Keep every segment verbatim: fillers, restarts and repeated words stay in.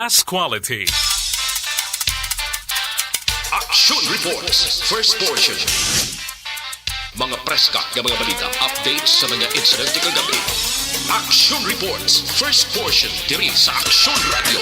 as quality. Action Reports, first portion. Mga preska nga mga balita, updates sa mga insidente kagabi. Action Reports, first portion, diri sa Action Radio.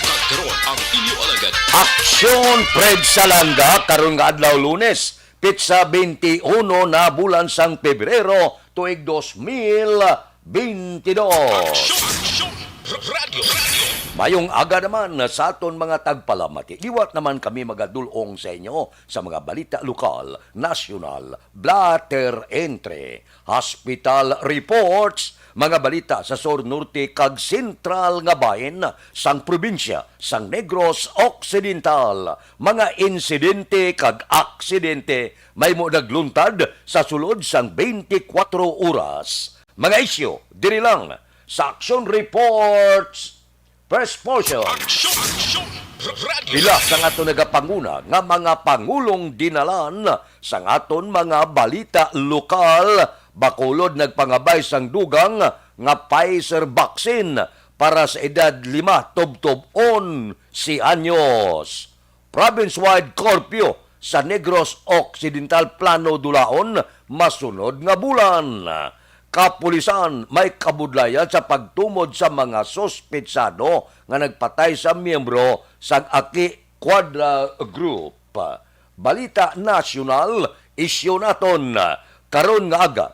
Kag karon ang inyo alagad. Action Fred Salanga, karon nga adlaw Lunes, petsa twenty-one na bulan sang Pebrero, tuig dos mil twenty-dos. Action, action, r-, radyo, radyo. Mayong aga naman sa aton mga tagpalamati. Liwat naman kami magadul-ong sa inyo sa mga balita lokal, nasyonal, blotter entry, hospital reports, mga balita sa sur, norte, kag sentral nga bahin sang probinsya sang Negros Occidental, mga insidente kag aksidente mahimo nagluntad sa sulod sang twenty-four oras. Mga isyu diri lang sa Action Reports, first portion. Action, action, r-, radyo. Pila sang aton nagapanguna nga mga pangulong dinalan sang aton mga balita lokal, bakulod nagpangabay sang dugang nga Pfizer vaccine para sa edad lima tubtob onse anyos. Province-wide curfew sa Negros Occidental plano dulaon masunod nga bulan. Kapulisan may kabudlayan sa pagtumod sa mga suspetsado nga nagpatay sa miyembro sang Aki Quadra Group. Balita nasyonal, isyu naton karon nga aga.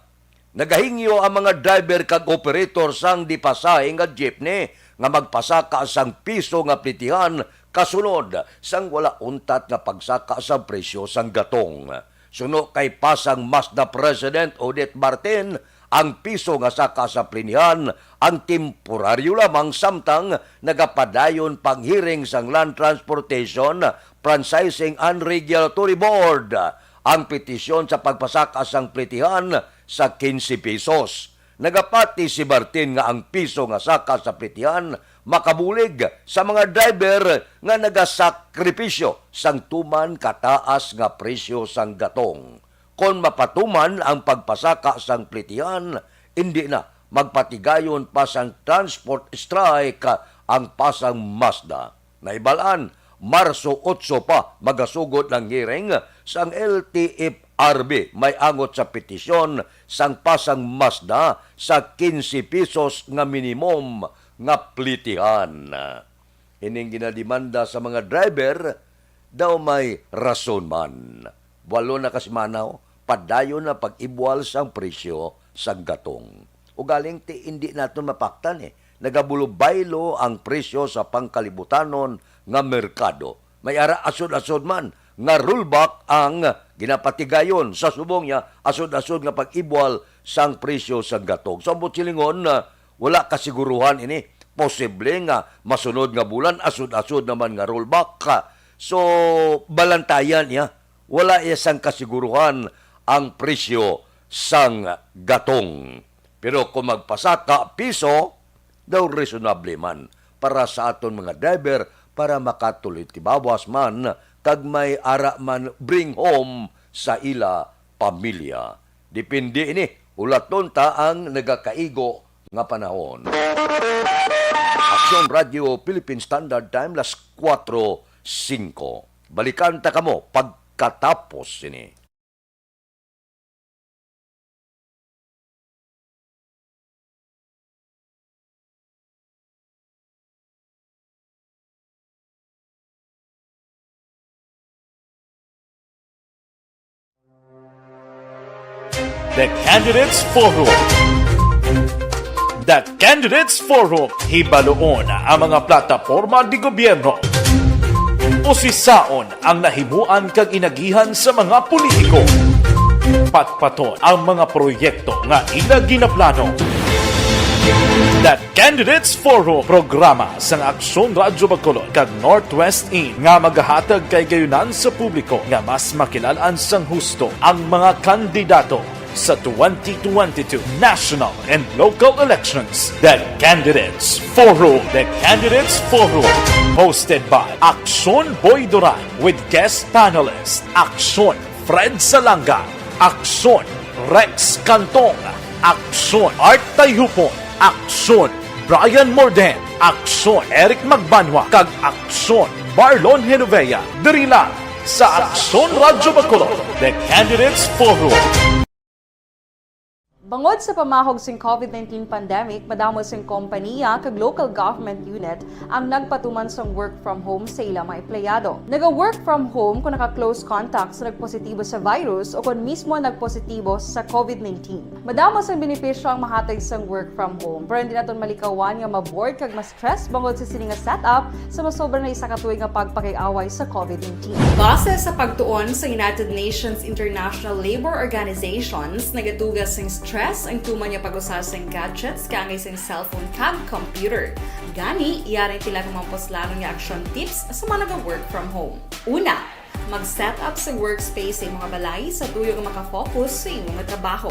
Nagahingyo ang mga driver kag operator sang di pasahe nga jeepney nga magpasaka sang piso nga plitihan kasunod sang wala untat nga pagsaka sa presyo sang gatong. Suno kay Pasang Mazda President Odette Martin, ang piso nga saka sa plitihan ang temporaryo lamang, samtang nagapadayon pang hearing sang Land Transportation, Franchising and Regulatory Board ang petisyon sa pagpasaka sang plitihan sa quince pesos. Nagapati si Martin nga ang piso nga saka sa plitihan makabulig sa mga driver nga nagasakripisyo sang tuman kataas nga presyo sang gatong. Kon mapatuman ang pagpasaka sang plitihan, indi na magpatigayon pa sang transport strike ang Pasang Mazda. Nahibal-an, Marso otso pa magasugod ang hearing sang L T F R B may angot sa petisyon sang Pasang Mazda sa quince pesos nga minimum nga plitihan. Ining ginademanda sa mga driver daw may rason man. Walo na ka semana, oh, padayon na pag-ibwal sang presyo sang gatong. Ugaling ti indi naton mapaktan, eh. Nagabulobaylo ang presyo sa pangkalibutanon nga merkado. May ara asod-asod man nga rollback ang ginapatigayon sa subong niya asod-asod nga pag-ibwal sang presyo sang gatong. Sa ambot silingon, ah, wala kasiguruhan ini. Posible nga masunod nga bulan, asod-asod naman nga rollback. So, balantayan niya. Wala iya sang kasiguruhan ang presyo sang gatong. Pero kung magpasaka piso, daw reasonable man para sa aton mga driver para makatuloy tibawas man kag may ara man bring home sa ila pamilya. Depende ini, ulaton ta ang nagakaigo nga panahon. Aksyon Radyo Philippine Standard Time, las kuwatro singko. Balikan ta kamo pagkatapos sini. The Candidates Forum. The Candidates Forum. Hibaluon ang mga plataporma de gobyerno. Usisaon ang nahimuan kag inagihan sa mga politiko. Patpaton ang mga proyekto nga ila ginaplano. The Candidates Forum, programa sang Aksyon Radyo Bacolod kag Northwest In nga magahatag kay gayunan sa publiko nga mas makilal-an sang husto ang mga kandidato sa twenty twenty-two national and local elections. The Candidates Forum. The Candidates Forum, hosted by Aksyon Boy Duran with guest panelist Aksyon Fred Salanga, Aksyon Rex Cantong, Aksyon Art Tayhupon, Aksyon Brian Morden, Aksyon Eric Magbanwa kag Aksyon Marlon Genovea, diri lang sa Aksyon Radyo Bacolod, The Candidates Forum. Bangod sa pamahog sing COVID nineteen pandemic, madamo sing kompaniya kag local government unit ang nagpatuman sang work from home sa ila mga empleyado. Naga-work from home kung naka-close contact sa nagpositibo sa virus o kon mismo nagpositibo sa COVID nineteen. Madamo sang benepisyo ang mahatag sang work from home, pero hindi naton malikawan nga ma-bored kag ma-stress bangod sa sini nga setup sa masobra na isa ka tuig nga pagpakig-away sa COVID nineteen. Base sa pagtuon sa United Nations International Labour Organizations, nagatuga sing stress ang tuman nga pag-usa sing gadgets kaangay sing cellphone kag computer. Gani, yari ang pila ka mga puslanon nga action tips sa mga naga-work from home. Una, mag-set up sa workspace sa imong balay sa tuyo nga makafocus sa imong trabaho.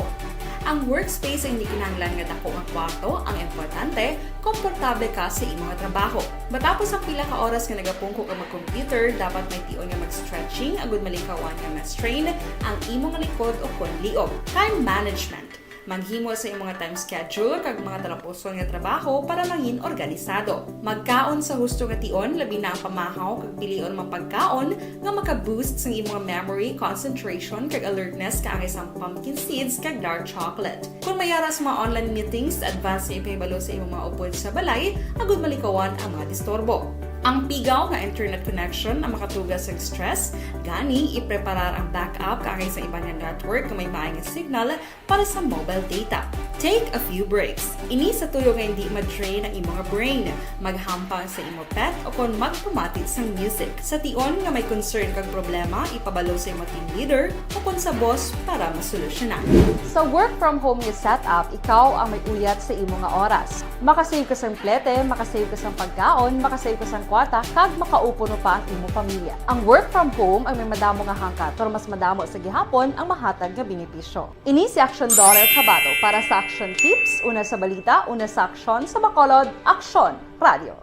Ang workspace ay hindi kinahanglan nga dako nga kwarto, ang importante, komportable ka sa imong trabaho. Matapos ang pila ka oras nga nagapungko ka mag-computer, dapat may tion nga mag-stretching agud malikawan nga ma-strain ang imong likod o kon liog. Time management. Maghimo sa imong time schedule kag mga talapuson nga trabaho para mangin organisado. Magkaon sa husto nga tion, labi na ang pamahaw kag pilion mga pagkaon nga maka-boost sang imong memory, concentration, kag alertness kaangay sang pumpkin seeds kag dark chocolate. Kung may ara sa mga online meetings, advance nga ipahibalo sa imong mga upod sa balay agud malikawan ang mga disturbo. Ang pigaw nga internet connection ang makatuga sa stress, gani ipreparar ang backup kaangay sa iban nga network nga may maay nga signal para sa mobile data. Take a few breaks. Ini sa tuyo nga hindi ma-drain ang imong brain. Maghampang sa imo pet o kon magpamati sang music. Sa tion nga may concern kag problema, ipabalo sa imo team leader o kon sa boss para masolusyonan. Sa work from home nga setup, ikaw ang may uyat sa imo nga oras. Makasave ka sang plete, makasave ka sang pagkaon, makasave ka sang kwarta, kag makaupuno pa ang imo pamilya. Ang work from home ang may madamo nga hangkat, pero mas madamo sa gihapon ang mahatag nga benepisyo. Ini si Action Daughter Kabato para sa Action Tips, una sa balita, una sa aksyon, sa Bacolod, Aksyon Radio.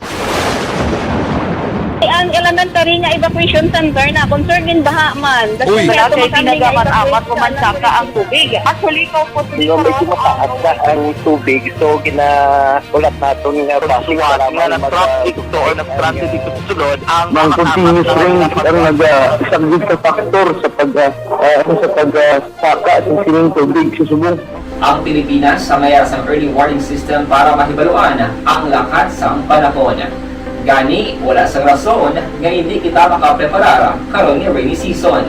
Ang elementary nga evacuation center na concern gin baha man. Uy. Wala kay kinagamat-amat, umansaka ang tubig. Actually, ikaw po, di ba, may tumataas na ang tubig, so ginaulat naton nga suwat nga nag-traffic to or nag-transit dito sa sulod ang mga continuous rain ang nagasaglit sa factor sa pag, ah, ah, sa pag, ah, saka sa sining tubig sa subong. Ang Pilipinas ang may sang early warning system para mahibaluan ang lakat sang panahon. Gani, wala sang rason nga hindi kita makapreparar karon nga rainy season.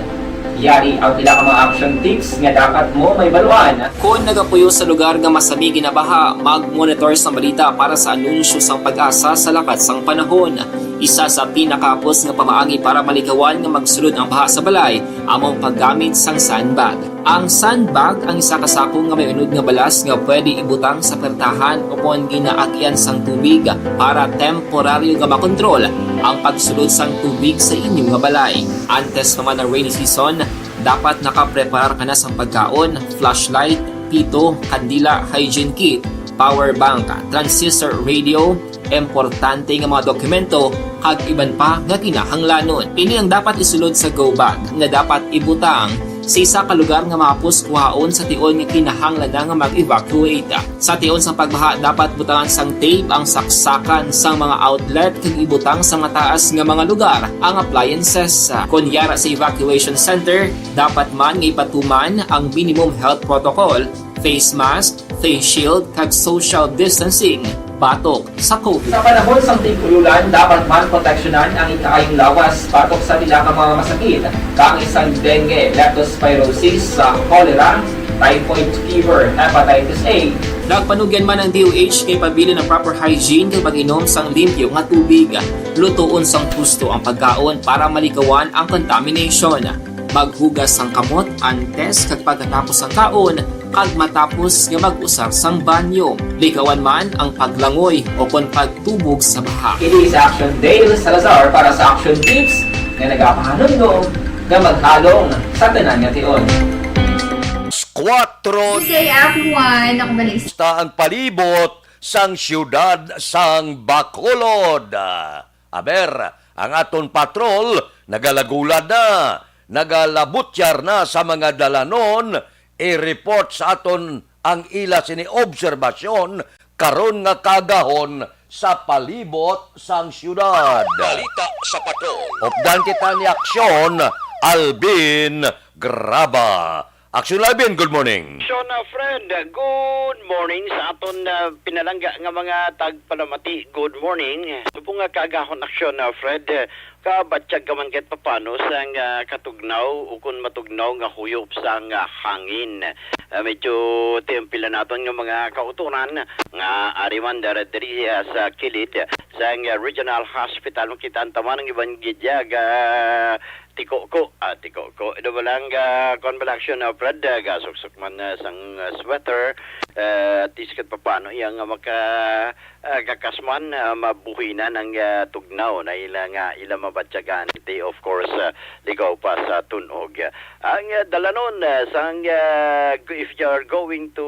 Yari ang pila ka mga action tips nga dapat mo mahibaluan. Kon nagapuyo sa lugar nga masami ginabaha, mag-monitor sang balita para sa anunsyo sang PAGASA sa lakat sang panahon. Isa sa pinakahapos nga pamaagi para malikawan nga magsulod ang baha sa balay amo ang paggamit sang sandbag. Ang sandbag ang isa ka sako nga may unod nga balas nga pwede ibutang sa pertahan o kon ginaagian sang tubig para temporaryo nga makontrol ang pagsulod sang tubig sa inyo nga balay. Antes pa man ang rainy season, dapat nakapreparar ka na sang pagkaon, flashlight, pito, kandila, hygiene kit, power bank, transistor radio, importante nga mga dokumento, kag iban pa nga kinahanglanon. Ini ang dapat isulod sa go bag nga dapat ibutang sa isa ka lugar nga mahapos kuhaon sa tion nga kinahanglan na nga mag-evacuate. Sa tion sang pagbaha, dapat butangan sang tape ang saksakan sang mga outlet kag ibutang sa mataas nga mga lugar ang appliances. Kon yara sa evacuation center, dapat man nga ipatuman ang minimum health protocol, face mask, face shield, kag social distancing batok sa COVID. Sa panahon sang tig-ululan, dapat man proteksyonan ang ikaayong lawas batok sa pila ka mga masakit, kaangay sang dengue, leptospirosis, sa cholera, typhoid fever, hepatitis A. Nagpanugyan man ang D O H nga ipabilin ang proper hygiene kag pag-inom sang limpyo nga tubig. Lutoon sang husto ang pagkaon para malikawan ang contamination. Maghugas sang kamot antes kag pagkatapos sang kaon, kag matapos nga mag-usar sang banyo. Likawan man ang paglangoy o kon pagtubog sa baha. Ini si Action Dale Salazar para sa Action Tips nga nagapahanumdom nga maghalong sa tanan nga tion. Squatro. Good day, everyone. Ako ba na Basta ang palibot sang siyudad sang Bacolod. Aber, ang aton patrol nagalagulad na, nagalabutyar na sa mga dalanon, i-report sa aton ang ila sini obserbasyon karon nga kaagahon sa palibot sang siyudad. Balita sa Patrol. Updan kita ni Aksyon, Alvin Graba. Aksyon, Alvin, good morning. Aksyon, uh, Fred, uh, good morning sa aton, uh, pinalangga nga mga tagpalamati. Good morning. Subong nga kaagahon, Aksyon, uh, Fred, uh, kabatyag ka man kahit papano sang, ah, katugnaw o kon matugnaw nga huyop sang, ah, hangin. Ah, medyo tiyampila naton nga mga kautoran nga ari man dara diri, ah, sa kilid sang, ah, Regional Hospital, makita ang taman ng iban gidya ga tiko ko, ah, tiko ko. Ito ba lang, ah, kuwan ba lang, Aksyon, ah, Fred, ah, gasuksok man, ah, sang, ah, sweater, ah, at least kahit papano, iya nga maka, ah, kakas man, ah, mabuhinan ang, ah, tugnaw na ila nga ila mabatyagan. They, of course, ah, ligaw pa sa tunog. Ang, ah, dalanon, ah, sang, ah, if you're going to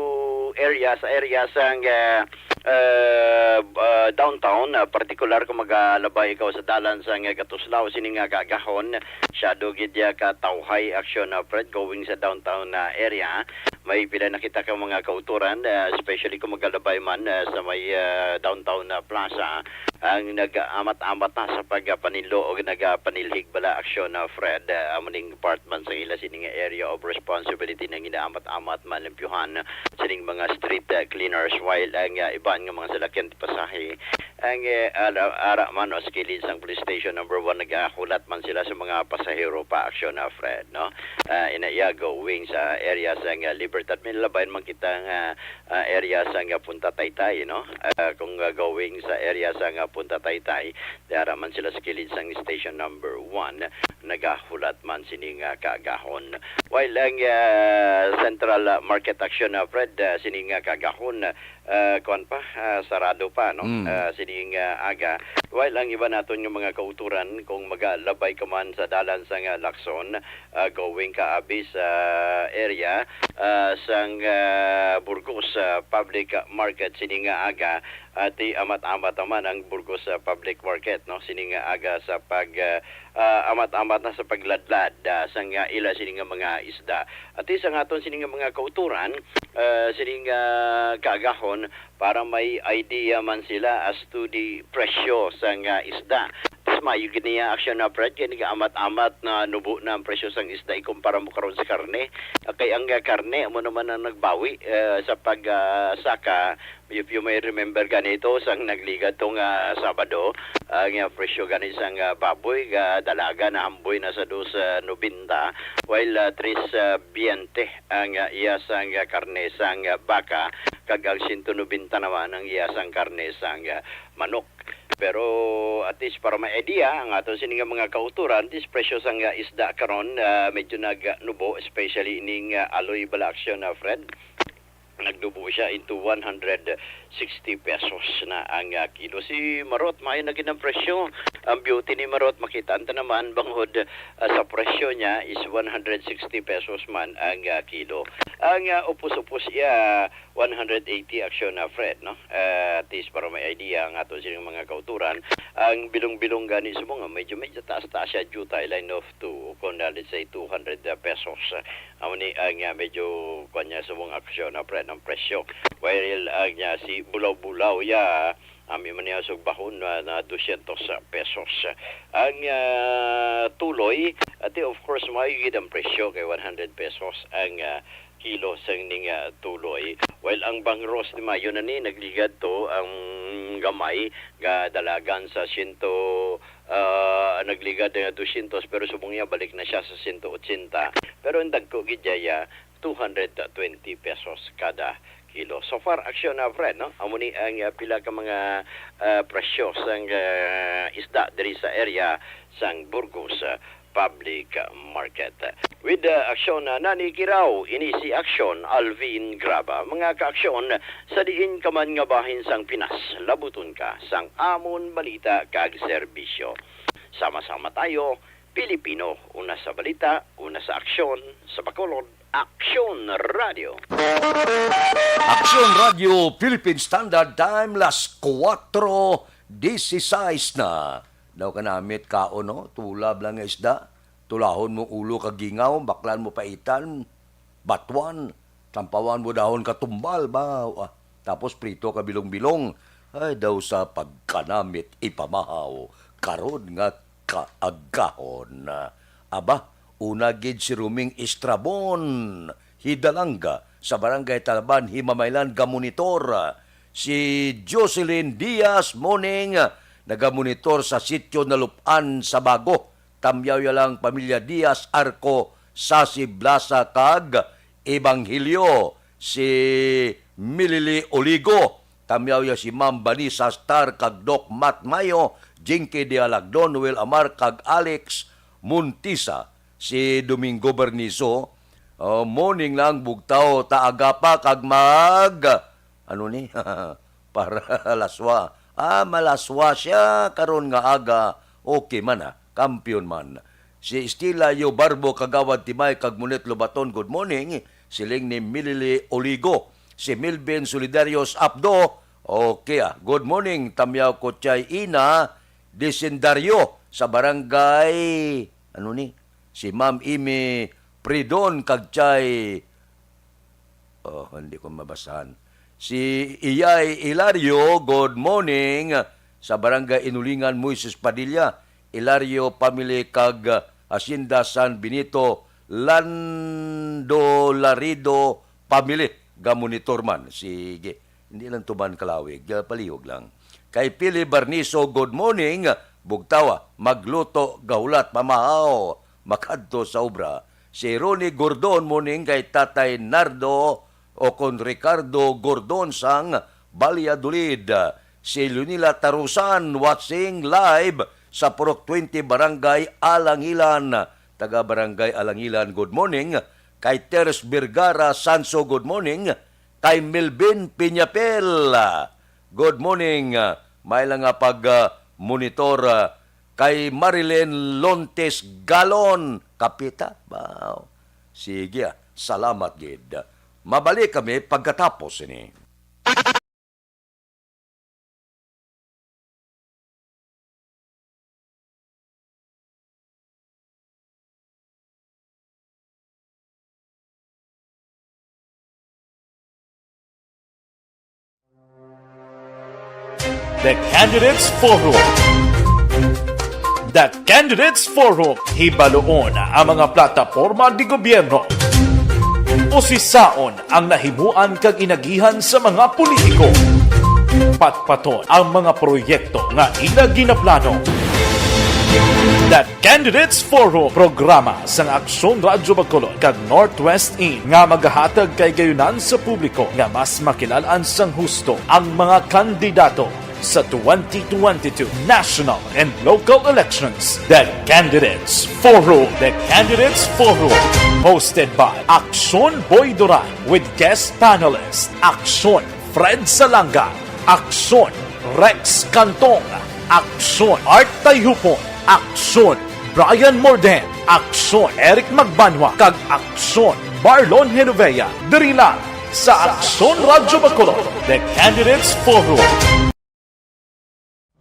areas, areas sang, ah, ah, ah, downtown, ah, partikular kung magalabay ikaw sa dalan sang, ah, Gatuslaw, sini nga kaagahon, shadow gid ya ka Tawhay, Aksyon, ah, Fred, going sa downtown na area. May pila na kita ka mga kautoran, ah, especially kung magalabay man, ah, sa may, ah, downtown na plaza, ang nag-amat-amat na sa pagpaninlo o nagapanilhig bala, Aksyon, ah, Fred, ah, amo ning part man sa ila sini nga area of responsibility nang inaamat-amat, malimpyuhan sining mga street, ah, cleaners, while ang, ah, iban nga mga salakyan pasahe ang, eh, ara, ara man, no, sa kilid sang Police Station Number One, nagahulat man sila sa mga pasahero pa, Aksyon, ah, Fred, no? Ah, ina iya going sa area sang, ah, Libertad. May labayan man kita nga, ah, area sang, ah, Punta Taytay, no? Ah, kung, ah, going sa area sang, ah, Punta Taytay, ara man sila sa kilid sang Station Number One, nagahulat man sini nga kaagahon. While ang, ah, Central, ah, Market, Aksyon, ah, Fred, ah, sini nga kaagahon, ah, kuwan pa, ah, sarado pa, no? Mm. Ah, sining, ah, aga. While ang iba naton nga mga kauturan, kung magalabay ka man sa dalan sang, ah, Lacson, ah, going ka abi sa area, ah, sang, ah, Burgos, ah, Public Market, sining, ah, aga, ati amat-amat naman ang Burgos, ah, Public Market, no? Sining, ah, aga sa pag, ah, ah, amat-amat na sa pagladlad, ah, sang, ah, ila sining, ah, mga isda. Ati sa aton sining, ah, mga kauturan, ah, sining, ah, kaagahon, para may idea man sila as to the presyo sang, ah, isda. Mas maayo gid niya, Aksyon, na, Fred, kay nag-amat-amat na nubo na ang presyo sang isda ikumpara mo karon sa karne. Ah, kay ang, ah, karne amo naman ang nagbawi, ah, sa pag, ah, saka. If you may remember ganito, sang nagligad to nga Sabado, ang, ah, presyo gani sang, ah, baboy, ga dalaga na hamboy na sa dos, ah, nobenta, while, ah, tres, ah, biyente ang, ah, iya sang, ah, karne sang, ah, baka, kag ang sento nobenta naman ang iya sang karne sang, ah, manok. Pero at least para may idea ang aton sini nga mga kauturan, this presyo sang, ah, isda karon, ah, medyo nagnubo, especially ining, ah, aloy bala, Aksyon, ah, Fred. Nagnubo siya into one hundred sixty pesos na ang, ah, kilo. Si Marot, maayo na gid ang presyo. Ang beauty ni Marot, makita ta naman, bangod, ah, sa presyo niya is one hundred sixty pesos man ang, ah, kilo. Ang, ah, upos-upos iya, one hundred eighty, Aksyon, na, Fred, no? Ah, at least para may idea ang ato sining mga kauturan. Ang bilong-bilong gani subong nga medyo, medyo taas-taas siya, jutay, line of two, kung, ah, let's say, two hundred pesos. Amo ni ang, ah, medyo, kuwan niya, subong, Aksyon, na, Fred, ang presyo. While ang, ah, si bulaw-bulaw, ya, ami man niya sugbahon na, na dosyentos pesos. Ang, ah, tuloy, ati, of course, maayo gid ang presyo kay one hundred pesos ang, ah, kilo sang ning, ah, tuloy. While ang bangros ni maayo na ni nagligad to ang gamay nga dalagan sa sento, ah, nagligad nga dosyentos, pero subong niya balik na siya sa sento otsenta. Pero ang dagko gid dya, two hundred twenty pesos kada kilo. So far, Aksyon, na, Fred, no? Amo ni ang, ah, pila ka mga, ah, presyo sang, ah, isda diri sa area sang Burgos, ah, Public Market. With, ah, Aksyon, na, Nani Kiraw, ini si Aksyon, Alvin Graba. Mga ka-Aksyon, sa diin ka man nga bahin sang Pinas, labuton ka sang amon balita kag serbisyo. Sama-sama tayo, Pilipino, una sa balita, una sa aksyon, sa Bacolod, Aksyon Radio. Aksyon Radio Philippine Standard Time, las kuwatro dieciséis na. Daw ka namit kaon, no? Tulab lang nga isda. Tulahon mo ulo ka gingaw, baklan mo paitan, batuan, sampawan mo dahon ka tumbal, ba? Ah, Tapos prito ka bilong-bilong. Ay, daw sa pagkanamit ipamahaw karon nga kaagahon. Aba, una gid si Roming Estrabon, Hidalanga, sa Barangay Talban, Himamaylan, gamonitor. Si Jocelyn Diaz Moning, nagamonitor sa Sitio Nalup-an sa Bago. Tamyaw ya lang pamilya Diaz Arco, Sasi Blasa, kag Ebanghelio, si Milili Oligo. Tamyaw ya si Ma'am Vanessa Star kag Doc Matt Mayo, Jinky Dialagdon, Noel Amar kag Alex Montisa, si Domingo Bernizo. Oh, morning lang, bugtaw, ta agapa kag mag, ano ni? Para laswa. Ah, malaswa siya karon nga aga. Okay man, ah. Kampiyon man. Si Estila Yo Barbo, Kagawad Timay kag Monet Lobaton, good morning. Siling ni Milili Oligo. Si Milvin Solidarios Abdo, okay, ah. Good morning, tamyaw ko chay ina, Disendario sa barangay, ano ni? Si Ma'am Imi Pridon kag chay, oh, hindi ko mabasahan. Si Iyay Hilario, good morning, sa Barangay Inulingan, Moises Padilla, Hilario family kag Hacienda San Benito, Lando Laredo family, gamonitor man. Sige, hindi lang tuman kalawig, ah, palihog lang. Kay Pili Barniso, good morning, bugtawa, magluto, gahulat, mamahaw, makadto sa obra. Si Ronnie Gordon, morning kay Tatay Nardo o kon Ricardo Gordon sang Valladolid. Si Leonila Tarusan, watching live sa Purok twenty, Barangay Alangilan. Taga Barangay Alangilan, good morning. Kay Teres Vergara Sanso, good morning. Kay Melvin Piñapel, good morning. May lang nga pag, ah, monitor, ah, kay Marilyn Lontes Galon, Kapita. Wow. Sige, ah. Salamat gid. Mabalik kami pagkatapos ini. The Candidates Forum. The Candidates Forum. Hibaluon ang mga plataporma di gobyerno. Usisaon ang nahimuan kag inagihan sa mga politiko. Patpaton ang mga proyekto nga ila ginaplano. The Candidates Forum, programa sang Aksyon Radyo Bacolod kag Northwest In nga magahatag kay gayunan sa publiko nga mas makilalan sang husto ang mga kandidato sa twenty twenty-two national and local elections. The Candidates Forum. The Candidates Forum, hosted by Aksyon Boy Duran with guest panelist Aksyon Fred Salanga, Aksyon Rex Cantong, Aksyon Art Tayhupon, Aksyon Brian Morden, Aksyon Eric Magbanwa, kag Aksyon Marlon Genovea. Diri lang sa Aksyon Radyo Bacolod, The Candidates Forum.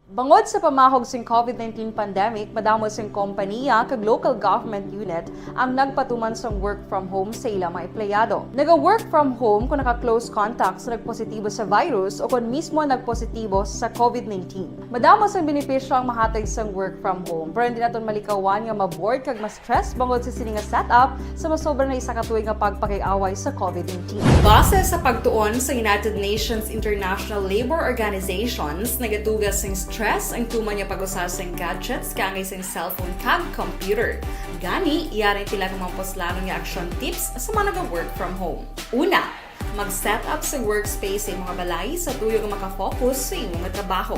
Bangod sa pamahog sing covid nineteen pandemic, madamo sing kompaniya kag local government unit ang nagpatuman sang work from home sa ila mga empleyado. Naga-work from home kung naka-close contact sa nagpositibo sa virus o kon mismo nagpositibo sa covid nineteen. Madamo sang benepisyo ang mahatag sang work from home, pero hindi naton malikawan nga ma-bored kag ma-stress bangod sa sini nga setup sa masobra na isa ka tuig nga pagpakig-away sa covid nineteen. Base sa pagtuon sa United Nations International Labor Organizations, nagatuga sing stress ang tuman nga pag-usa sing gadgets kaangay sing cellphone kag computer. Gani, yari ang pila ka mga puslanon nga action tips sa mga naga-work from home. Una, mag-set up sa workspace sa imong balay sa tuyo nga makafocus sa imong trabaho.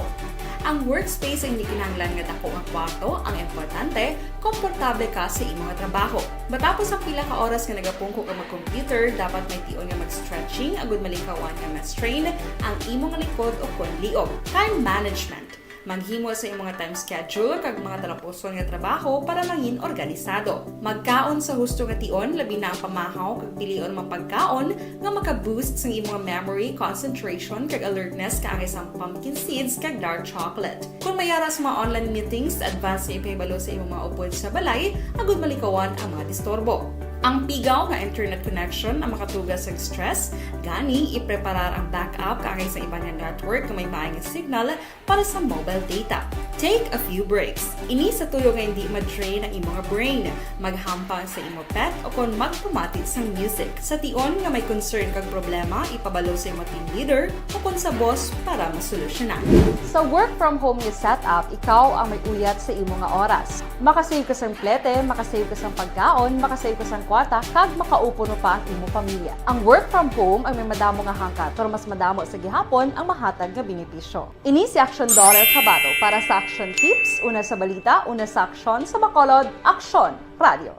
Ang workspace ang hindi kinahanglan nga dako nga kwarto, ang importante, komportable ka sa imong trabaho. Matapos ang pila ka oras nga nagapungko ka mag-computer, dapat may tion nga mag-stretching agud malikawan nga ma-strain ang imong likod o kon liog. Time management. Maghimo sa imong time schedule kag mga talapuson nga trabaho para mangin organisado. Magkaon sa husto nga tion, labi na ang pamahaw kag pilion mga pagkaon nga maka-boost sang imong memory, concentration, kag alertness kaangay sang pumpkin seeds kag dark chocolate. Kung may ara sa mga online meetings, advance nga ipahibalo sa imong mga upod sa balay agud malikawan ang mga disturbo. Ang pigaw nga internet connection ang makatuga sa stress, gani ipreparar ang backup kaangay sa iban nga network nga may maay nga signal para sa mobile data. Take a few breaks. Ini sa tuyo nga hindi ma-drain ang imo nga brain, maghampang sa imo pet, o kon magpamati sang music. Sa tion nga may concern kag problema, ipabalo sa imo team leader o kon sa boss para masolusyonan. Sa work from home nga setup, ikaw ang may uyat sa imo nga oras. Makasave ka sang plete, makasave ka sang pagkaon, makasave ka sang kwarta, kag makaupod pa ang imo pamilya. Ang work from home ang may madamo nga hangkat, pero mas madamo sa gihapon ang mahatag nga benepisyo. Ini si Action Daughter Kabato para sa Action Tips, una sa balita, una sa aksyon, sa Bacolod, Aksyon Radio.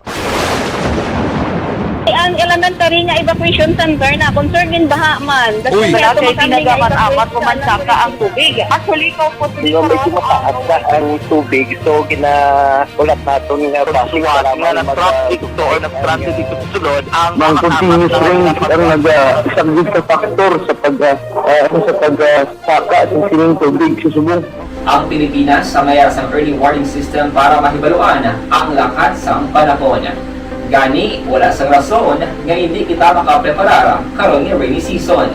Ang elementary nga evacuation center na concerned din baha man. Uy, Kasi wala kay tinaga man amat o mansaka ang tubig. Actually, ikaw po, Di ba, medyo mataas na ang tubig, so ginahulat naton nga traffic nga nag-traffic to or nag-transit dito sa sulod ang mga continuous rain ang nag-, ah, isang good factor sa pag, ah, ah, sa pag, ah, saka sa sining tubig sa subong. Ang Pilipinas sa mayar sang early warning system para mahibaluan ang lakat sang panahon. Gani, wala sang rason nga hindi kita makapreparar karon nga rainy season.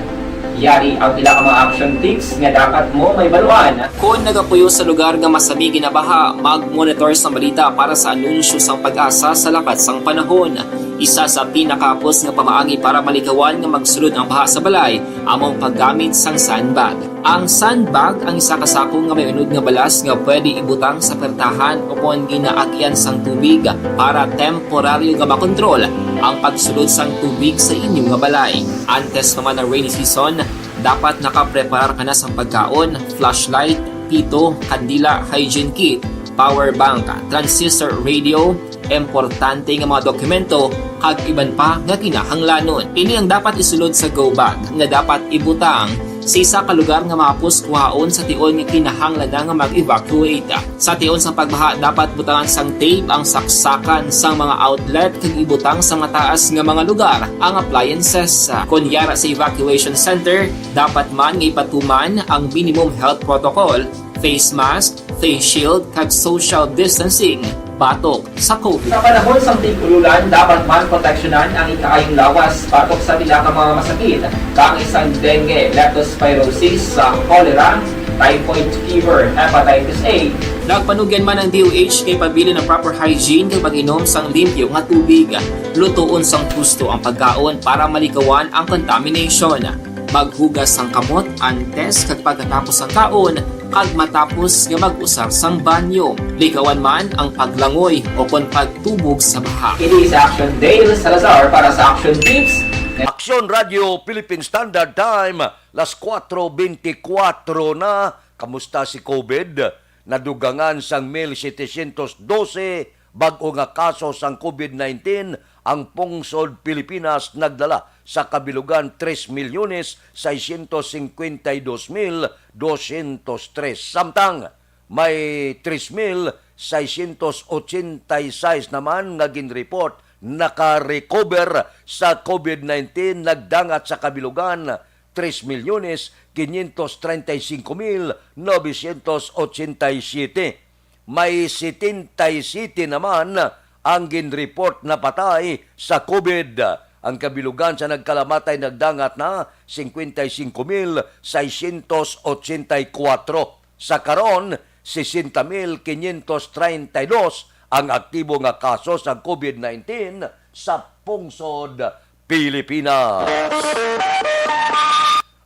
Yari ang pila ka mga action tips nga dapat mo mahibaluan. Kon nagapuyo sa lugar nga masami ginabaha, mag-monitor sang balita para sa anunsyo sang PAGASA sa lakat sang panahon. Isa sa pinakahapos nga pamaagi para malikawan nga magsulod ang baha sa balay amo ang paggamit sang sandbag. Ang sandbag ang isa ka sako nga may unod nga balas nga pwede ibutang sa pertahan o kon ginaagian sang tubig para temporaryo nga makontrol ang pagsulod sang tubig sa inyo nga balay. Antes pa man ang rainy season, dapat nakapreparar ka na sang pagkaon, flashlight, pito, kandila, hygiene kit, power bank, transistor radio, importante nga mga dokumento, kag iban pa nga kinahanglanon. Ini ang dapat isulod sa go bag nga dapat ibutang sa isa ka lugar nga mahapos kuhaon sa tion nga kinahanglan na nga mag-evacuate. Sa tion sang pagbaha, dapat butangan sang tape ang saksakan sang mga outlet kag ibutang sa mataas nga mga lugar ang appliances. Kon yara sa evacuation center, dapat man nga ipatuman ang minimum health protocol, face mask, face shield, kag social distancing batok sa COVID. Sa panahon sang tig-ululan, dapat man proteksyonan ang ikaayong lawas batok sa pila ka mga masakit, kaangay sang dengue, leptospirosis, sa cholera, typhoid fever, hepatitis A. Nagpanugyan man ang D O H kay pabilin ang proper hygiene kag pag-inom sang limpyo nga tubig. Lutoon sang husto ang pagkaon para malikawan ang contamination. Maghugas sang kamot antes kag pagkatapos sang kaon, kag matapos nga mag-usar sang banyo. Likawan man ang paglangoy o kon pagtubog sa baha. Ini sa Action Dale Salazar para sa Action Tips. Aksyon Radio Philippine Standard Time, las kuwatro bentikwatro na. Kamusta si COVID? Nadugangan sang mil setecientos dose bag-o nga kaso sang COVID nineteen ang pungsod Pilipinas, nagdala sa kabilugan tres milyones seiscientos cincuenta y dos mil doscientos tres. Samtang may tres mil seiscientos ochenta y seis naman nga ginreport naka-recover sa COVID nineteen, nagdangat sa kabilugan tres milyones quinientos treinta y cinco mil novecientos ochenta y siete. May setenta y siete naman ang ginreport na patay sa COVID. Ang kabilugan sa nagkalamatay nagdangat na cincuenta y cinco mil seiscientos ochenta y cuatro. Sa karon, sesenta mil quinientos treinta y dos ang aktibo nga kaso sa COVID nineteen sa pungsod Pilipinas.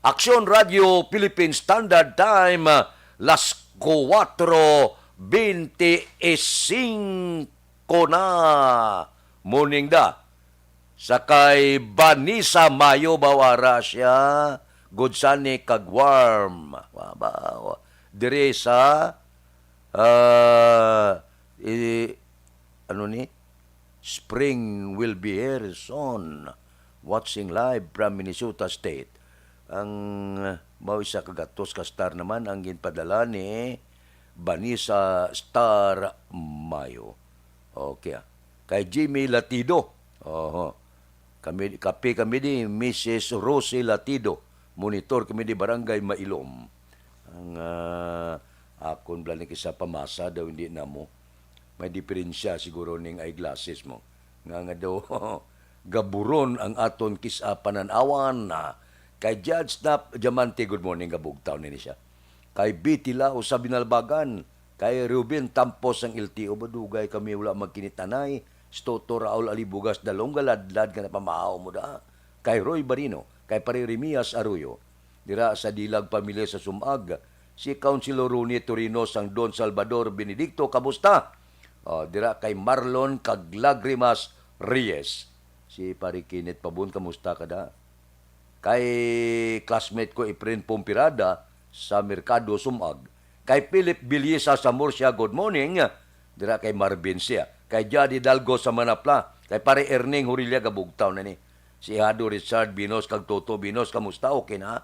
Aksyon Radio Philippine Standard Time, las kuwatro benti y singko na. Morning da. Sa kay Vanessa Mayo Bawara siya, good sunny kag warm. Wa ba? Dire sa, ah, i-, ano ni? Spring will be here soon. Watching live from Minnesota State. Ang, uh, mao isa ka gatos ka star naman ang ginpadala ni Vanessa Star Mayo. Okay, ah. Kay Jimmy Latido. Oho. Kami, kape kami di Missus Rosie Latido. Monitor kami di Barangay Mailom. Ang, ah, akon bala ni kisa pamasa daw hindi na mo. May diferensya siguro ning eyeglasses mo. Nga nga daw, Gaburon ang aton kis-a panan-awan, ah, kay Judge Nap Diamante, good morning, gabugtaw nini siya. Kay Betty Lao sa Binalbagan, kay Ruben Tampos sang L T O, madugay kami wala magkinitanay, si Toto Raul Alibugas, dalong galadlad nga napamaaw mo da. Kay Roy Barino, kay Pare Remias Arroyo, dira sa Dilag Pamilya sa Sumag, si Councilor Ronnie Torino sang Don Salvador Benedicto, kamusta? Oh, dira kay Marlon kag Lagrimas Reyes. Si Pare Kenneth Pabon, kamusta ka da? Kay classmate ko, Efren Pompirada, sa Merkado Sumag. Kay Philip Bilyesa sa Murcia, good morning. Dira kay Marvin siya. Kay Jad Hidalgo sa Manapla. Kay Pare Erning Hurilla, gabugtaw na ni. Si Hado Richard Binos kag Toto Binos, kamusta? Okay na?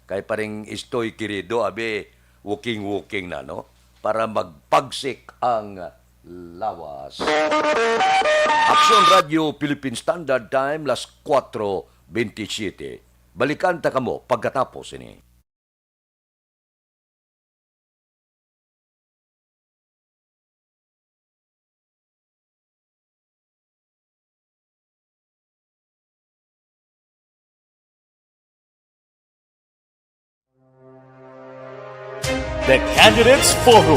Kay Pareng Istoy Querido, abi, walking-walking na, no? Para magpagsik ang lawas. Aksyon Radyo Philippine Standard Time, las kuwatro bentisiete. Balikan ta kamo pagkatapos ini. The Candidates Forum.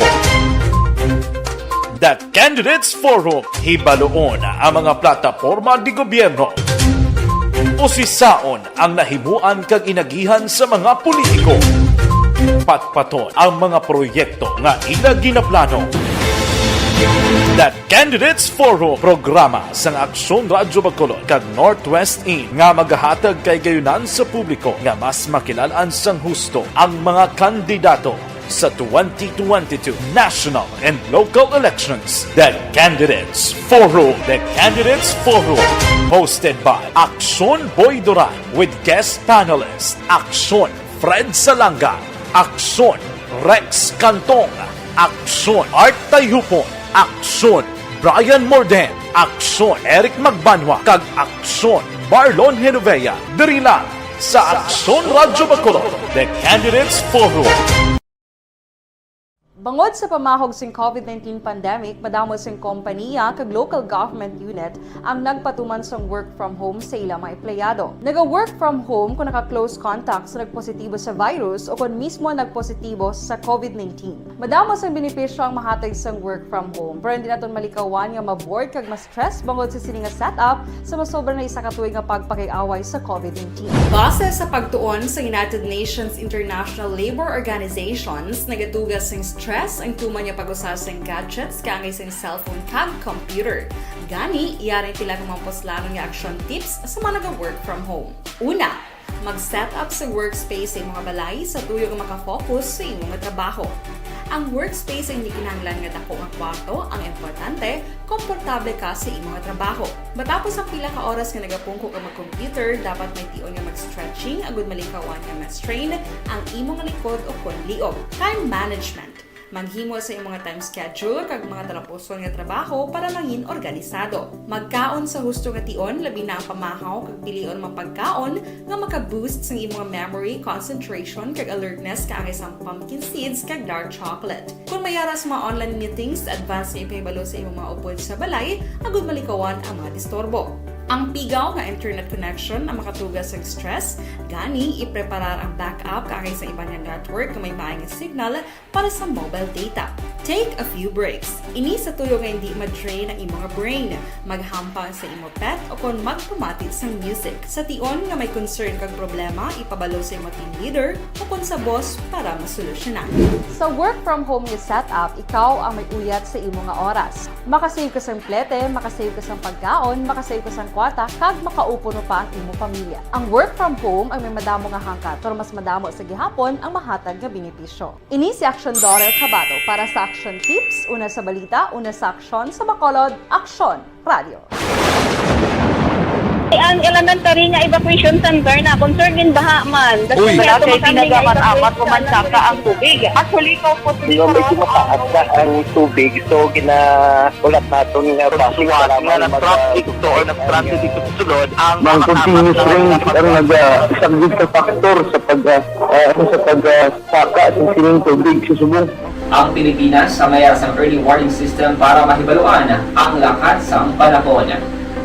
The Candidates Forum, hibaluon ang mga plataporma di gobyerno. Usisaon ang nahimuan kag inagihan sa mga politiko. Patpaton ang mga proyekto nga ila ginaplano. The Candidates Forum, programa sang Aksyon Radyo Bacolod kag Northwest In nga magahatag kay gayunan sa publiko nga mas makilalan sang husto ang mga kandidato sa twenty twenty-two national and local elections. The Candidates Forum. The Candidates Forum, hosted by Aksyon Boy Duran with guest panelist Aksyon Fred Salanga, Aksyon Rex Cantong, Aksyon Art Tayhupon, Aksyon Brian Morden, Aksyon Eric Magbanwa, kag Aksyon Marlon Genovea. Diri lang sa Aksyon Radyo Bacolod, The Candidates Forum. Bangod sa pamahog sing covid nineteen pandemic, madamo sing kompaniya kag local government unit ang nagpatuman sang work from home sa ila mga empleyado. Naga-work from home kon naka-close contact sa nagpositibo sa virus o kon mismo nagpositibo sa covid nineteen. Madamo sang benepisyo ang mahatag sang work from home, pero hindi naton malikawan nga ma-bored kag ma-stress bangod sa sini nga setup sa masobra na isa ka tuig nga pagpakig-away sa covid nineteen. Base sa pagtuon sa United Nations International Labor Organizations, nagatuga sing stress ang tuman nga pag-usa sing gadgets kaangay sing cellphone kag computer. Gani, yari ang pila ka mga puslanon nga action tips sa mga naga-work from home. Una, mag-set up sa workspace sa imo nga balay sa tuyo nga makafocus sa imo nga trabaho. Ang workspace ay hindi kinahanglan nga dako nga kwarto, ang importante, komportable ka sa imo nga trabaho. Matapos ang pila ka oras nga nagapungko ka mag-computer, dapat may tion nga mag-stretching agud malikawan nga ma-strain ang imo nga likod o kon liog. Time management. Maghimo sa imo nga time schedule kag mga talapuson nga trabaho para mangin organisado. Magkaon sa husto nga tion, labi na ang pamahaw kag pilion mga pagkaon nga maka-boost sang imo nga memory, concentration, kag alertness kaangay sang pumpkin seeds kag dark chocolate. Kon may ara sa mga online meetings, advance nga ipahibalo sa imo mga upod sa balay agud malikawan ang mga disturbo. Ang pigaw nga internet connection ang makatuga sang stress, gani ipreparar ang backup kaangay sang iban nga network nga may maay nga signal para sa mobile data. Take a few breaks. Ini sa tuyo nga hindi ma-drain ang imo nga brain. Maghampang sa imo pet o kon magpamati sang music. Sa tion nga may concern kag problema, ipabalo sa imo team leader o kon sa boss para masolusyonan. Sa work from home nga setup, ikaw ang may uyat sa imo nga oras. Makasave ka sang plete, makasave ka sang pagkaon, makasave ka sang kwarta, kag makaupo no pa ang imo pamilya. Ang work from home ang may madamo nga hangkat, pero mas madamo sa gihapon ang mahatag nga benepisyo. Ini si Aksyon Daughter Cabato para sa Aksyon Tips, una sa balita, una sa aksyon, sa Bacolod, Aksyon Radio. Ang elementary nga evacuation center na concern in baha man. Uy. Wala kay ginagamat-amat o mansaka ang tubig. Actually, ikaw po, medyo mataas na ang tubig, so gina-, ulat naton nga traffic, nga mag-, nag-traffic to or nag-transit dito sa sulod, ang mga continuous rain ang naga-, isa gid ka factor sa pag-, ah, ah, sa pag-, ah, saka sa sining tubig sa subong. Ang Pilipinas ang may ara sang early warning system para mahibaluan ang lakat sang panahon.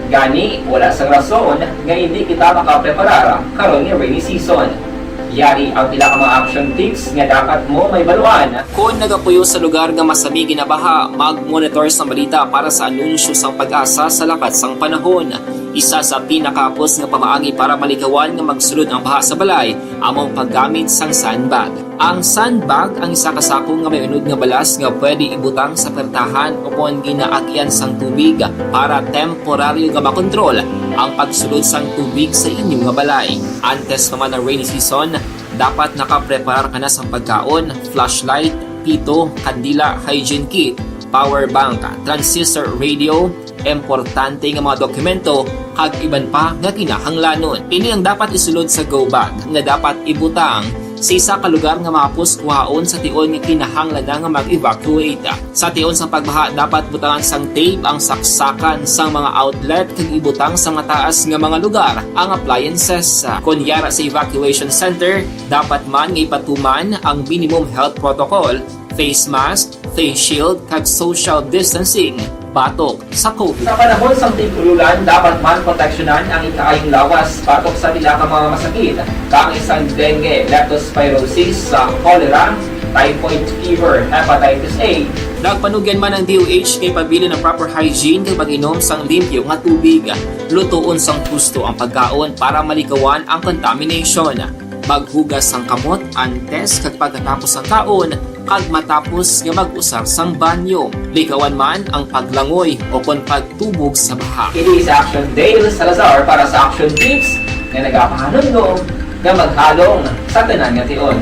Gani, wala sang rason nga indi kita makapreparar karon nga rainy season. Yari ang pila ka mga action tips nga dapat mo mahibaluan. Kon nagapuyo sa lugar nga masami ginabaha, mag-monitor sang balita para sa anunsyo sang PAGASA sa lakat sang panahon. Isa sa pinakahapos nga pamaagi para malikawan nga magsulod ang baha sa balay amo ang paggamit sang sandbag. Ang sandbag ang isa ka sako nga may unod nga balas nga pwede ibutang sa pertahan o kon ginaagyan sang tubig para temporaryo nga makontrol ang pagsulod sang tubig sa inyo nga balay. Antes pa man ang rainy season, dapat nakapreparar ka na sang pagkaon, flashlight, pito, kandila, hygiene kit, power bank, transistor radio, importante nga mga dokumento, kag iban pa nga kinahanglanon. Ini ang dapat isulod sa go bag nga dapat ibutang sa isa ka lugar nga mahapos kuhaon sa tion nga kinahanglan na nga mag-evacuate. Sa tion sang pagbaha, dapat butangan sang tape ang saksakan sang mga outlet kag ibutang sa mataas nga mga lugar ang appliances. Kon yara sa evacuation center, dapat man nga ipatuman ang minimum health protocol, face mask, face shield, kag social distancing batok sa COVID. Sa panahon sang tig-ululan, dapat man proteksyonan ang ikaayong lawas batok sa pila ka mga masakit, kaangay sang dengue, leptospirosis, sa cholera, typhoid fever, hepatitis A. Nagpanugyan man ang D O H nga ipabilin ang proper hygiene kag pag-inom sang limpyo nga tubig. Lutoon sang husto ang pagkaon para malikawan ang contamination. Maghugas sang kamot antes kag pagkatapos sang kaon kag matapos nga mag-usar sang banyo. Likawan man ang paglangoy o kon pagtubog sa baha. Kini si Action Dale Salazar para sa Action Tips nga nagapahanumdom nga maghalong sa tanan nga tion.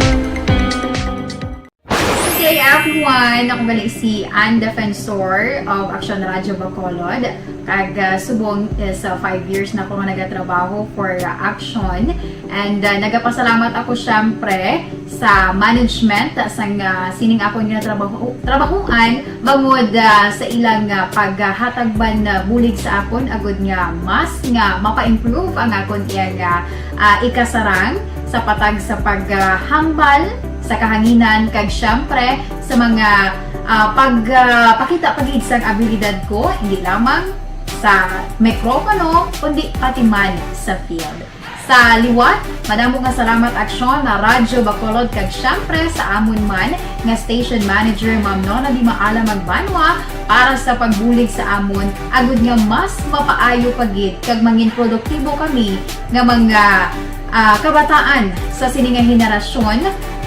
Good day, everyone. Ako gali si Ann Defensor of Action Radio Bacolod. Kag, ah, subong is, ah, five years na ako nga nagatrabaho for, ah, Action. And, ah, nagapasalamat ako, syempre, sa management sang, ah, sining akon nga trabaho, trabahuan, bangod, ah, sa ilang, ah, paghatag man, ah, bulig sa akon, agud nga mas nga mapa-improve ang akon iyang, ah, ah, ikasarang sa patag sa paghambal sa kahanginan, kag syempre sa mga, ah, pag, ah, pakita pa gid sang abilidad ko, hindi lamang sa mikropono, kundi pati man sa field. Sa liwat, madamo nga salamat, Aksyon, na Radyo Bacolod, kag syempre sa amon man nga station manager, Ma'am Nona Di Maala Magbanwa, para sa pagbulig sa amon, agud nga mas mapaayo pa gid kag mangin produktibo kami nga mga, ah, kabataan sa sini nga henerasyon.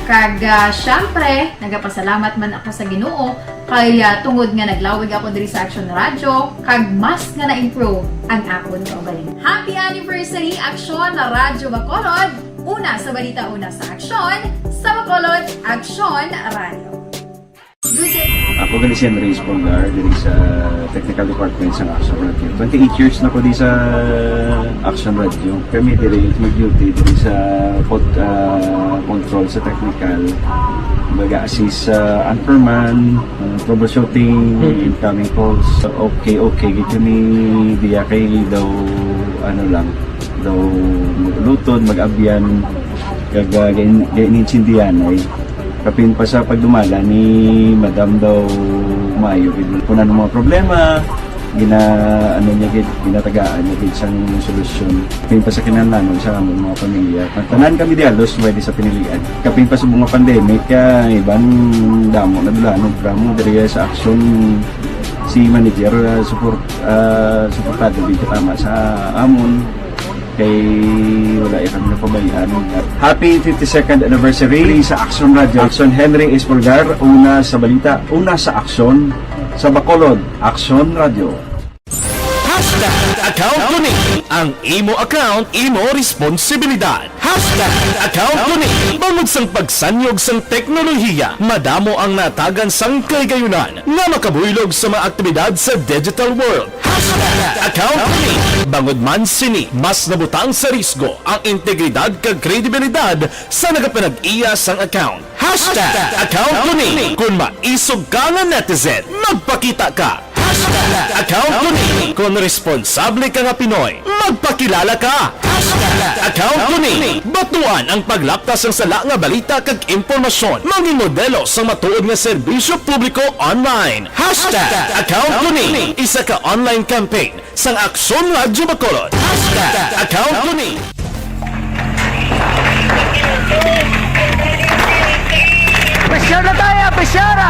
Kag, ah, syempre, nagapasalamat man ako sa Ginoo kay, ah, tungod nga naglawig ako diri sa Action Radio, kag mas nga na-improve ang akon kaugalingon. Happy anniversary, Action Radyo Bacolod! Una sa balita, una sa aksyon, sa Bacolod, Action Radio. Ako gali si Henry Espolgar, diri sa technical department sa Action Radio. Twenty-eight years na ko di sa Action Radio. Kami diri mag-duty diri sa pod-, ah, control sa technical. Mag-assist sa anchorman, ah, troubleshooting, Mm. incoming calls. Okay, okay, gid kami diya kay daw, ano lang, daw mag-lutod, mag-abyan, kag, ah, gain-, gain-, gain-intindihan ay. Kapin pa sa pagdumala ni Madam daw maayo gid. Kung ano mga problema, gina-, ano niya gid, ginatagaan niya gid sang solusyon. Kapin pa sa kinahanglanon sa among mga pamilya. Ang tanan kami diya, halos may di sa pinilian. Kapin pa sa mga pandemic, ah, iban damo na dula, no, programa diri sa Action, si manager, ah, support, ah, suportado gid katama sa amon. Kay wala ya kami napabayaan. Happy fifty-second anniversary sa Action Radio. Action Henry Espolgar, una sa balita, una sa aksyon, sa Bacolod, Action Radio. Hashtag account ko ni. Ang imo account, imo responsibilidad. Hashtag account ko ni. Bangod sang pagsanyog sang teknolohiya, madamo ang natagan sang kahigayunan nga makabuylog sa mga aktibidad sa digital world. Hashtag account ko ni. Bangod man sini, mas nabutang sa risgo ang integridad kag kredibilidad sa nagapanag-iya sang account. Hashtag account ko ni. Kon maisog ka nga netizen, magpakita ka. Hashtag account ko ni. Kon responsable ka nga Pinoy, magpakilala ka. Hashtag account ko ni. Batuan ang paglapta sang sala nga balita kag impormasyon. Mangin modelo sang matuod nga serbisyo publiko online. Hashtag account ko ni. Isa ka online campaign Sang Aksyon Radyo Bacolod. Hashtag account ko ni. Pressure na tayo, pressure!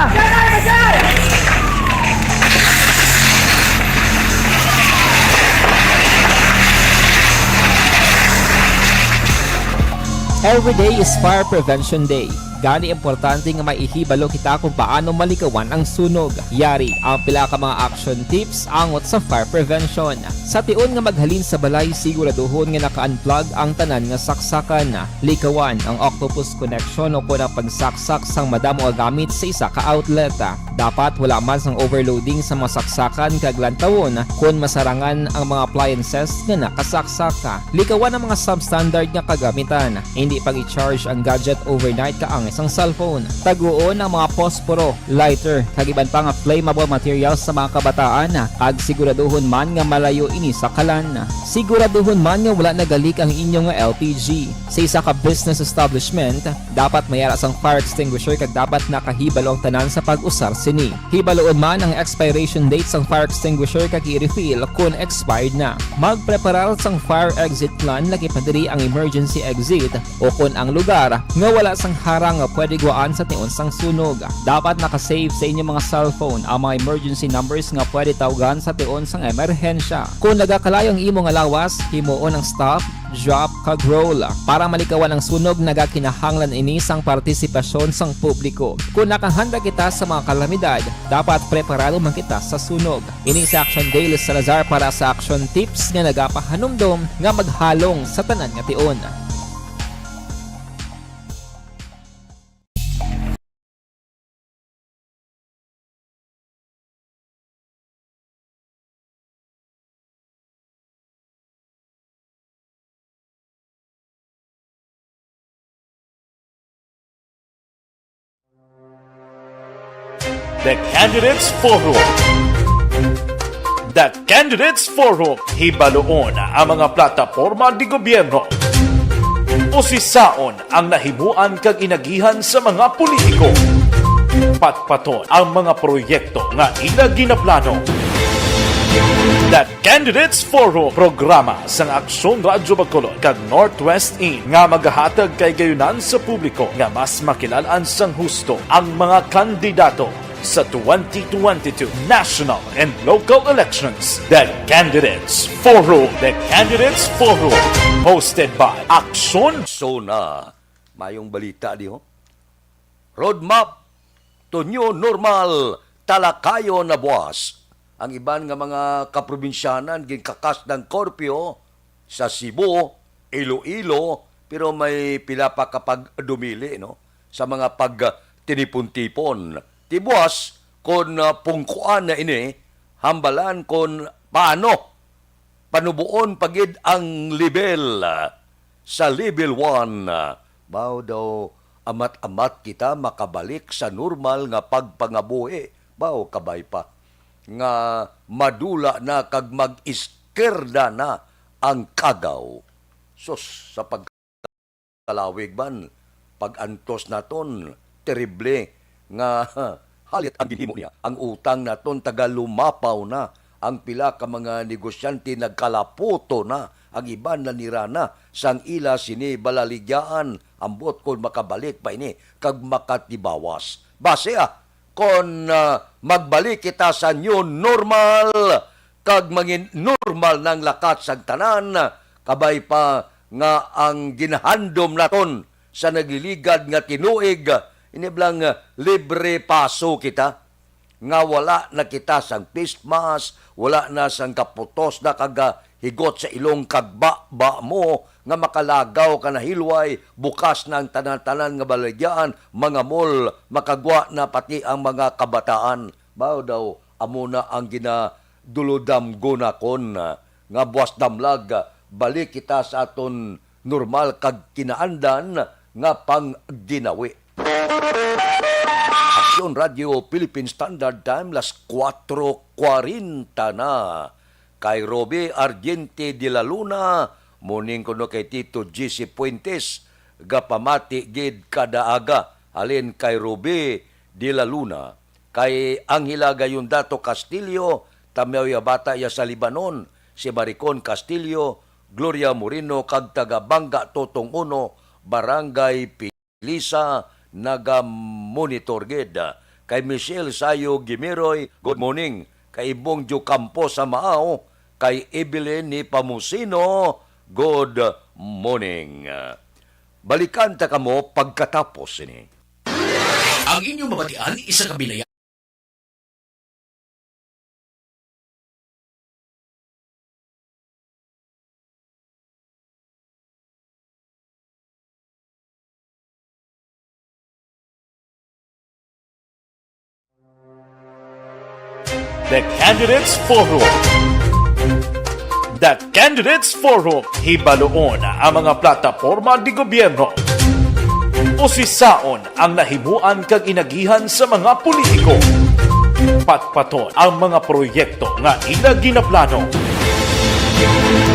Every day is Fire Prevention Day. Gani, importante nga may ihibalo kita kung paano malikawan ang sunog. Yari ang pila ka mga action tips angot sa fire prevention. Sa tion nga maghalin sa balay, siguraduhon nga naka-unplug ang tanan nga saksakan. Likawan ang octopus connection o kon ang pagsaksak sang madamo nga gamit sa isa ka outlet. Dapat wala man sang overloading sa mga saksakan kag lantawon kon masarangan ang mga appliances nga nakasaksak. Likawan ang mga substandard nga kagamitan. Indi pag-i-charge ang gadget overnight kaangay sang cellphone. Taguon ang mga posporo, lighter, kag iban pa nga flammable materials sa mga kabataan, kag siguraduhon man nga malayo ini sa kalan. Siguraduhon man nga wala nagalik ang inyo nga L P G. Sa isa ka business establishment, dapat may ara sang fire extinguisher kag dapat nakahibalo ang tanan sa pag-usar sini. Hibaloon man ang expiration date sang fire extinguisher kag i-refill kon expired na. Magpreparar sang fire exit plan, lakip na diri ang emergency exit o kon ang lugar nga wala sang harang nga pwede guwaan sa tion sang sunog. Dapat naka-save sa inyo mga cellphone ang mga emergency numbers nga pwede tawgan sa tion sang emerhensya. Kon nagakalayo ang imo nga lawas, himuon ang stop, drop, kag roll. Para malikawan ang sunog, nagakinahanglan ini sang partisipasyon sang publiko. Kon nakahanda kita sa mga kalamidad, dapat preparado man kita sa sunog. Ini si Action Dale Salazar para sa Action Tips nga nagapahanumdom nga maghalong sa tanan nga tion. The Candidates Forum. The Candidates Forum, hibaloon ang mga plataporma di gobyerno. Usisaon ang nahimuan kag inagihan sa mga politiko. Patpaton ang mga proyekto nga ila ginaplano. The Candidates Forum, programa sang Aksyon Radyo Bacolod kag Northwest In nga magahatag kay gayunan sa publiko nga mas makilal-an sang husto ang mga kandidato sa twenty twenty-two national and local elections. The Candidates Forum. The Candidates Forum. Hosted by Aksyon. So na, mayong balita di, ho? Roadmap to new normal, talakayon na buwas. Ang iban nga mga kaprobinsyanan ginkakas ng curfew sa Cebu, Iloilo, pero may pila pa ka pagdumili, no, sa mga pagtinipon-tipon. Ti buwas, kon, ah, pungkuan na ini, hambalan kon paano panubuon pa gid ang level, ah, sa level one, ah, baw daw amat-amat kita makabalik sa normal nga pagpangabuhi, baw kabay pa nga madula na kag mag-iskerda na ang kagaw. Sus, sa pag kalawig man, pag-antos naton, terrible nga halit ang ginhimo niya. Ang utang naton tagalumapaw na. Ang pila ka mga negosyante nagkalaputo na. Ang iban nanira na sang ila sini balaligyaan, ambot kon makabalik pa ini kag makatibawas. Basi, ah, kon, ah, magbalik kita sa new normal kag mangin normal na ang lakat sang tanan, kabay pa nga ang ginahandom naton sa nagliligad nga tinuig, ini bala nga libre paso kita, nga wala na kita sang face mask, wala na sang kaputos na kag, ah, higot sa ilong kag baba mo, nga makalagaw ka na hilway, bukas na ang tanan-tanan nga balagyaan, mga mall, makagwa na pati ang mga kabataan. Baw daw, amo na ang ginadulodamgo nakon, nga buwas damlag, balik kita sa aton normal kag kinaandan nga pangginawi. Aksyon Radio Philippine Standard Time, las kuwatro kwarenta na. Kay Roby Argente de la Luna, morning kuno kay Tito G C Fuentes, gapamati gid kada aga, halin kay Roby de la Luna. Kay Angela Gayondato Castillo, tamyaw ya bata ya sa Libanon. si Maricon Castillo, Gloria Moreno, kag taga Banga Totong Uno, Barangay Pilisa, naga-monitor gid. Kay Michelle Sayo Gimiroy, good morning. Kay Ibong Ju Campo sa Maao, kay Evelyn ni Pamusino, good morning. Balikan ta kamo pagkatapos sini. Ang inyong mabatian, isa ka binaya. The Candidates Forum. The Candidates Forum. Hibaluon ang mga plataporma di gobyerno. Usisaon ang nahimuan kag inagihan sa mga politiko. Patpaton ang mga proyekto nga ila ginaplano.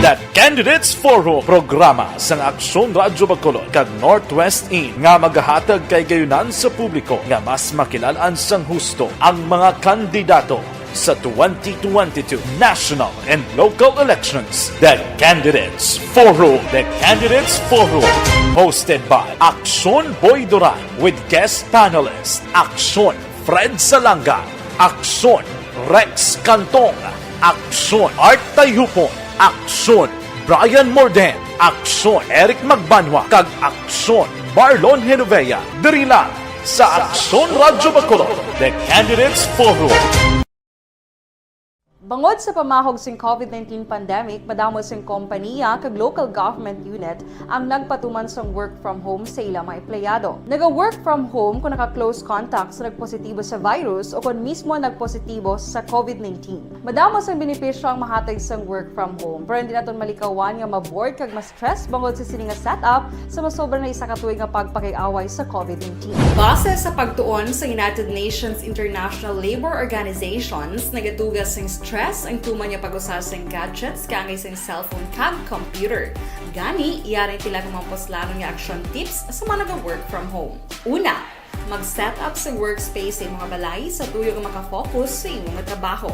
The Candidates Forum, programa sang Aksyon Radyo Bacolod kag Northwest In nga magahatag kay gayunan sa publiko nga mas makilalan sang husto ang mga kandidato sa twenty twenty-two national and local elections. The Candidates Forum. The Candidates Forum, hosted by Aksyon Boy Duran with guest panelist Aksyon Fred Salanga, Aksyon Rex Cantong, Aksyon Art Tayhupon, Aksyon Brian Morden, Aksyon Eric Magbanwa, kag Aksyon Marlon Genovea. Diri lang sa Aksyon Radyo Bacolod, The Candidates Forum. Bangod sa pamahog sing COVID nineteen pandemic, madamo sing kompaniya kag local government unit ang nagpatuman sang work from home sa ila mga empleyado. Naga-work from home kung naka-close contact sa nagpositibo sa virus o kon mismo nagpositibo sa COVID nineteen. Madamo sang benepisyo ang mahatag sang work from home, pero hindi naton malikawan nga ma-bored kag ma-stress bangod sa sini nga setup sa masobra na isa ka tuig nga pagpakig-away sa COVID nineteen. Base sa pagtuon sa United Nations International Labor Organizations, nagatuga sing stress ang tuman nga pag-usa sing gadgets kaangay sing cellphone kag computer. Gani, yari ang pila ka mga puslanon nga action tips sa mga naga-work from home. Una, mag-set up sa workspace sa imong balay sa tuyo nga makafocus sa imong trabaho.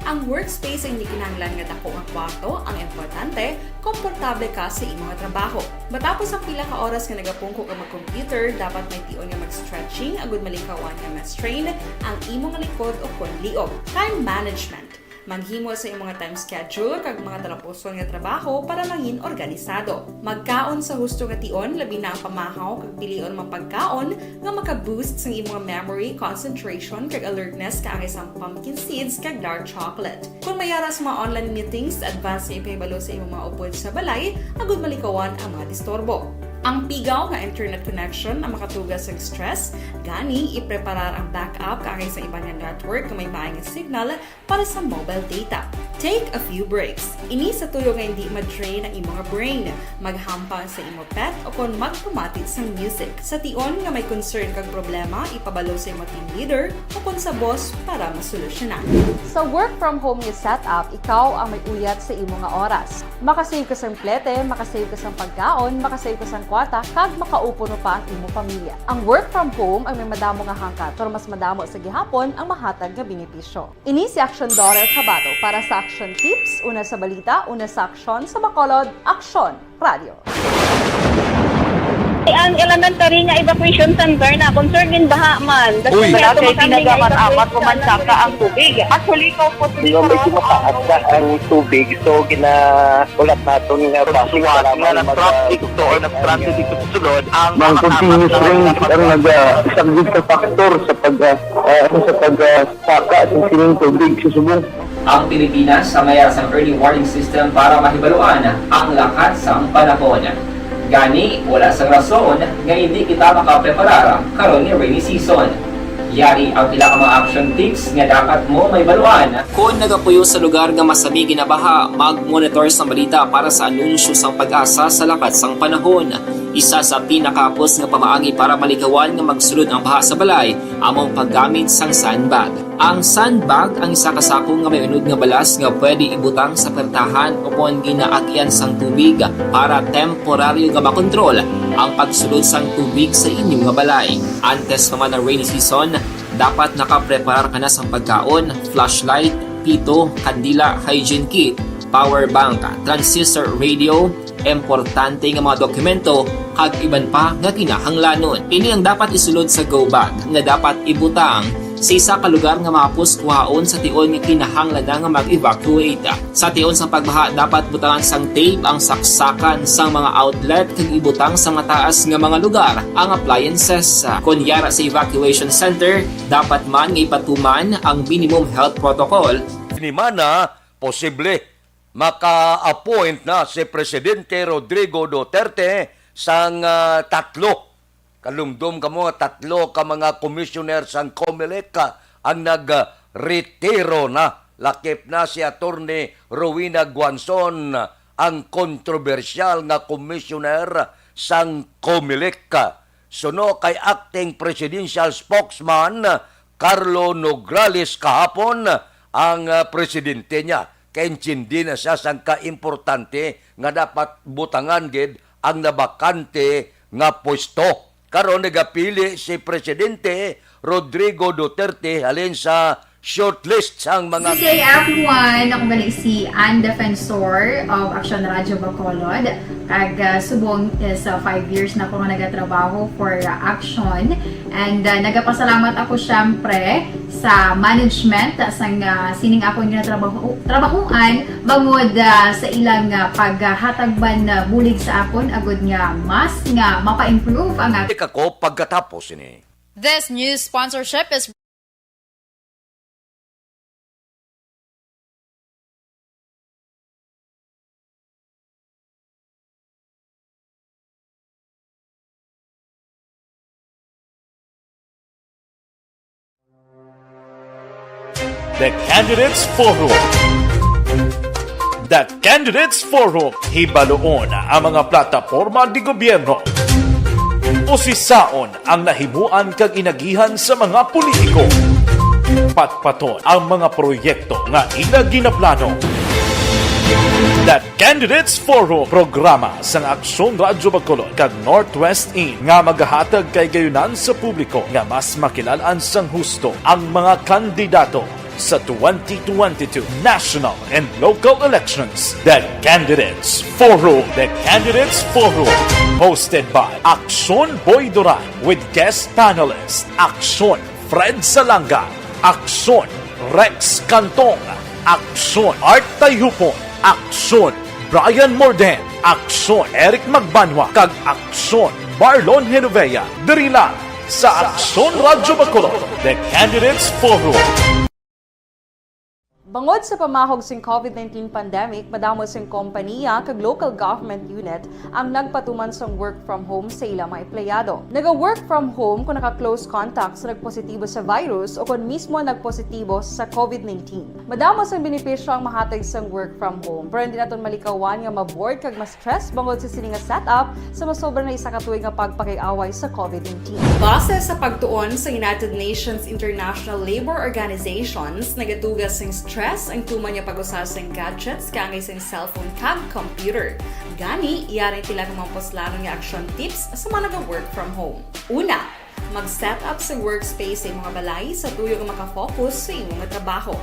Ang workspace ay hindi kinahanglan nga dako nga kwarto, ang importante, komportable ka sa imong trabaho. Matapos ang pila ka oras nga nagapungko ka mag-computer, dapat may tion nga mag-stretching agud malikawan nga ma-strain ang imong likod o kon liog. Time management. Maghimo sa imong time schedule kag mga talapuson nga trabaho para mangin organisado. Magkaon sa husto nga tion, labi na ang pamahaw kag pilion mga pagkaon nga maka-boost sang imong memory, concentration, kag alertness kaangay sang pumpkin seeds kag dark chocolate. Kon may ara sa mga online meetings, advance nga ipahibalo sa imong mga upod sa balay agud malikawan ang mga disturbo. Ang pigaw nga internet connection ang makatuga sang stress, gani ipreparar ang backup kaangay sa iban nga network nga may maay nga signal para sa mobile data. Take a few breaks. Ini sa tuyo nga hindi ma-drain ang imong brain. Maghampang sa imo pet o kon magpamati sang music. Sa tion nga may concern kag problema, ipabalo sa imo team leader o kon sa boss para masolusyonan. Sa work from home nga setup, ikaw ang may uyat sa imo nga oras. Makasave ka sang plete, makasave ka sang pagkaon, makasave ka sang kwarta, kag makaupod pa ang imo pamilya. Ang work from home ang may madamo nga hangkat, pero mas madamo sa gihapon ang mahatag nga benepisyo. Ini si Aksyon Dorer Cabato para sa Aksyon Tips, una sa balita, una sa aksyon, sa Bacolod, Aksyon Radio. Ang elementary nga evacuation center na concern din baha man. Uy. Wala kay tinaga man amat o mansaka ang tubig. Actually, ko po. Di ba may kumakaas na ang tubig, so ginaulat naton nga basi nga nag-traffic to or nag-transit dito sa sulod ang mga continuous rain ang nag-, ah, isang big factor sa pag, ah, ah, sa pag, ah, saka sa sining tubig sa subong. Ang Pilipinas ang may sang early warning system para mahibaluan ang lakat sang panahon. Gani, wala sang rason nga hindi kita makapreparar karon nga rainy season. Yari ang pila ka mga action tips nga dapat mo mahibaluan. Kon nagapuyo sa lugar nga masami ginabaha, mag-monitor sang balita para sa anunsyo sang PAGASA sa lakat sang panahon. Isa sa pinakahapos nga pamaagi para malikawan nga magsulod ang baha sa balay amo ang paggamit sang sandbag. Ang sandbag ang isa ka sako nga may unod nga balas nga pwede ibutang sa pertahan o kon ginaagian sang tubig para temporaryo nga makontrol ang pagsulod sang tubig sa inyo nga balay. Antes pa man ang rainy season, dapat nakapreparar ka na sang pagkaon, flashlight, pito, kandila, hygiene kit, power bank, transistor radio, importante nga mga dokumento, kag iban pa nga kinahanglanon. Ini ang dapat isulod sa go bag nga dapat ibutang sa isa ka lugar nga mahapos kuhaon sa tion nga kinahanglan na nga mag-evacuate. Sa tion sang pagbaha, dapat butangan sang tape ang saksakan sang mga outlet kag ibutang sa mataas nga mga lugar ang appliances. Kon yara sa evacuation center, dapat man nga ipatuman ang minimum health protocol. Sinimana, posible maka-appoint na si Presidente Rodrigo Duterte sang, ah, tatlo. Kalumdom kamo nga tatlo ka mga commissioner sang Comelec, ah, ang nagretiro na. Lakip na si Attorney Rowena Guanzon, ang kontrobersyal nga commissioner sang Comelec. Suno kay acting presidential spokesman Carlo Nograles kahapon, ang, ah, presidente niya. Kay intindi na siya sang kaimportante nga dapat butangan gid ang nabakante nga pwesto. Karon nagapili si Presidente Rodrigo Duterte halin sa shortlist sang mga Good day, everyone! Ako gali si Ann Defensor of Action Radyo Bacolod. Kag, ah, subong is, ah, five years na ako nga nagatrabaho for, ah, Action. And, ah, nagapasalamat ako, syempre, sa management sang, ah, sining akon nga trabaho, trabahoan bangod, ah, sa ilang, ah, paghatag man, ah, bulig sa akon agud nga mas nga mapa-improve ang ak- Ako pagkatapos ini. This news sponsorship is The Candidates Forum. The Candidates Forum. Hibaluon ang mga plataporma di gobyerno. Usisaon ang nahimuan kag inagihan sa mga politiko. Patpaton ang mga proyekto nga ila ginaplano. The Candidates Forum, programa sang Aksyon Radyo Bacolod kag Northwest In nga magahatag kay gayunan sa publiko nga mas makilal-an sang husto ang mga kandidato sa twenty twenty-two national and local elections. The Candidates Forum. The Candidates Forum, hosted by Aksyon Boy Duran with guest panelist Aksyon Fred Salanga, Aksyon Rex Cantong, Aksyon Art Tayhupon, Aksyon Brian Morden, Aksyon Eric Magbanwa, kag Aksyon Marlon Genovea, diri lang sa Aksyon Radyo Bacolod, The Candidates Forum. Bangod sa pamahog sing COVID nineteen pandemic, madamo sing kompaniya kag local government unit ang nagpatuman sang work from home sa ila mga empleyado. Naga-work from home kon naka-close contact sa nagpositibo sa virus o kon mismo nagpositibo sa COVID nineteen. Madamo sang benepisyo ang mahatag sang work from home, pero hindi naton malikawan nga ma-bored kag ma-stress bangod sa sini nga setup sa masobra na isa ka tuig nga pagpakig-away sa COVID nineteen. Base sa pagtuon sa United Nations International Labour Organizations, nagatuga sing stress ang tuman nga pag-usa sing gadgets, kaangay sing cellphone kag computer. Gani, yari tila nga mga puslanon nga action tips sa mga naga-work from home. Una, mag-set up sa workspace sa imo nga balay sa tuyo nga makafocus sa imo nga trabaho.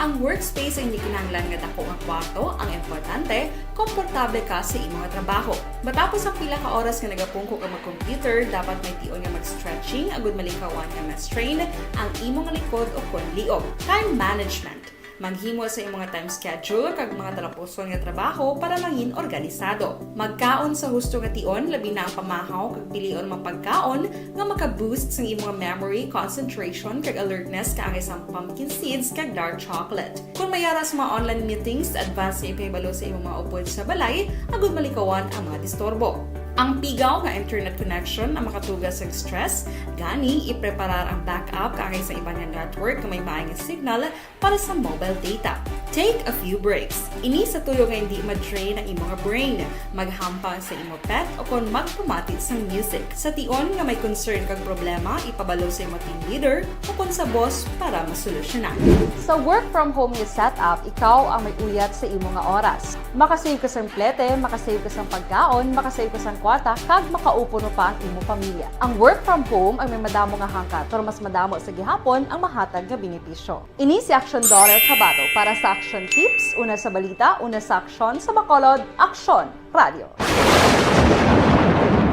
Ang workspace ay hindi kinahanglan nga dako nga kwarto, ang importante, komportable ka sa imo nga trabaho. Matapos ang pila ka oras nga nagapungko ka mag-computer, dapat may tion nga mag-stretching agud malikawan nga ma-strain ang imo nga likod o kon liog. Time management. Maghimo sa imo nga time schedule kag mga talapuson nga trabaho para mangin organisado. Magkaon sa husto nga tion, labi na ang pamahaw kag pilion mga pagkaon nga maka-boost sang imo nga memory, concentration, kag alertness kaangay sang pumpkin seeds kag dark chocolate. Kon may ara sa mga online meetings, advance nga ipahibalo sa imo mga upod sa balay agud malikawan ang mga disturbo. Ang pigaw nga internet connection ang makatuga sa stress, gani ipreparar ang backup kaangay sa iban nga network nga may maay nga signal para sa mobile data. Take a few breaks. Ini sa tuyo nga hindi ma-drain ang imo nga brain. Maghampang sa imo pet o kon magpamati sang music. Sa tion nga may concern kag problema, ipabalo sa imo team leader o kon sa boss para masolusyonan. Sa work from home nga setup, ikaw ang may uyat sa imo nga oras. Makasave ka sang plete, makasave ka sang pagkaon, makasave ka sang kwata kag makaupuno pa ang imo pamilya. Ang work from home ay may madamo nga hangkat, pero mas madamo sa gihapon ang mahatag nga benepisyo. Ini si Action Daughter Kabato para sa Action Tips, una sa balita, una sa aksyon, sa Bacolod, Aksyon Radio.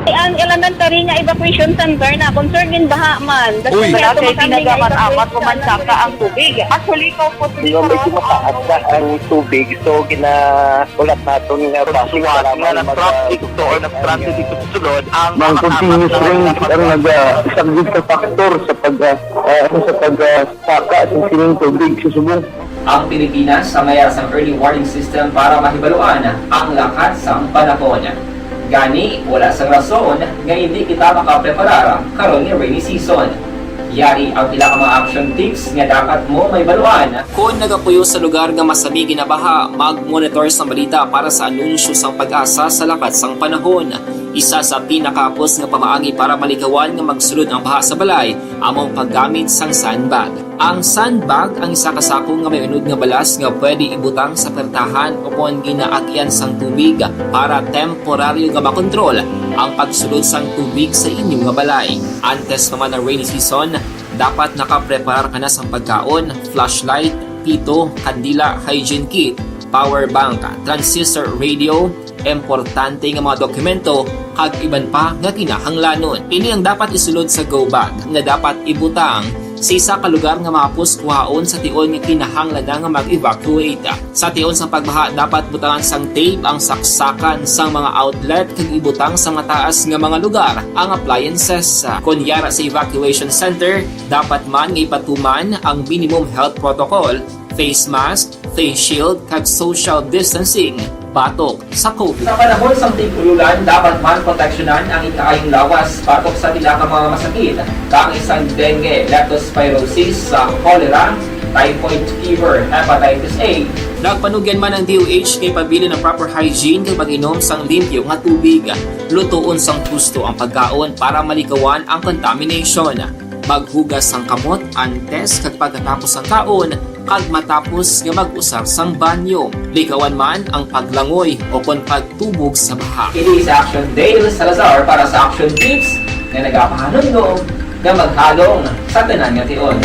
Ang elementary nga evacuation center na concern in baha man. Uy. Wala kay pinagaman amat ko man saka ang tubig. Actually, ikaw po. Di ba, medyo mataas na ang tubig, so gina-, ulat naton nga base nga lamang na mag-, traffic to or nag-transit ito sulod ang mga continuous rain ang nag-, ah, isang sa factor sa pag, ah, ah, ano, sa pag, ah, saka sa sining tubig sa subong. Ang Pilipinas sa mayara sang early warning system para mahibaluan ang lakat sang panahon. Gani, wala sang rason nga hindi kita makapreparar karon nga rainy season. Yari ang pila ka mga action tips nga dapat mo mahibaluan. Kon nagapuyo sa lugar nga masami ginabaha, mag-monitor sang balita para sa anunsyo sang PAGASA sa lakat sang panahon. Isa sa pinakahapos nga pamaagi para malikawan nga magsulod ang baha sa balay amo ang paggamit sang sandbag. Ang sandbag ang isa ka sako nga may unod nga balas nga pwede ibutang sa pertahan o kon ginaagyan sang tubig para temporaryo nga makontrol ang pagsulod sang tubig sa inyo nga balay. Antes pa man ang rainy season, dapat nakapreparar ka na sang pagkaon, flashlight, pito, kandila, hygiene kit, power bank, transistor radio, importante nga mga dokumento, kag iban pa nga kinahanglanon. Ini ang dapat isulod sa go bag nga dapat ibutang sa isa ka lugar nga mahapos kuhaon sa tion nga kinahanglan na nga mag-evacuate. Sa tion sang pagbaha, dapat butangan sang tape ang saksakan sang mga outlet kag ibutang sa mataas nga mga lugar ang appliances. Kon yara sa evacuation center, dapat man nga ipatuman ang minimum health protocol, face mask, face shield, kag social distancing batok sa COVID. Sa panahon sang tig-ululan, dapat man proteksyonan ang ikaayong lawas batok sa pila ka mga masakit, kaangay sang dengue, leptospirosis, sa cholera, typhoid fever, hepatitis A. Nagpanugyan man ang D O H nga ipabilin ang proper hygiene kag pag-inom sang limpyo nga tubig. Lutoon sang husto ang pagkaon para malikawan ang contamination. Maghugas sang kamot antes kag pagkatapos sang kaon, kag matapos nga mag-usar sang banyo. Likawan man ang paglangoy o kon pagtubog sa baha. Ini sa Action Dale Salazar para sa Action Tips nga nagapahanumdom nga maghalong sa tanan nga tion.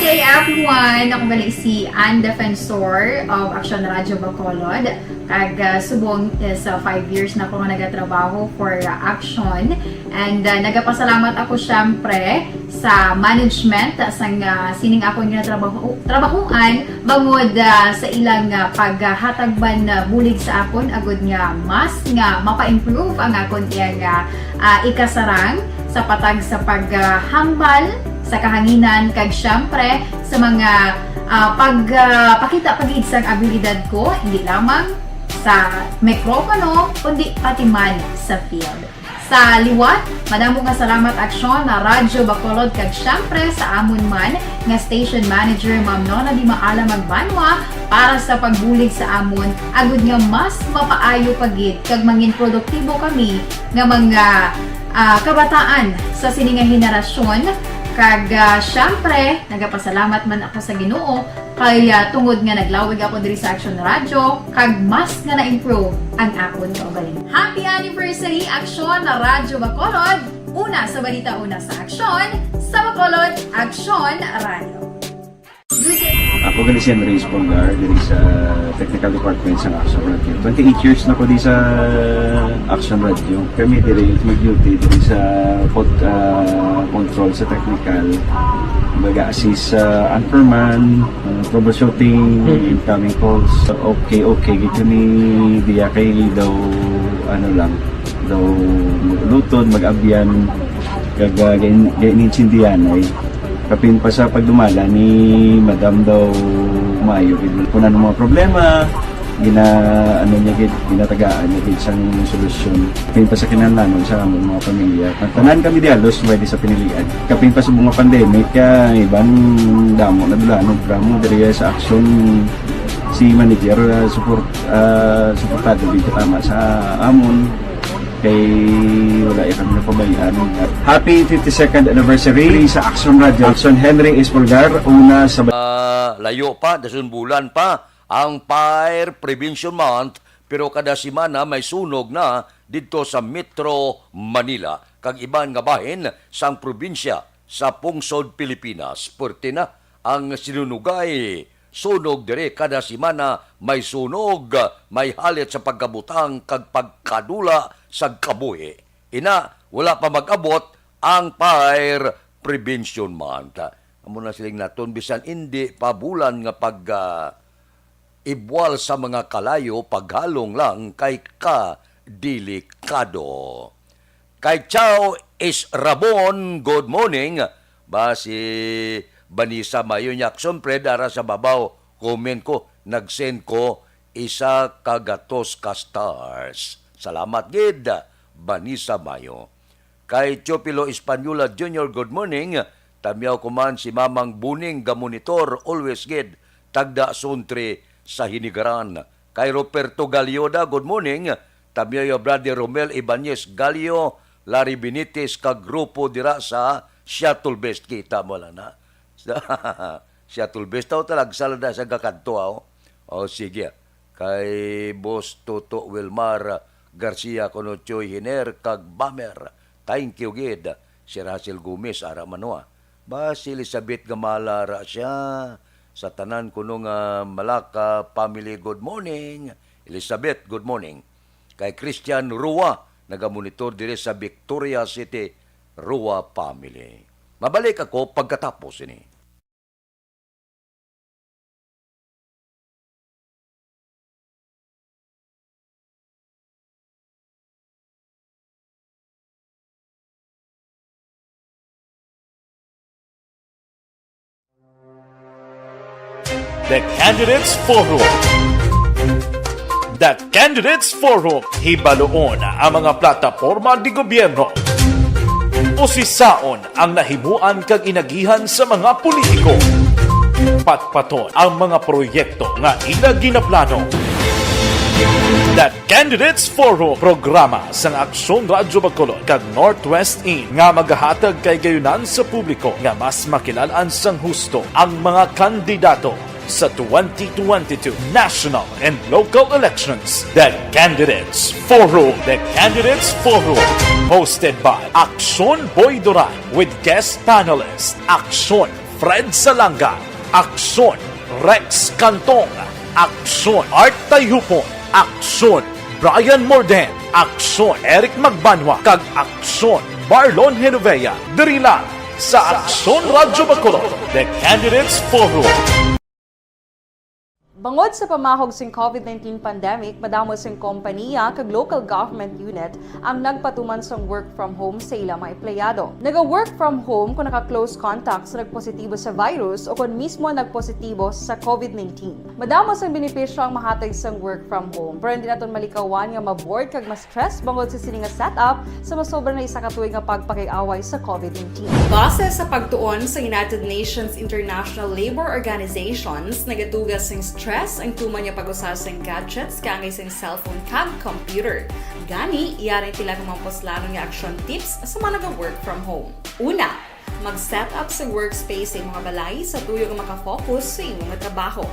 Good day, everyone! Ako gali si Ann Defensor of Action Radio Bacolod. Kag, ah, subong is, ah, five years na ako nga nagatrabaho for, ah, Action. And, ah, nagapasalamat ako, syempre, sa management, ah, sang, ah, sining akon nga trabaho, trabahuan, bangod, ah, sa ilang, ah, paghatag man, ah, bulig sa akon, agud nga mas nga mapa-improve ang akon iyang, ah, ah, ikasarang sa patag sa paghambal sa kahanginan, kag, syempre, sa mga, ah, pag, ah, pakita pa gid sang abilidad ko, hindi lamang sa mikropono, kundi pati man sa field. Sa liwat, madamo nga salamat, Aksyon, na Radyo Bacolod, kag syempre sa amon man nga station manager, Ma'am Nona Di Maala Magbanwa, para sa pagbulig sa amon, agud nga mas mapaayo pa gid kag mangin produktibo kami nga mga, ah, kabataan sa sini nga henerasyon. Kag, ah, syempre, nagapasalamat man ako sa Ginoo kay, ah, tungod nga naglawig ako diri sa Action Radio, kag mas nga na-improve ang akon kaugalingon. Happy anniversary, Action Radyo Bacolod! Una sa balita, una sa aksyon, sa Bacolod, Action Radio. Ako gali si Andres Polgar, diri sa Technical Department sa Action Radio. Twenty-eight years na ko di sa Action Radio. Kami diri mag-duty diri sa pod-, ah, control sa technical. Baga assist sa anchorman, ah, troubleshooting, incoming calls. Okay, okay, gid kami diya kay daw, ano lang, daw maglutod, mag-abyan, kag, ah, gain-, gain-, intindihan ay kapin pa sa pagdumala ni Madam daw maayo gid. Kung ano mga problema, gina-, ano niya gid, ginatagaan niya gid sang solusyon. Kapin pa sa kinahanglanon sa among mga pamilya. Tanan kami di halos pwede sa pinilian. Kapin pa sa mga pandemic, ah, iban damo na dula, ano, drama diri sa Action si manager, ah, support, ah, suportado gid tama sa amon. Kay wala ya kami napabayaan. Happy fifty-second anniversary sa Action Radio. Action Henry Espolgar, una sa Ah, layo pa, dason bulan pa ang Fire Prevention Month Pero kada semana may sunog na didto sa Metro Manila kag iban nga bahin sang probinsya sa pungsod Pilipinas. Puwerte na ang sinunugay. Sunog diri, kada semana may sunog, may halit sa pagkabutang kag pagkadula sa kabuhi. Ina, wala pa mag-abot ang Fire Prevention Month. Amo na siling naton, bisan indi pa bulan nga pag, ah, ibwal sa mga kalayo, paghalong lang kay kadelikado. Kay Chow is Rabon, good morning. Ba si Vanessa Mayo niya, siyempre, dara sa babaw, comment ko, nag-send ko isa ka gatos ka stars. Salamat gid, Vanessa Mayo. Kay Teofilo Española Junior, good morning. Tamyaw ko man si Mamang Buning ga monitor, always gid, tagda Suntre sa Hinigaran. Kay Roberto Galioda, good morning. Tamyaw ya Brother Romel Ibanez Galio, Larry Benitez, ka grupo dira sa Shuttle Best. Kita mo lang na. Sa Shuttle Best, tao talag salada sa gakanto, ah, oh. Oh, sige. Kay Boss Toto Wilmar Garcia, kuno Choy Hiner, kag Bamer. Thank you gid. Si Russell Gomez, ara man, oh, ah. Ba, si Elizabeth Gamala ra siya. Sa tanan kuno nga Malaka family, good morning. Elizabeth, good morning. Kay Christian Rua, nagamonitor diri sa Victoria City, Rua family. Mabalik ako pagkatapos ini. The Candidates Forum. The Candidates Forum. Hibaluon ang mga plataporma di gobyerno. Usisaon ang nahimuan kag inagihan sa mga politiko. Patpaton ang mga proyekto nga ila ginaplano. The Candidates Forum, programa sang Aksyon Radyo Bacolod kag Northwest In nga magahatag kay gayunan sa publiko nga mas makilalan sang husto ang mga kandidato sa twenty twenty-two national and local elections. The Candidates Forum. The Candidates Forum, hosted by Aksyon Boy Duran with guest panelist Aksyon Fred Salanga, Aksyon Rex Cantong, Aksyon Art Tayhupon, Aksyon Brian Morden, Aksyon Eric Magbanwa, kag Aksyon Marlon Genovea, diri lang sa Aksyon Radyo Bacolod, The Candidates Forum. Bangod sa pamahog sing covid nineteen pandemic, madamo sing kompanya kag local government unit ang nagpatuman sang work from home sa ila mga empleyado. Naga-work from home kon naka-close contact sa nagpositibo sa virus o kon mismo nagpositibo sa covid nineteen. Madamo sang benepisyo ang mahatag sang work from home, pero hindi naton malikawan nga ma-bored kag ma-stress bangod sa sini nga setup sa masobra na isa ka tuig nga pagpakig-away sa covid nineteen. Base sa pagtuon sa United Nations International Labour Organizations, nagatuga sing stress ang tuman nga pag-usa sing gadgets kaangay sing cellphone kag computer. Gani, yari ang pila ka mga puslanon nga action tips sa mga naga-work from home. Una, mag-set up sa workspace sa imong balay sa tuyo nga makafocus sa imong trabaho.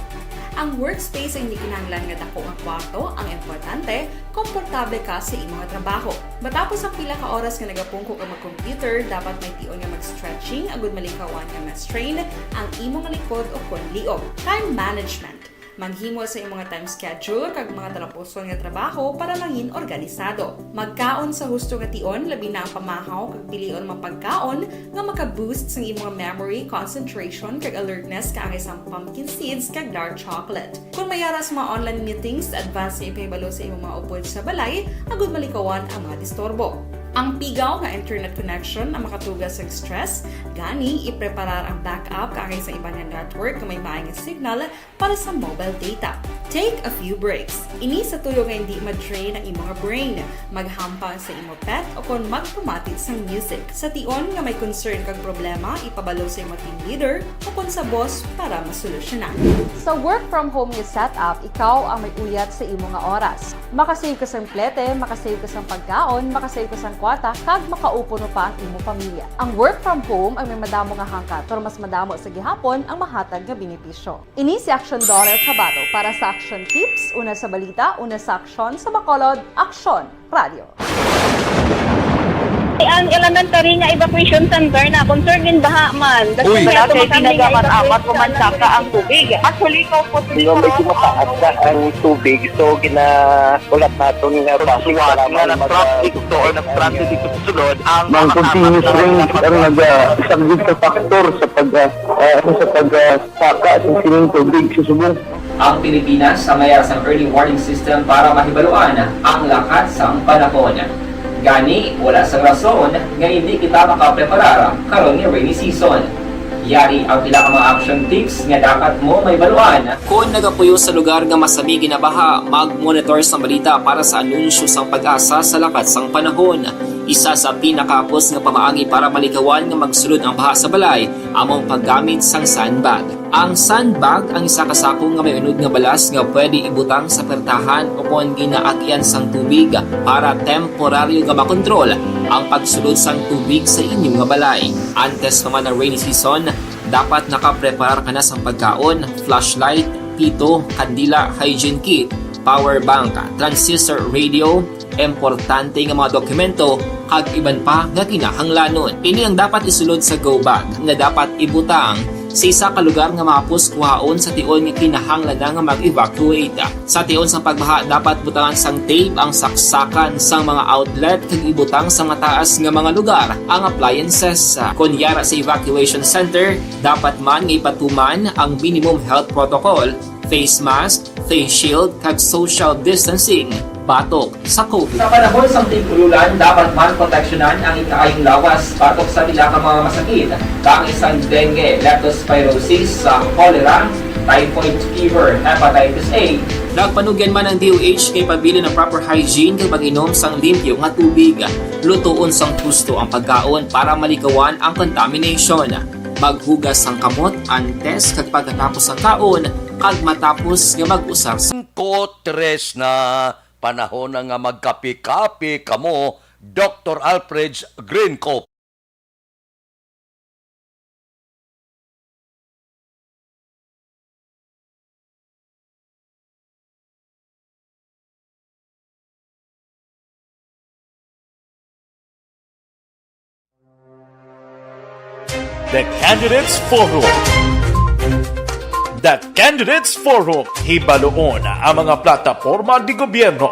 Ang workspace ay hindi kinahanglan nga dako nga kwarto, ang importante, komportable ka sa imong trabaho. Matapos ang pila ka oras nga nagapungko ka mag-computer, dapat may tion nga mag-stretching agud malikawan nga ma-strain ang imong likod o kon liog. Time management. Maghimo sa imong time schedule kag mga talapuson nga trabaho para mangin organisado. Magkaon sa husto nga tion, labi na ang pamahaw kag pilion mga pagkaon nga maka-boost sang imong memory, concentration, kag alertness kaangay sang pumpkin seeds kag dark chocolate. Kon may ara sa mga online meetings, advance nga ipahibalo sa imong mga upod sa balay agud malikawan ang mga disturbo. Ang pigaw nga internet connection ang makatuga sang stress, gani ipreparar ang backup kaangay sa iban nga network nga may maay nga signal para sa mobile data. Take a few breaks. Ini sa tuyo nga hindi ma-drain ang imong brain. Maghampang sa imong pet o kon magpamati sang music. Sa tion nga may concern kag problema, ipabalo sa imong team leader o kon sa boss para masolusyonan. Sa work from home nga setup, ikaw ang may uyat sa imo nga oras. Makasave ka sang plete, makasave ka sang pagkaon, makasave ka sang kwarta, kag makaupuno pa ang imo pamilya. Ang work from home ang may madamo nga hangkat, pero mas madamo sa gihapon ang mahatag nga benepisyo. Ini si Action Daughter Chavado para sa Action tips, una sa balita, una sa aksyon, sa Bacolod, Aksyon Radio. Ang elementary nga evacuation center na concerned in baha man. Uy, wala kay tinaga man amat ko man saka ang tubig. Actually, ko po Di ba medyo mataas na ang tubig, so ginahulat naton nga basi Suwat nga na traffic to or nag-transit dito sa sulod ang Ang continuous rain ang nagasaglit sa factor sa pag ah, ah, sa pag ah, saka sa sining tubig sa subong. Ang Pilipinas ang mayara sang early warning system para mahibaluan ang lakat sang panahon. Gani, wala sang rason nga hindi kita makapreparar karon nga rainy season. Yari ang pila ka mga action tips nga dapat mo mahibaluan. Kon nagapuyo sa lugar nga masami ginabaha, mag-monitor sang balita para sa anunsyo sang PAGASA sa lakat sang panahon. Isa sa pinakahapos nga pamaagi para malikawan nga magsulod ang baha sa balay amo ang paggamit sang sandbag. Ang sandbag ang isa ka sako nga may unod nga balas nga pwede ibutang sa pertahan o kon ginaagyan sang tubig para temporaryo nga makontrol ang pagsulod sang tubig sa inyo nga balay. Antes pa man ang rainy season, dapat nakapreparar ka na sang pagkaon, flashlight, pito, kandila, hygiene kit, power bank, transistor radio, importante nga mga dokumento, kag iban pa nga kinahanglanon. Ini ang dapat isulod sa go bag nga dapat ibutang sa isa ka lugar nga mahapos kuhaon sa tion nga kinahanglan na nga mag-evacuate. Sa tion sang pagbaha, dapat butangan sang tape ang saksakan sang mga outlet kag ibutang sa mataas nga mga lugar ang appliances. Kon yara sa evacuation center, dapat man nga ipatuman ang minimum health protocol, face mask, face shield, kag social distancing batok sa COVID. Sa panahon sang tig-ululan, dapat man proteksyonan ang ikaayong lawas batok sa pila ka mga masakit, kaangay sang dengue, leptospirosis, sa cholera, typhoid fever, hepatitis A. Nagpanugyan man ang D O H nga ipabilin ang proper hygiene kag pag-inom sang limpyo nga tubig. Lutoon sang husto ang pagkaon para malikawan ang contamination. Maghugas sang kamot antes kag pagkatapos sang kaon kag matapos nga mag-usar sa Singko tres na, panahon na nga magkapi-kapi kamo, Doktor Alfred's Green Coffee. The Candidates Forum. The Candidates Forum, hibaluon ang mga plataporma de gobyerno.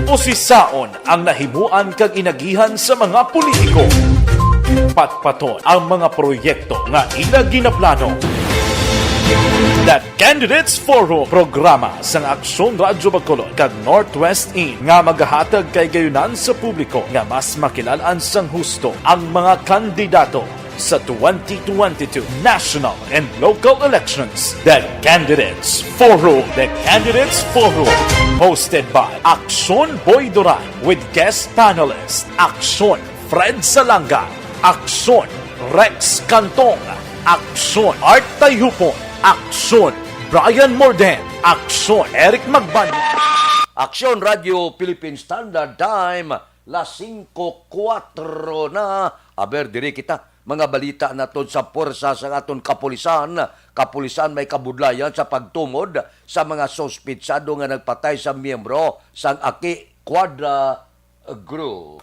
Usisaon ang nahimuan kag inagihan sa mga politiko. Patpaton ang mga proyekto nga ila ginaplano. The Candidates Forum, programa sang Aksyon Radyo Bacolod kag Northwest In nga magahatag kay gayunan sa publiko nga mas makilal-an sang husto ang mga kandidato sa twenty twenty-two national and local elections. The Candidates Forum. The Candidates Forum, hosted by Aksyon Boy Duran with guest panelist Aksyon Fred Salanga, Aksyon Rex Cantong, Aksyon Art Tayhupon, Aksyon Brian Morden, Aksyon Eric Magban. Aksyon Radyo Philippine Standard Time, las singko kuwatro na. Aber, diri kita. Mga balita naton sa puwersa sang aton kapulisan. Kapulisan may kabudlayan sa pagtumod sa mga suspitsado nga nagpatay sa miyembro sang Aki Quadra Group.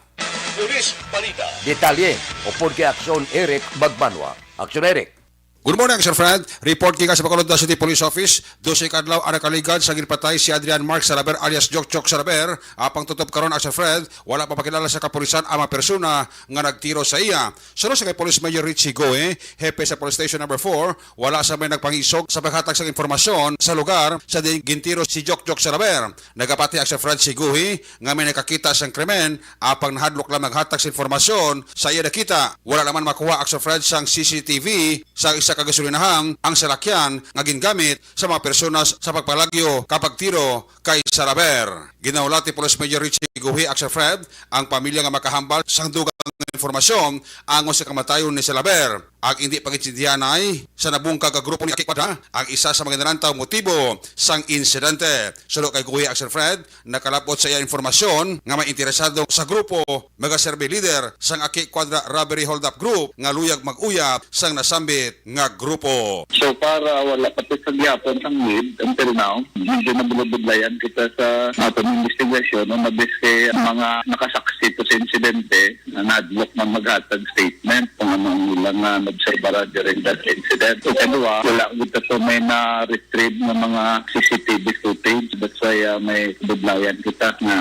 Police Balita. Detalye upod kay Aksyon Eric Magbanwa. Aksyon Eric. Good morning, Sir Fred. Report gikan sa Bacolod City Police Office. Dose ka adlaw ang nakaligad sa ginpatay si Adrian Mark Salaber alias Jokjok Salaber. Apang tutob karon, Sir Fred, wala pa makilala sa kapulisan ang mga persona nga nagtiro sa iya. Suno sa kay Police Major Richie Goe, hepe sa Police Station Number four, wala sa may nagpangisog sa paghatag sa impormasyon sa lugar sa diin gintiro si Jokjok Salaber. Nagapati ang Sir Fred Siguhi nga may nakakita sang krimen, apang nahadlok lang maghatag sa impormasyon sa iya nakita. Wala naman makuha ang Sir Fred sang C C T V sa isa ka gasolinahang ang salakyan nga gingamit sa mga personas sa pagpalagyo kag pagtiro kay Salaber. Ginahulati Police Major Richie Guhi ang Sir Fred ang pamilya nga makahambal sang dugang nga impormasyon angon sa kamatayon ni Salaber. Ang indi pagkaintindihanay sa nabungkag nga grupo ni Aki Kwadra ang isa sa mga ginalantaw motibo sang insidente. Suno kay Guhi Action Fred, nakalapot sa iya informasyon nga may interesado sa grupo, magaserbi leader sang Aki Kwadra Robbery Holdup Group nga luyag mag-uyab sang nasambit nga grupo. So far, ah, wala pa to sa gihapon sang lead until now. Medyo nabudlayan kita sa aton investigasyon, no, mabis kay mga nakasaksi to sa insidente, na nadlok man maghatag statement kung ano ang ilang, ah, naobserbaran during that incident. Ikaduha, wala kita so may na-retrieve nga mga C C T V footage. That's why, ah, may budlayan kita nga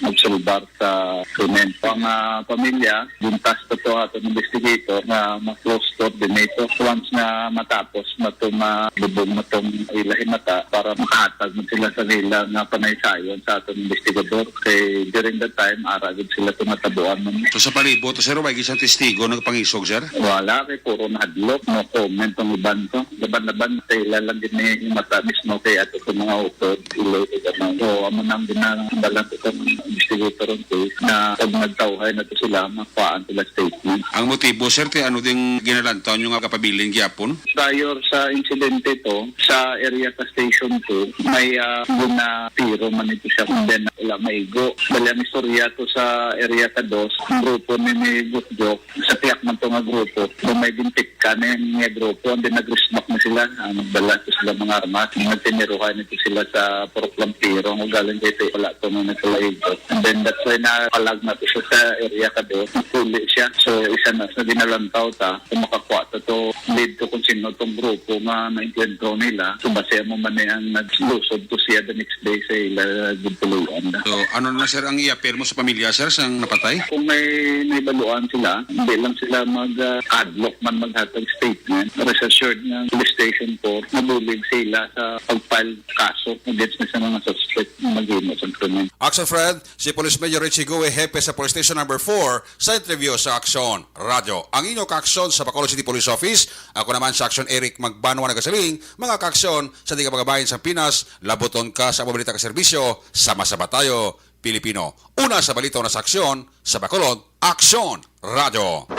obserbar sa krimen. Ang, ah, pamilya, gintask to aton investigator nga ma-close coordinate once nga matapos na to, malubong na tong ila himata para makahatag man sila sa nila nga panaysayon sa aton investigador. Kay during that time, ara gid sila to natabuan man. So, sa palibot, sir, way isang testigo nagpangisog, sir? Wala, kay puro nahadlok, no comment ang iban to. Laban-laban, sa ila lang gid ni himata mismo kay ato sa mga utod, ilo, ilo, ano. So, amo nang ginadala ko sa mga investigator ang case na pag nagtawhay na to sila, makuhaan sila statement. Ang motibo, sir, ti ano ding ginalantaw nyo nga kapabilin gyapon? Prior sa insidente to, sa area sa Station two, may, ah, ginatiro man ito siya, and then wala maigo. Bali, ang istorya to sa area ka dos, grupo ni, ni Gusjok, sa piyak man to nga grupo, kung may gintik ka na yung mga grupo, and then nag-respond na sila, ah, nagdala to sila mga armas, nagtiniruhan nito sila sa purok lampiro, ang ugaling kay wala to na nagkalayo. And then that's why napalag na to siya sa area ka dos, nagpuli siya. So, isa na sa ginalantaw ta, kung makakuha ta to, lead to kung sino tong grupo nga naengkwentro nila. So, base mo man ni ang naglusod to siya the next day sa ila gid puloy-an na. So, ano na, sir, ang i-appeal mo sa pamilya, sir, sang napatay? Kung may, may baluan sila, hindi lang sila mag, ah, adlok man maghatag statement. Rest assured nga police station four, mabulig sila sa pag-file kaso against na sa mga suspect na maghimo sa krimen. Action Fred, si Police Major Richie Gue, hepe sa Police Station Number four, sa interview sa Aksyon Radyo. Ang inyo kaaksyon sa Bacolod City Police Office, ako naman sa Aksyon Eric Magbanwa nagasiling, mga kaaksyon sa di kapagabayan sa Pinas, labuton ka sa balita ka serbisyo, sama-sama tayo, Pilipino. Una sa balita, una sa aksyon, sa Bacolod, Aksyon Radyo.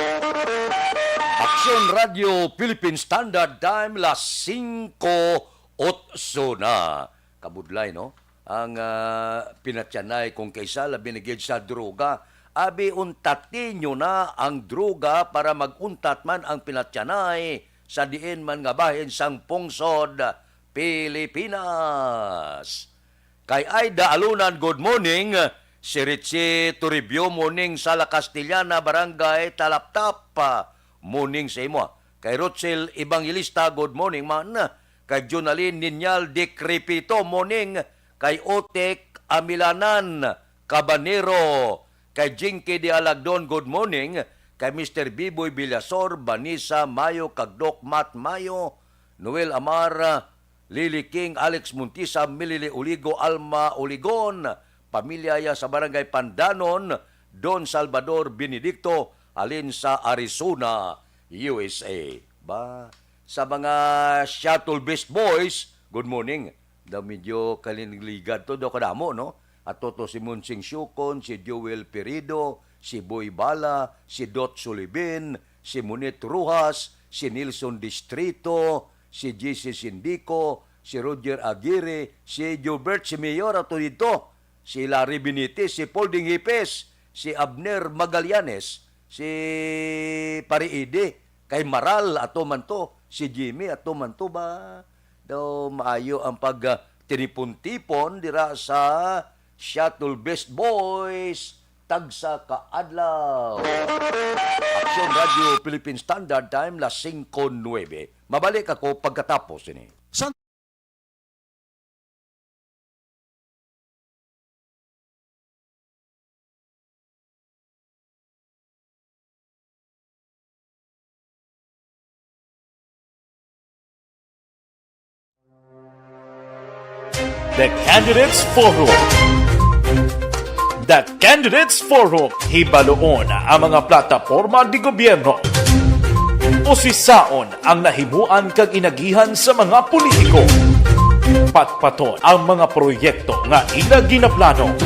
Aksyon Radyo Philippine Standard Time, las singko otso na. Kabudlay, no? Ang, ah, pinatyanay kung kaisa labi na gid sa droga. Abi, untati nyo na ang droga para mag-untat man ang pinatyanay sa diin man nga bahin sang pungsod Pilipinas. Kay Aida Alunan, good morning. Si Richie Toribio, morning sa La Castellana, Barangay Talaptap. Ah, morning sa imo. Kay Rochel Evangelista, good morning man. Kay Jonalyn Ninyal Decrepito, morning. Kay Otek Amilanan Cabanero, kay Jinky de Alagdon, good morning. Kay Mister Biboy Villasor, Vanessa Mayo, kag Doc Matt Mayo, Noel Amar, Lily King, Alex Montisa, Milili Oligo, Alma Oligon, pamilya ya sa Barangay Pandanon, Don Salvador Benedicto, halin sa Arizona, U S A. Ba, sa mga Shuttle Beast Boys, good morning. Daw medyo kalinligad to, daw kadamo, no? Ato to si Monsing Siukon, si Joel Perido, si Boy Bala, si Dot Sulibin, si Monet Rojas, si Nelson Distrito, si J C Sindico, si Roger Aguirre, si Gilbert, si Mayor, ato dito, si Larry Benitez, si Paul Ding Hipes, si Abner Magallanes, si Pare Ede, kay Maral, ato man to, si Jimmy, ato man to ba? Daw maayo ang pag, ah, tinipon-tipon dira sa Shuttle Beast Boys, tagsa ka adlaw. Aksyon Radyo Philippine Standard Time, las singko nuebe. Mabalik ako pagkatapos ini. The Candidates Forum. The Candidates Forum, hibaluon ang mga plataporma de gobyerno. Usisaon ang nahimuan kag inagihan sa mga politiko. Patpaton ang mga proyekto nga ila ginaplano.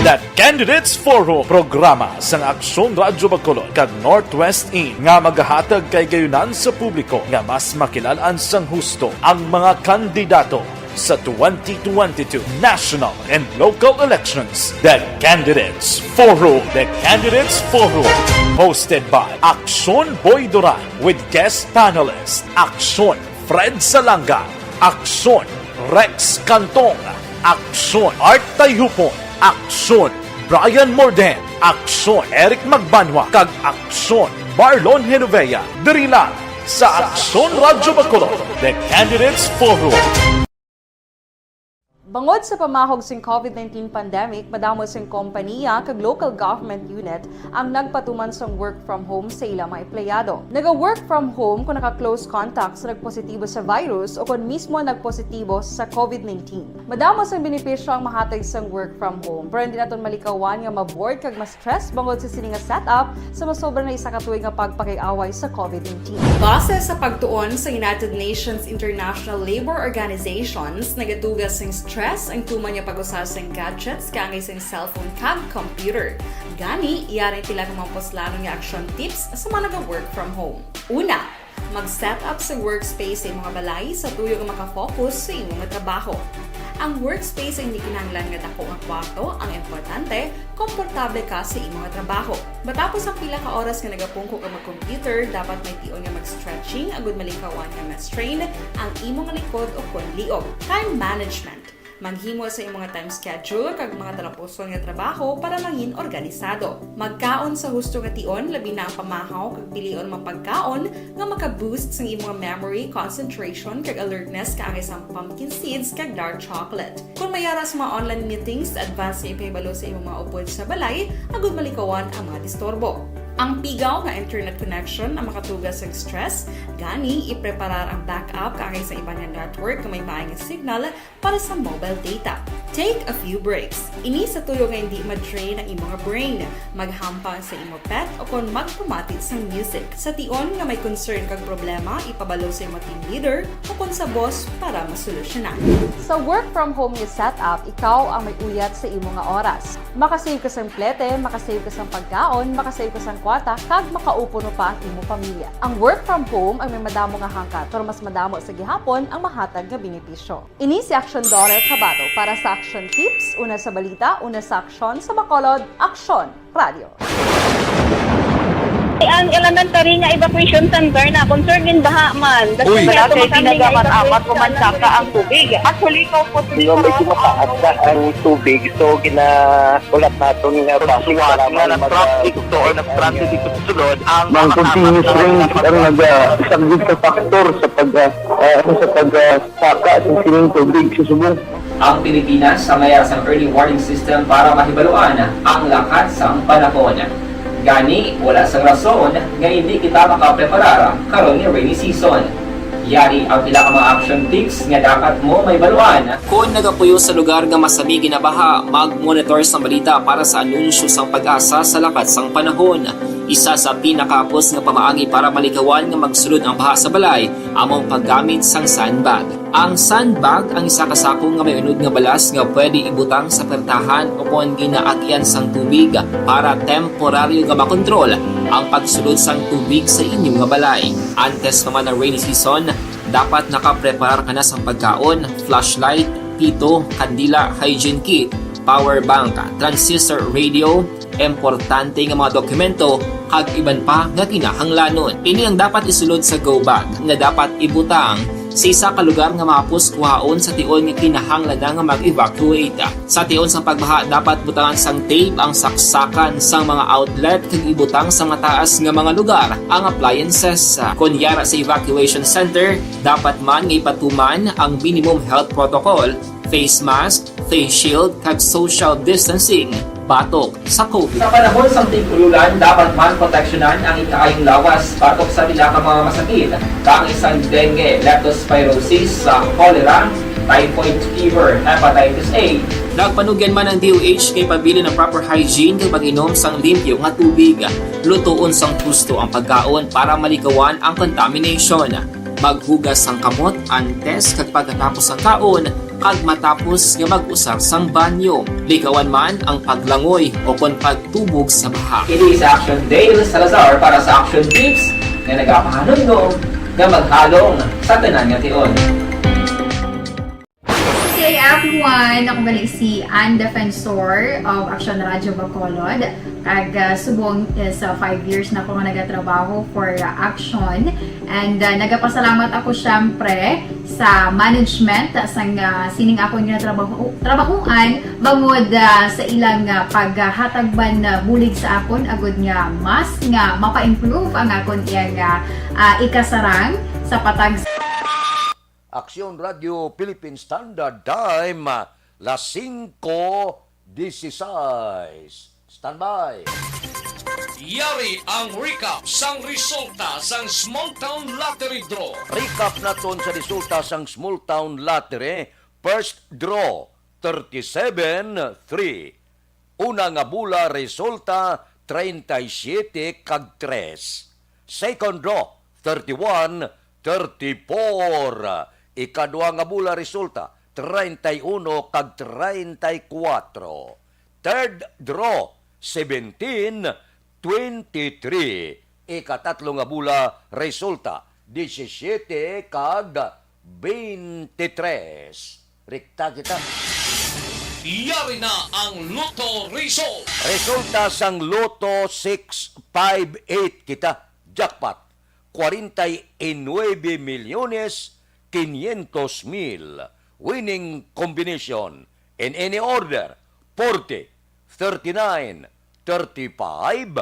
The Candidates Forum, programa sang Aksyon Radyo Bacolod kag Northwest Inn nga magahatag kahigayonan sa publiko nga mas makilalan sang husto ang mga kandidato sa twenty twenty-two national and local elections. The Candidates Forum. The Candidates Forum, hosted by Aksyon Boy Duran with guest panelist Aksyon Fred Salanga, Aksyon Rex Cantong, Aksyon Art Tayhupon, Aksyon Brian Morden, Aksyon Eric Magbanwa, kag Aksyon Marlon Genovea. Diri lang sa Aksyon Radyo Bacolod, The Candidates Forum. Bangod sa pamahog sing COVID nineteen pandemic, madamo sing kompaniya kag local government unit ang nagpatuman sang work from home sa ilang mga empleyado. Naga-work from home kung naka-close contact sa nagpositibo sa virus o kung mismo nagpositibo sa COVID nineteen. Madamo sang benepisyo ang mahatag sang work from home, pero hindi naton malikawan nga ma-bored kag ma-stress bangod sa sini nga setup sa masobra na isa ka tuig nga pagpakig-away sa COVID nineteen. Base sa pagtuon sa United Nations International Labor Organizations, nagatuga sing stress ang tuman nga pag-usa sing gadgets kaangay sing cellphone kag computer. Gani, yari ang pila ka mga puslanon nga action tips sa mga naga-work from home. Una, mag-set up sa workspace sa imong balay sa tuyo nga makafocus sa imong trabaho. Ang workspace ay hindi kinahanglan nga dako nga kwarto, ang importante, komportable ka sa imong trabaho. Matapos ang pila ka oras nga nagapungko ka mag-computer, dapat may tion nga mag-stretching agud malikawan nga ma-strain ang imong likod o kon liog. Time management. Maghimo sa imong time schedule kag mga talapuson nga trabaho para mangin organisado. Magkaon sa husto nga tion, labi na ang pamahaw kag pilion mga pagkaon nga maka-boost sang imong memory, concentration, kag alertness kaangay sang pumpkin seeds kag dark chocolate. Kung may ara sa mga online meetings, advance nga ipahibalo sa imong mga upod sa balay agud malikawan ang mga disturbo. Ang pigaw nga internet connection ang makatuga sang stress, gani ipreparar ang backup kaangay sa iban nga network nga may maay nga signal para sa mobile data. Take a few breaks. Ini sa tuyo nga hindi ma-drain ang imong brain. Maghampang sa imo pet o kon magpamati sang music. Sa tion nga may concern kag problema, ipabalo sa imo team leader o kon sa boss para masolusyonan. Sa work from home nga setup, ikaw ang may uyat sa imo nga oras. Makasave ka sang plete, makasave ka sang pagkaon, makasave ka sang kwarta, kag makaupod pa ang imo pamilya. Ang work from home ang may madamo nga hangkat, pero mas madamo sa gihapon ang mahatag nga benepisyo. Ini si Aksyon Dorel Cabato para sa Aksyon Tips, una sa balita, una sa aksyon, sa Bacolod, Aksyon Radio. Ang elementary nga evacuation center na concerned din baha man. Uy. Wala kay pinagamat-amat o mansaka ang tubig. Actually, ikaw po, di ba, may tumataas na ang tubig, so ginaulat naton nga traffic nga nag-traffic to or nag-transit dito sa sulod ang mga continuous rain ang nag-, ah, isang good factor sa pag, ah, ah, sa pag, ah, saka sa sining tubig sa subong. Ang Pilipinas ang may sang early warning system para mahibaluan ang lakat sang panahon. Gani, wala sang rason nga hindi kita makapreparar karon nga rainy season. Yari ang pila ka mga action tips nga dapat mo mahibaluan. Kon nagapuyo sa lugar nga masami ginabaha, mag-monitor sa balita para sa anunsyo sang PAGASA sa lakat sang panahon. Isa sa pinakahapos nga pamaagi para malikawan nga magsulod ang baha sa balay amo ang paggamit sang sandbag. Ang sandbag ang isa ka sako nga may unod nga balas nga pwede ibutang sa pertahan o kon ginaagian sang tubig para temporaryo nga makontrol ang pagsulod sang tubig sa inyo nga balay. Antes pa man ang rainy season, dapat nakapreparar ka na sang pagkaon, flashlight, pito, kandila, hygiene kit, power bank, transistor radio, importante nga mga dokumento, kag iban pa nga kinahanglanon. Ini ang dapat isulod sa go bag nga dapat ibutang sa isa ka lugar nga mahapos kuhaon sa tion nga kinahanglan na nga mag-evacuate. Sa tion sang pagbaha, dapat butangan sang tape ang saksakan sang mga outlet kag ibutang sa mataas nga mga lugar ang appliances. Kon yara sa evacuation center, dapat man nga ipatuman ang minimum health protocol, face mask, face shield, kag social distancing batok sa COVID. Sa panahon sang tig-ululan, dapat man proteksyonan ang ikaayong lawas batok sa pila ka mga masakit, kaangay sang dengue, leptospirosis, sa cholera, typhoid fever, hepatitis A. Nagpanugyan man ang D O H nga ipabilin ang proper hygiene kag pag-inom sang limpyo nga tubig. Lutoon sang husto ang pagkaon para malikawan ang contamination. Maghugas sang kamot antes kag pagkatapos sang kaon, Pag matapos nga mag-usar sang banyo, ligawan man ang paglangoy o kon pagtubog sa baha. Ini sa Action Dale Salazar para sa Action Tips nga nagapahanumdom nga maghalong sa tanan nga tion. Good day, everyone! Ako gali si Ann Defensor of Action Radio Bacolod. Kag, ah, subong is, ah, five years na ako nga nagatrabaho for, ah, Action. And, ah, nagapasalamat ako, syempre, sa management sang, ah, sining akon nga trabaho, trabahuan, bangod, ah, sa ilang, ah, paghatag man, ah, bulig sa akon, agud nga mas nga mapa-improve ang akon iyang, ah, ah, ikasarang sa patag. Aksyon Radio Philippine Standard Time, las singko dieciséis. Standby. Yari ang recap sang resulta sang Small Town Lottery Draw. Recap naton sa resulta sang Small Town Lottery. First draw, thirty-seven three. Una nga bola resulta, treinta y siete kag tres. Second draw, thirty-one thirty-four. Ikadua nga bola resulta, treinta y uno kag treinta y cuatro. Third draw, seventeen twenty-three. Ikatatlo nga bola resulta, disisyete kag beintitres. Rekta kita. Yari na ang Lotto result. Resulta sang Lotto six five eight kita, jackpot, cuarenta y nueve millones quinientos mil. Winning combination in any order, forty, thirty-nine, thirty-five,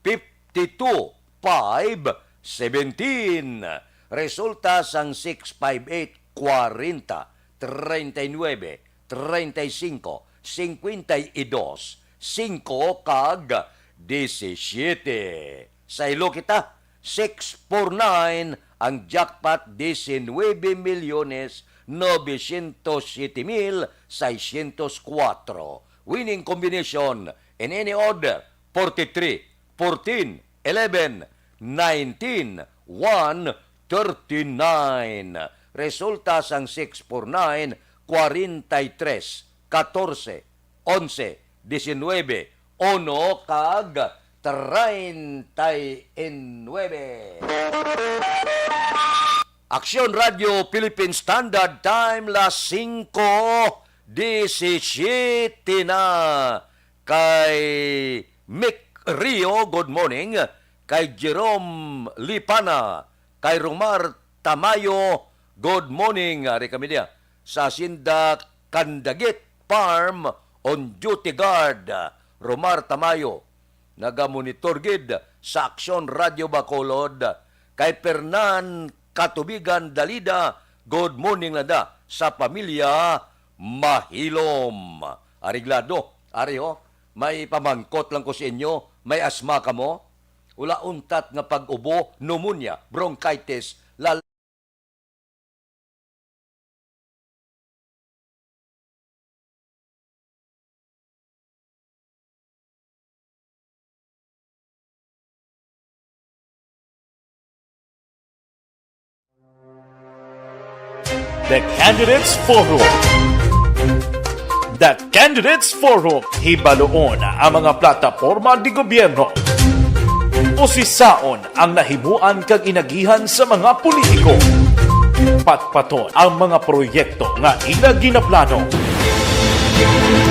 fifty-two, five, seventeen. Resulta sang six five eight, cuarenta, treinta y nueve, treinta y cinco, cincuenta y dos, cinco kag disisyete. Saylo kita, six four nine ang jackpot, diecinuebe milyones novecientos siete mil seiscientos cuatro. Winning combination in any order, forty-three, fourteen, eleven, nineteen, one, thirty-nine. Resulta sang six four nine, cuarenta y tres, catorce, onse, diecinuebe, uno, kag treinta y nueve. Aksyon Radio Philippine Standard Time, las singko diecisiete na. Kay Mick Rio, good morning. Kay Jerome Lipana, kay Romar Tamayo, good morning. Ari kami diya sa Hacienda Candagit Farm, on duty guard, Romar Tamayo. Nagamonitor gid sa Aksyon Radio Bacolod. Kay Fernan Katubigan Dalida, good morning lang da sa pamilya Mahilom. Ariglado, ari ho, may pamangkot lang ko sa inyo, may asma kamo? Wala untat nga pag-ubo, pneumonia, bronchitis, lal- The Candidates Forum. The Candidates Forum, hibaluon ang mga plataporma de gobyerno. Usisaon ang nahimuan kag inagihan sa mga politiko. Patpaton ang mga proyekto nga ila ginaplano.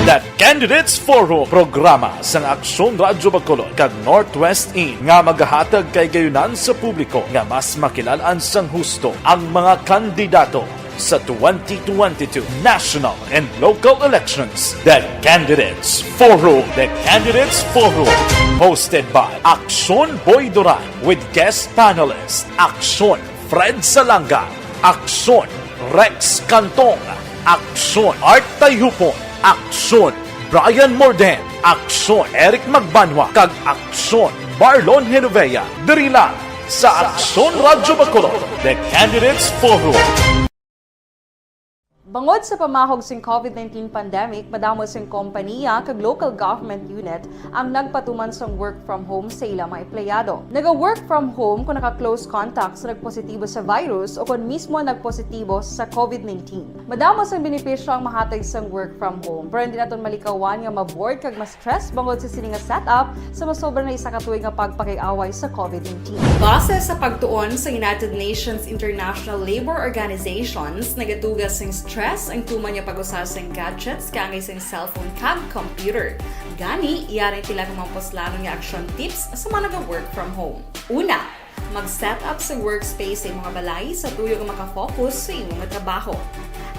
The Candidates Forum, programa sang Aksyon Radyo Bacolod kag Northwest In nga magahatag kay gayunan sa publiko nga mas makilal-an sang husto ang mga kandidato sa twenty twenty-two national and local elections. The Candidates Forum. The Candidates Forum, hosted by Aksyon Boy Duran with guest panelist Aksyon Fred Salanga, Aksyon Rex Cantong, Aksyon Art Tayhupon, Aksyon Brian Morden, Aksyon Eric Magbanwa, kag Aksyon Marlon Genovea, diri lang sa Aksyon Radyo Bacolod, The Candidates Forum. Bangod sa pamahog sing COVID nineteen pandemic, madamo sing kompaniya kag local government unit ang nagpatuman sang work from home sa ilang mga empleyado. Naga-work from home kung naka-close contact sa nagpositibo sa virus o kon mismo nagpositibo sa COVID nineteen. Madamo sang benepisyo ang mahatag sang work from home, pero hindi naton malikawan nga ma-bored kag ma-stress bangod sa sini nga setup sa masobra na isa ka tuig nga pagpakig-away sa COVID nineteen. Base sa pagtuon sa United Nations International Labour Organizations, nagatuga sing stress ang tuman nga pag-usa sing gadgets kaangay sing cellphone kag computer. Gani, yari ang pila ka mga puslanon nga action tips sa mga naga-work from home. Una, mag-set up sa workspace sa imong balay sa tuyo nga makafocus sa imong trabaho.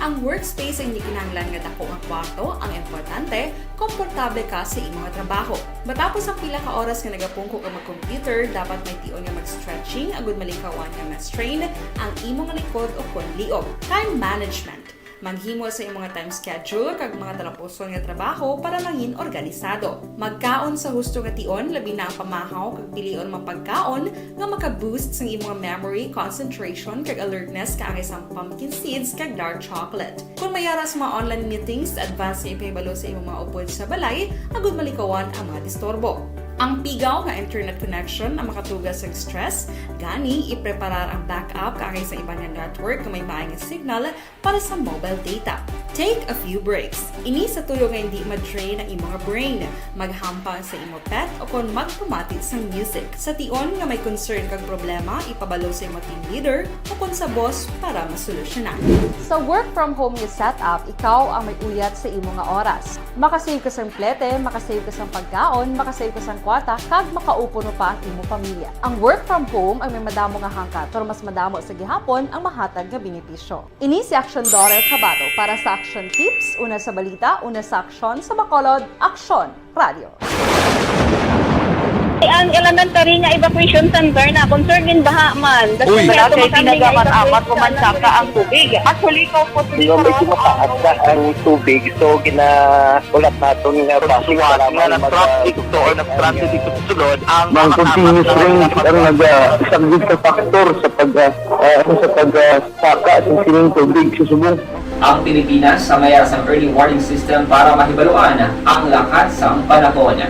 Ang workspace ay hindi kinahanglan nga dako nga kwarto ang importante, komportable ka sa imong trabaho. Matapos ang pila ka oras nga nagapungko ka mag-computer, dapat may tion nga mag-stretching agud malikawan nga ma-strain ang imong likod o kon liog. Time management. Maghimo sa imong time schedule kag mga talapuson nga trabaho para mangin organisado. Magkaon sa husto nga tion, labi na ang pamahaw kag pilion mga pagkaon nga maka-boost sang imong memory, concentration, kag alertness kaangay sang pumpkin seeds kag dark chocolate. Kung may ara sa mga online meetings, advance nga ipahibalo sa imong mga upod sa balay agud malikawan ang mga disturbo. Ang pigaw nga internet connection ang makatuga sa stress, gani ipreparar ang backup kaangay sa iban nga network nga may maay nga signal para sa mobile data. Take a few breaks. Ini sa tuyo nga hindi ma-drain ang imong brain. Maghampang sa imo pet o kon magpamati sang music. Sa tion nga may concern kag problema, ipabalo sa imo team leader o kon sa boss para masolusyonan. Sa work from home nga setup, ikaw ang may uyat sa imo nga oras. Makasave ka sang plete, makasave ka sang pagkaon, makasave ka sang kwarta, kag makaupo pa ang imo pamilya. Ang work from home ang may madamo nga hangkat, pero mas madamo sa gihapon ang mahatag nga benepisyo. Ini si Action Daughter Kabato para sa Action Tips, una sa balita, una sa aksyon, sa Bacolod, Aksyon Radio. Ang elementary nga evacuation center na concern in baha man. Uy. Wala kay pinagamat-amat, pumansaka ang tubig. Actually, ikaw po, medyo mataas na ang tubig, so ginahulat naton nga basic. Suwat nga nag-traffic to or nag-transit dito sa sulod ang mga continuous rain ang nag-, ah, isang sa factor sa pag, ah, ah, sa pag, ah, saka sa sining tubig sa subong. Ang Pilipinas ang may ara sang early warning system para mahibaluan ang lakat sang panahon.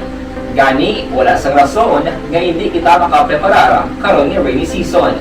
Gani, wala sang rason nga hindi kita makapreparar karon nga rainy season.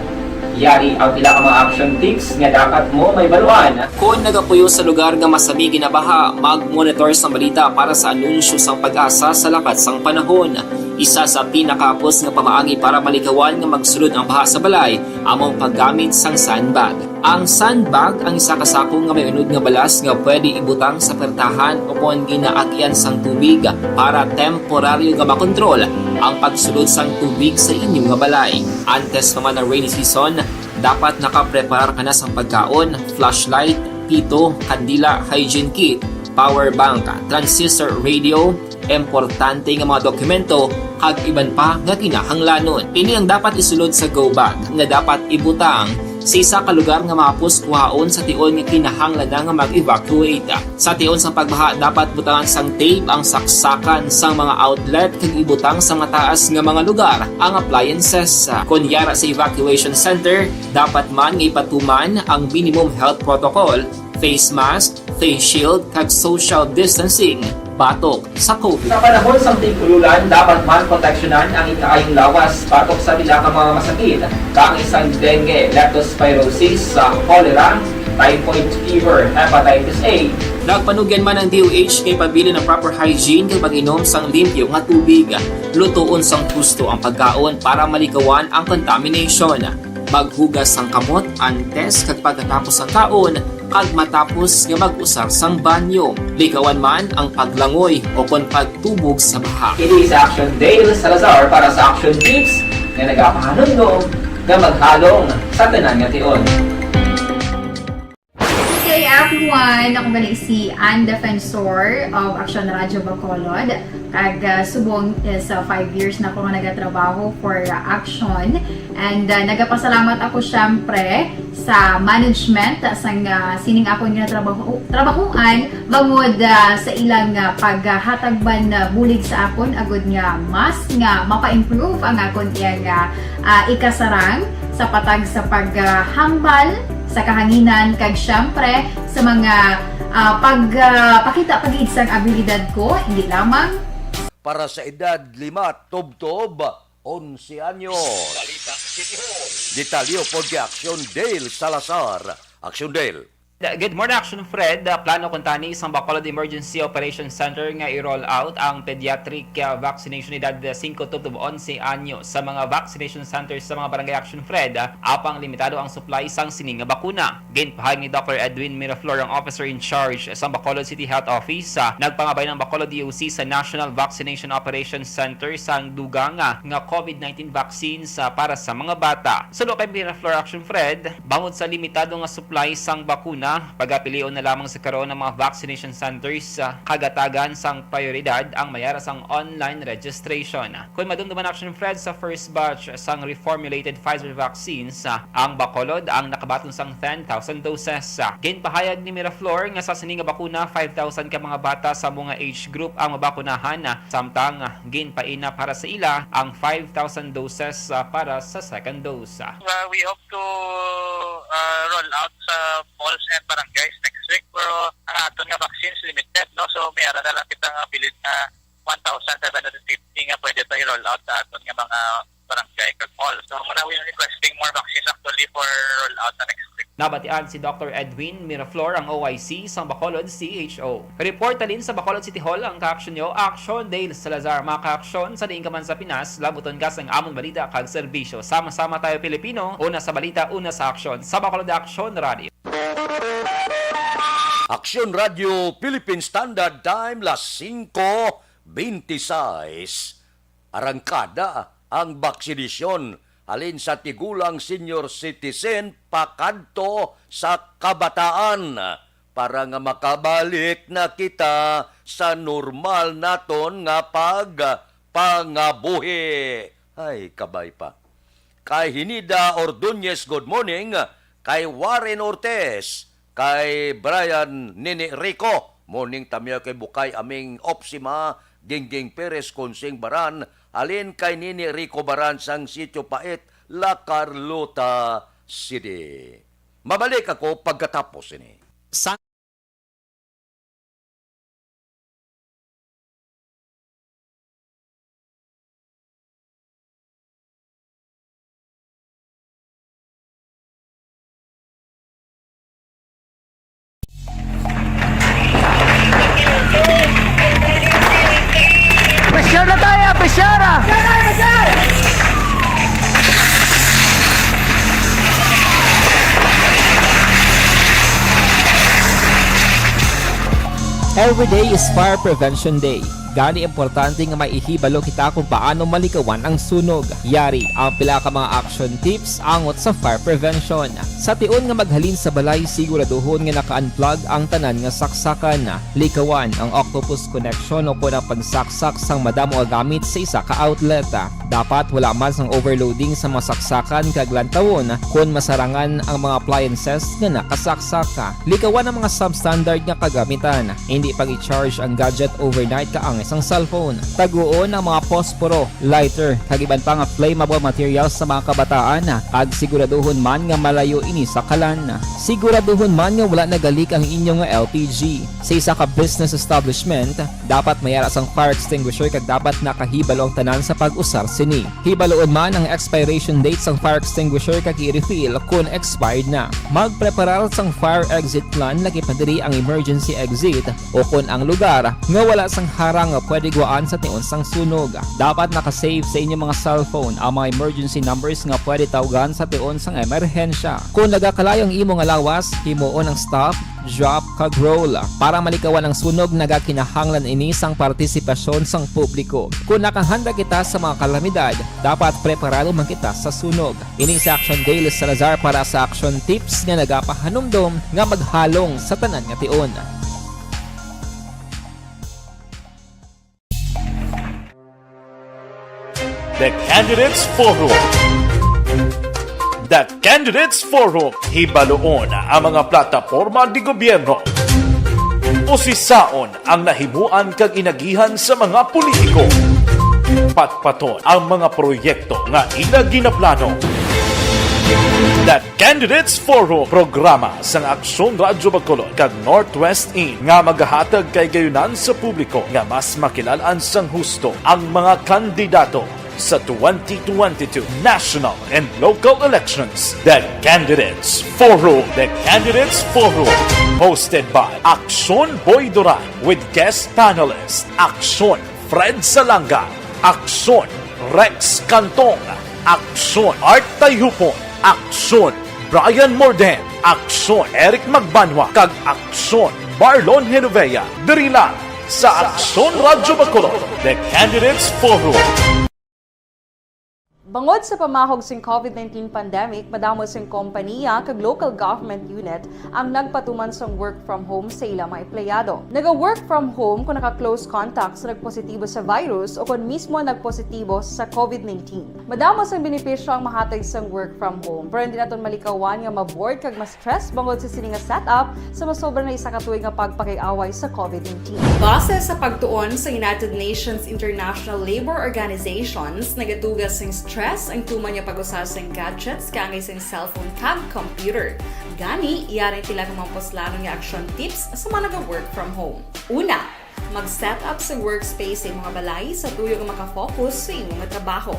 Yari ang pila ka mga action tips nga dapat mo mahibaluan. Kon nagapuyo sa lugar nga masabi ginabaha, mag-monitor sang balita para sa anunsyo sang PAGASA sa lakat sang panahon. Isa sa pinakahapos nga pamaagi para malikawan nga magsulod ang baha sa balay amo ang paggamit sang sandbag. Ang sandbag ang isa ka sako nga may unod nga balas nga pwede ibutang sa pertahan o kon ginaagyan sang tubig para temporaryo nga makontrol ang pagsulod sang tubig sa inyo nga balay. Antes pa man ang rainy season, dapat nakapreparar ka na sang pagkaon, flashlight, pito, kandila, hygiene kit, power bank, transistor radio, importante nga mga dokumento, kag iban pa nga kinahanglanon. Ini ang dapat isulod sa go bag nga dapat ibutang sa isa ka lugar nga mahapos kuhaon sa tion nga kinahanglan na nga mag-evacuate. Sa tion sang pagbaha, dapat butangan sang tape ang saksakan sang mga outlet kag ibutang sa mataas nga mga lugar ang appliances. Kon yara sa evacuation center, dapat man nga ipatuman ang minimum health protocol, face mask, face shield, kag social distancing batok sa COVID. Sa panahon sang tig-ululan, dapat man proteksyonan ang ikaayong lawas batok sa pila ka mga masakit, kaangay sang dengue, leptospirosis, sa cholera, typhoid fever, hepatitis A. Nagpanugyan man ang D O H nga ipabilin ang proper hygiene kag pag-inom sang limpyo nga tubig. Lutoon sang husto ang pagkaon para malikawan ang contamination. Maghugas sang kamot antes kag pagkatapos sang kaon, kag matapos nga mag-usar sang banyo. Likawan man ang paglangoy o kon pagtubog sa baha. Ini si Action Dale Salazar para sa Action Tips nga nagapahanumdom nga maghalong sa tanan nga tion. Good day, everyone! Ako gali si Ann Defensor of Action Radio Bacolod. Kag, ah, subong is, ah, five years na ako nga nagatrabaho for, ah, Action. And, ah, nagapasalamat ako, syempre, sa management, ah, sang, ah, sining akon nga trabaho, trabahoan, bangod, ah, sa ilang, ah, paghatag man, ah, bulig sa akon, agud nga mas nga mapa-improve ang akon iyang, ah, ah, ikasarang sa patag sa paghambal sa kahanginan, kag siyempre sa mga, ah, pag, ah, pakita pa gid sang abilidad ko, hindi lamang Para sa edad lima tubtob onse anyos. Balita City Hall. Detalye pod kay Action Dale Salazar. Action Dale. Good morning, Action Fred. Uh, plano kuntani sang Bacolod Emergency Operation Center nga i-roll out ang pediatric, uh, vaccination edad singko tubtob onse anyos sa mga vaccination centers sa mga barangay, Action Fred. Uh, apang limitado ang supply sang sini nga bakuna. Ginpahayag ni Doctor Edwin Miraflor, ang officer in charge sang Bacolod City Health Office, uh, nagpangabay ang Bacolod D O C sa National Vaccination Operation Center sang dugang, uh, nga COVID nineteen vaccines, uh, para sa mga bata. Suno kay Miraflor, Action Fred, bangod sa limitado nga supply sang bakuna, pagapilion na lamang sa karon ang mga vaccination centers, ah, kagatagan sang prioridad ang mayara sang online registration. Kon madumduman, Action Fred, sa first batch sang reformulated Pfizer vaccines, ah, ang Bacolod ang nakabaton sang ten thousand doses. Ginpahayag ni Miraflor nga sa sini nga bakuna, five thousand ka mga bata sa amo nga age group ang mabakunahan, ah, samtang, ah, ginpaina para sa ila ang five thousand doses, ah, para sa second dose. Uh, we hope to, uh, roll out sa malls and barangays next week, pero ang aton nga vaccines limited, no? So, may ara na lang kita nga bilin nga one thousand seven hundred fifty nga pwede pa i-roll out sa aton nga mga barangay kag mall. So, muna, we are requesting more vaccines actually for roll out na next week. Nabatian si Doctor Edwin Miraflor, ang O I C sang Bacolod C H O. Report halin sa Bacolod City Hall ang ka-action nyo, Action Dale Salazar. Mga ka-action, sa diin ka man sa Pinas, labuton ka sang amon balita kag serbisyo. Sama-sama tayo, Pilipino. Una sa balita, una sa aksyon. Sa Bacolod Action Radio. Action Radio Philippine Standard Time, las singko beintiseis. Arangkada ang baksinasyon halin sa tigulang, senior citizen pakadto sa kabataan, para nga makabalik na kita sa normal naton nga pagpangabuhi. Ay, kabay pa. Kay Hinida Ordonez, good morning. Kay Warren Ortiz, kay Brian Nini Rico, morning, tamiya kay Bukay Aming Opsima, Gingging Perez, Kunsing Baran, halin kay Nini Rico Baran sang Sitio Pait, La Carlota City. Mabalik ako pagkatapos ini. Sa Pressure na tayo, pressure na! Every day is Fire Prevention Day. Gani, importante nga may ihibalo kita kung paano malikawan ang sunog. Yari ang pila ka mga action tips angot sa fire prevention. Sa tion nga maghalin sa balay, siguraduhon nga naka-unplug ang tanan nga saksakan. Likawan ang octopus connection o kon ang pagsaksak sang madamo nga gamit sa isa ka outlet. Dapat wala man sang overloading sa mga saksakan kag lantawon kon masarangan ang mga appliances nga nakasaksak. Likawan ang mga substandard nga kagamitan. Indi pag-i-charge ang gadget overnight kaangay sang cellphone. Taguon ang mga posporo, lighter, kag iban pa nga flammable materials sa mga kabataan, kag siguraduhon man nga malayo ini sa kalan. Siguraduhon man nga wala nagalik ang inyo nga L P G. Sa isa ka business establishment, dapat may ara sang fire extinguisher kag dapat nakahibalo ang tanan sa pag-usar sini. Hibaluon man ang expiration date sang fire extinguisher kag i-refill kon expired na. Magpreparar sang fire exit plan, lakip na diri ang emergency exit o kon ang lugar nga wala sang harang nga pwede guwaan sa tion sang sunog. Dapat naka-save sa inyo mga cellphone ang mga emergency numbers nga pwede tawgan sa tion sang emerhensya. Kon nagakalayo ang imo nga lawas, himuon ang stop, drop, kag roll. Para malikawan ang sunog, nagakinahanglan ini sang partisipasyon sang publiko. Kon nakahanda kita sa mga kalamidad, dapat preparado man kita sa sunog. Ini si Action Dale Salazar para sa Action Tips nga nagapahanumdom nga maghalong sa tanan nga tion. The Candidates Forum. The Candidates Forum, hibaluon ang mga plataporma de gobyerno. Usisaon ang nahimuan kag inagihan sa mga politiko. Patpaton ang mga proyekto nga ila ginaplano. The Candidates Forum, programa sang Aksyon Radyo Bacolod kag Northwest Inn nga magahatag kahigayonan sa publiko nga mas makilal-an sang husto ang mga kandidato sa twenty twenty-two national and local elections. The Candidates Forum. The Candidates Forum, hosted by Aksyon Boy Duran with guest panelist Aksyon Fred Salanga, Aksyon Rex Cantong, Aksyon Art Tayhupon, Aksyon Brian Morden, Aksyon Eric Magbanwa, kag Aksyon Marlon Genovea. Diri lang sa Aksyon Radyo Bacolod, The Candidates Forum. Bangod sa pamahog sing COVID nineteen pandemic, madamo sing kompaniya kag local government unit ang nagpatuman sang work from home sa ila mga empleyado. Naga-work from home kung naka-close contact sa nagpositibo sa virus o kon mismo nagpositibo sa COVID nineteen. Madamo sang benepisyo ang mahatag sang work from home, pero hindi naton malikawan nga ma-bored kag ma-stress bangod sa sini nga setup sa masobra na isa ka tuig nga pagpakig-away sa COVID nineteen. Base sa pagtuon sa United Nations International Labor Organizations, nagatuga sing stress ang tuman nga pag-usa sing gadgets kaangay sing cellphone kag computer. Gani, yari ang pila ka mga puslanon nga action tips sa mga naga-work from home. Una, mag-set up sa workspace sa imo nga balay sa tuyo nga makafocus sa imo nga trabaho.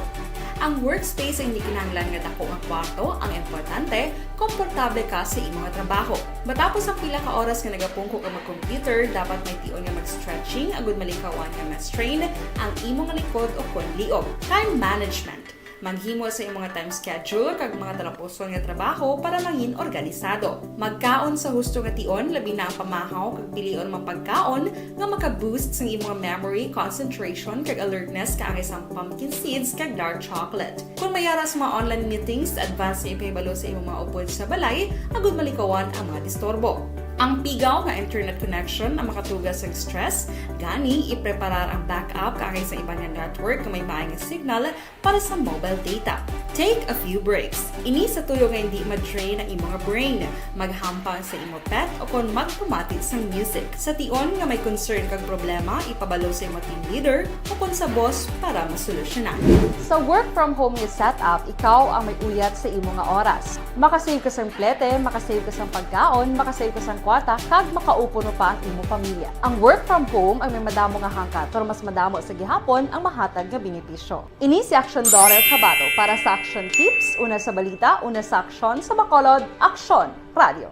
Ang workspace ay hindi kinahanglan nga dako nga kwarto, ang importante, komportable ka sa imo nga trabaho. Matapos ang pila ka oras nga nagapungko ka mag-computer, dapat may tion nga mag-stretching agud malikawan nga ma-strain ang imo nga likod o kon liog. Time management. Maghimo sa imo nga time schedule kag mga talapuson nga trabaho para mangin organisado. Magkaon sa husto nga tion, labi na ang pamahaw kag pilion ang mga pagkaon nga maka-boost sang imo nga memory, concentration, kag alertness kaangay sang pumpkin seeds kag dark chocolate. Kung may ara sa mga online meetings, advance nga ipahibalo sa imo mga upod sa balay agud malikawan ang mga disturbo. Ang pigaw nga internet connection ang makatuga sa stress, gani ipreparar ang backup kaangay sa iban nga network nga may maay nga signal para sa mobile data. Take a few breaks. Ini sa tuyo nga hindi ma-drain ang imo nga brain. Maghampang sa imo pet o kon magpamati sang music. Sa tion nga may concern kag problema, ipabalo sa imo team leader o kon sa boss para masolusyonan. Sa work from home nga setup, ikaw ang may uyat sa imo nga oras. Makasave ka sang plete, makasave ka sang pagkaon, makasave ka sang kwarta, kag makaupo pa ang imo pamilya. Ang work from home ang may madamo nga hangkat, pero mas madamo sa gihapon ang mahatag nga benepisyo. Ini si Aksyon Dorer Cabato para sa Aksyon Tips, una sa balita, una sa aksyon, sa Bacolod, Aksyon Radio.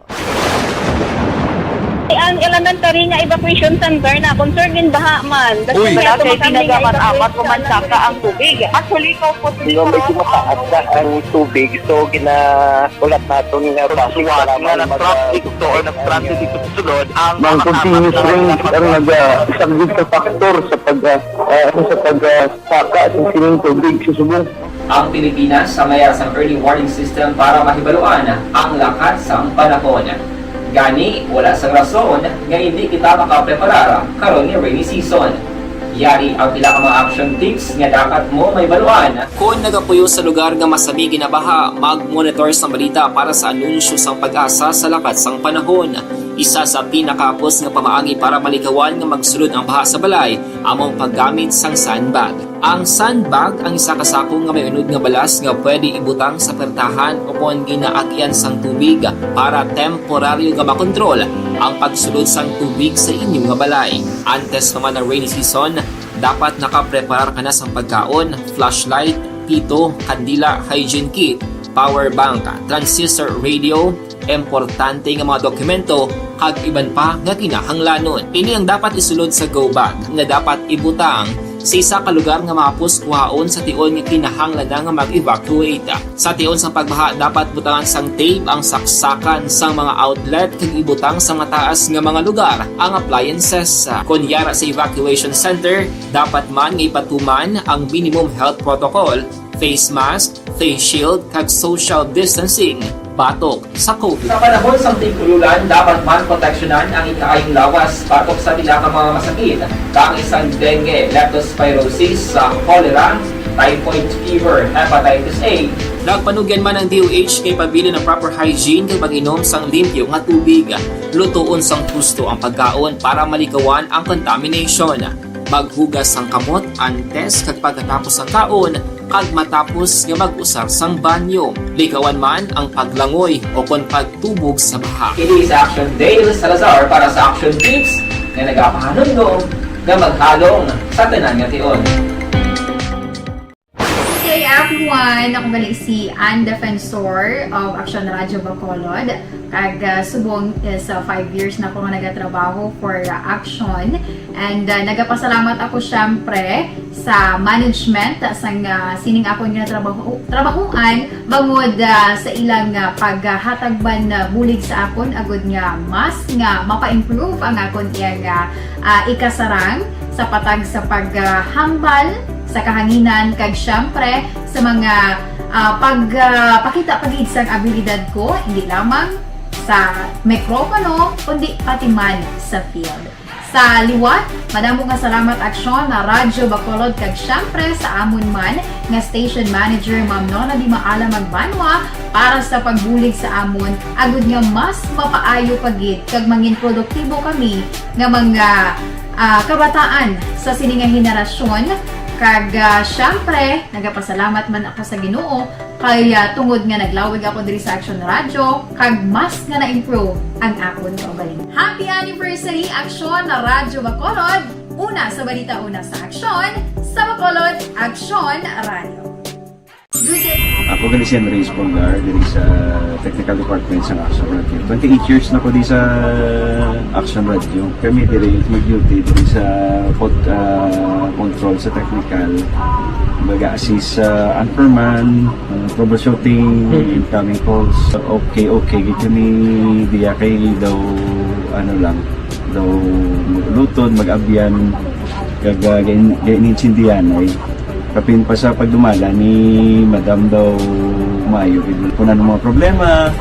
Ang elementary nga evacuation center na concern gid baha man. Uy. Wala kay pinagaman amat ko man saka ang tubig. Actually, ikaw po. Di ba, medyo mataas na ang tubig, so ginaulat naton nga traffic nga nag-traffic to or nag-transit dito sa sulod ang mga continuous rain ang nag-, ah, isang sa factor sa pag, ah, ah, sa pag, ah, saka sa sining tubig sa subong. Ang Pilipinas sa may sang early warning system para mahibaluan ang lakat sang panahon. Gani, wala sang rason nga hindi kita makapreparar karon ni rainy season. Yari ang pila ka mga action tips nga dapat mo mahibaluan. Kon nagapuyo sa lugar nga masami ginabaha, mag-monitor sa balita para sa anunsyo sang PAGASA sa lakat sang panahon. Isa sa pinakahapos nga pamaagi para malikawan nga magsulod ang baha sa balay amo ang paggamit sang sandbag. Ang sandbag ang isa ka sako nga may unod nga balas nga pwede ibutang sa pertahan o kon ginaagian sang tubig para temporaryo nga makontrol ang pagsulod sang tubig sa inyo nga balay. Antes pa man ang rainy season, dapat nakapreparar ka na sang pagkaon, flashlight, pito, kandila, hygiene kit, power bank, transistor radio, importante nga mga dokumento, kag iban pa nga kinahanglanon. Ini ang dapat isulod sa go bag nga dapat ibutang sa isa ka lugar nga mahapos kuhaon sa tion nga kinahanglan na nga mag-evacuate. Sa tion sang pagbaha, dapat butangan sang tape ang saksakan sang mga outlet kag ibutang sa mataas nga mga lugar ang appliances. Kon yara sa evacuation center, dapat man nga ipatuman ang minimum health protocol, face mask, face shield, kag social distancing batok sa COVID. Sa panahon sang tig-ululan, dapat man proteksyonan ang ikaayong lawas batok sa pila ka mga masakit, kaangay sang dengue, leptospirosis, sa cholera, typhoid fever, hepatitis A. Nagpanugyan man ang D O H kay pabilin ang proper hygiene kag pag-inom sang limpyo nga tubig. Lutoon sang husto ang pagkaon para malikawan ang contamination. Maghugas sang kamot antes kag pagkatapos sang kaon, kag matapos nga mag-usar sang banyo. Likawan man ang paglangoy o kon pagtubog sa baha. Ini sa Action Dale Salazar para sa Action Tips nga nagapahanumdom nga maghalong sa tanan nga tion. Hey everyone! Ako gali si Ann Defensor of Action Radio Bacolod. Kag, ah, subong is, ah, five years na ako nga nagatrabaho for, ah, Action. And, ah, nagapasalamat ako, syempre, sa management, ah, sang, ah, sining akon nga trabaho, trabahuan, bangod, ah, sa ilang, ah, paghatag man, ah, bulig sa akon, agud nga mas nga mapa-improve ang akon iyang, ah, ah, ikasarang sa patag sa paghambal sa kahanginan, kag syempre sa mga, ah, pag, ah, pakita pa gid sang abilidad ko, hindi lamang sa mikropono, kundi pati man sa field. Sa liwat, madamo nga salamat, Aksyon, na Radyo Bacolod, kag syempre sa amon man nga station manager, Ma'am Nona Di Maala Magbanwa, para sa pagbulig sa amon, agud nga mas mapaayo pa gid kag mangin produktibo kami nga mga, ah, kabataan sa sini nga henerasyon. Kag, ah, syempre, nagapasalamat man ako sa Ginoo kay, ah, tungod nga naglawig ako diri sa Action Radio, kag mas nga na-improve ang akon kaugalingon. Happy anniversary, Action Radyo Bacolod! Una sa balita, una sa aksyon, sa Bacolod, Action Radio. Good day. Ako gali si Andres Polgar, diri sa Technical Department sa Action Radio. Twenty-eight years na ko di sa Action Radio. Kami diri mag-duty diri sa pod-, ah, control sa technical. Baga assist sa anchorman, ah, troubleshooting, Mhm. incoming calls. Okay, okay, gid kami diya kay daw, ano lang, daw mag-ulutod, mag-abyan, kag, ah, gain-, gainintindihan ay. Kapin pa sa pagdumala ni Madam daw maayo gid. Kung ano mga problema,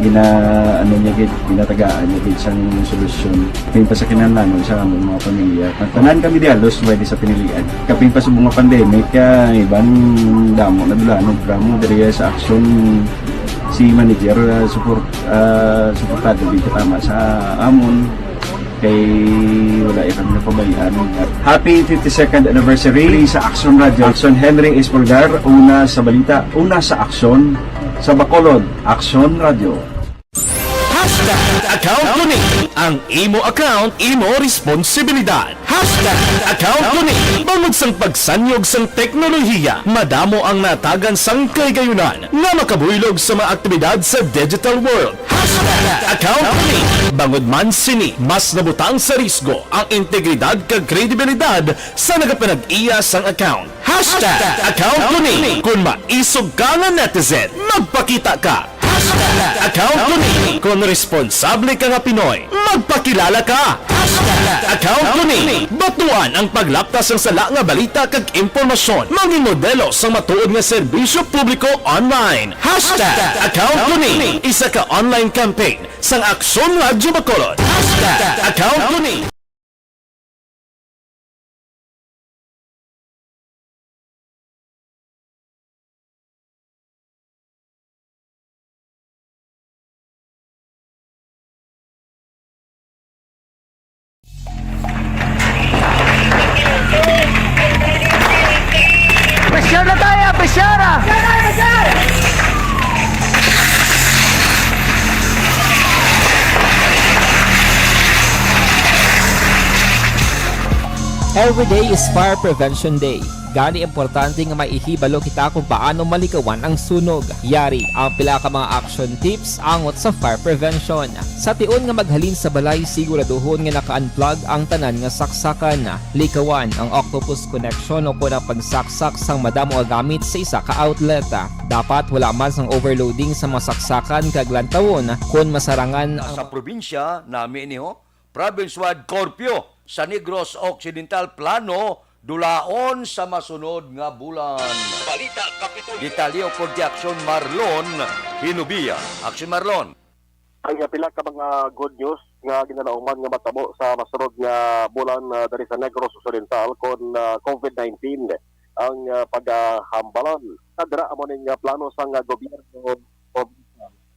gina-, ano niya gid, ginatagaan niya gid sang solusyon. Kapin pa sa kinahanglanon sa among mga pamilya. Tanan kami di halos pwede sa pinilian. Kapin pa sa mga pandemic, ah, iban damo na dulanon, pero mo diri sa Action, si manager, ah, support, ah, suportado gid katama sa amon. Kay wala ya kami napabayaan. Happy fifty-second anniversary sa Action Radio. Action Henry Espolgar, una sa balita, una sa aksyon, sa Bacolod, Action Radio. Hashtag account ko ni. Ang imo account, imo responsibilidad. Hashtag account ko ni. Bangod sang pagsanyog sang teknolohiya, madamo ang natagan sang kahigayunan nga makabuylog sa mga aktibidad sa digital world. Hashtag account ko ni. Bangod man sini, mas nabutang sa risgo ang integridad kag kredibilidad sa nagapanag-iya sang account. Hashtag account ko ni. Kung maisog ka nga netizen, magpakita ka. Hashtag account ko ni. Kung responsable ka nga Pinoy, magpakilala ka. Hashtag account ko ni. Batuan ang paglapta sang sala nga balita kag impormasyon. Mangin modelo sang matuod nga serbisyo publiko online. Hashtag account ko ni. Isa ka online campaign sang Aksyon Radyo Bacolod. Hashtag account ko ni. Pressure na tayo, pressure ah! Every day is Fire Prevention Day. Gani, importante nga may ihibalo kita kung paano malikawan ang sunog. Yari ang pila ka mga action tips angot sa fire prevention. Sa tion nga maghalin sa balay, siguraduhon nga naka-unplug ang tanan nga saksakan. Likawan ang octopus connection o kon ang pagsaksak sang madamo nga gamit sa isa ka outlet. Dapat wala man sang overloading sa mga saksakan kag lantawon kon masarangan ang Sa probinsya nami ini, ho, province-wide curfew sa Negros Occidental, plano dulaon sa masunod nga bulan. Balita Kapitolyo. Detalye o korte, Aksyon Marlon Hinubia. Aksyon Marlon. Ang pila ka mga good news nga ginalauman nga matabo sa masunod nga bulan, ah, diri sa Negros Occidental kon, ah, COVID nineteen ang, ah, paghambalan. Kadra amo ning, ah, plano sang, ah, gobyerno o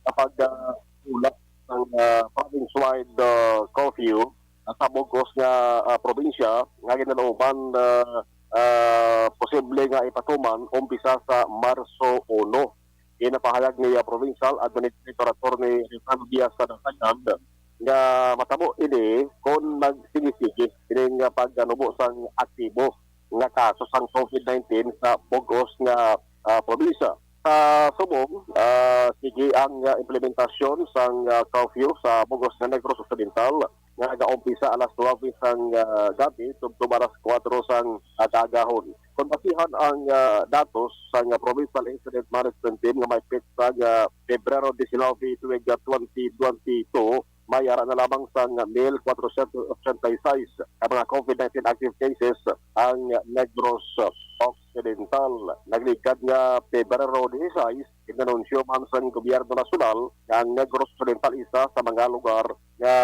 kapag, ah, ulat sang, ah, province-wide, ah, curfew, ah, sa bug-os nga, ah, probinsya nga Kinalooban, ah, ah, posible nga ipatuman umpisa sa Marso uno. Ginapahayag ni, ah, Provincial Administrator Attorney Rizal Diaz sa Dasagan nga matabo ini kon magsigi-sigi ining, ah, pagkanubo sang aktibo nga kaso sang COVID nineteen sa bug-os nga, ah, probinsya. Sa subong, ah, sige ang, ah, implementasyon sang, ah, curfew sa bug-os nga Negros Occidental nga nagaumpisa alas nuwebe sang, ah, gab-i tubtob alas kuwatro sang, ah, kaagahon. Kon basihan ang, ah, datos sang, ah, Provincial Incident Management Team nga may petsa nga Pebrero diecinuebe tuig, ah, twenty twenty-two, may ara na lamang sang mil kwatrocientos ochenta y seis ka mga COVID nineteen active cases ang Negros Occidental. Nagligad nga Pebrero dieciséis, inanunsyo man sang gobyerno nasyonal nga ang Negros Occidental isa sa mga lugar nga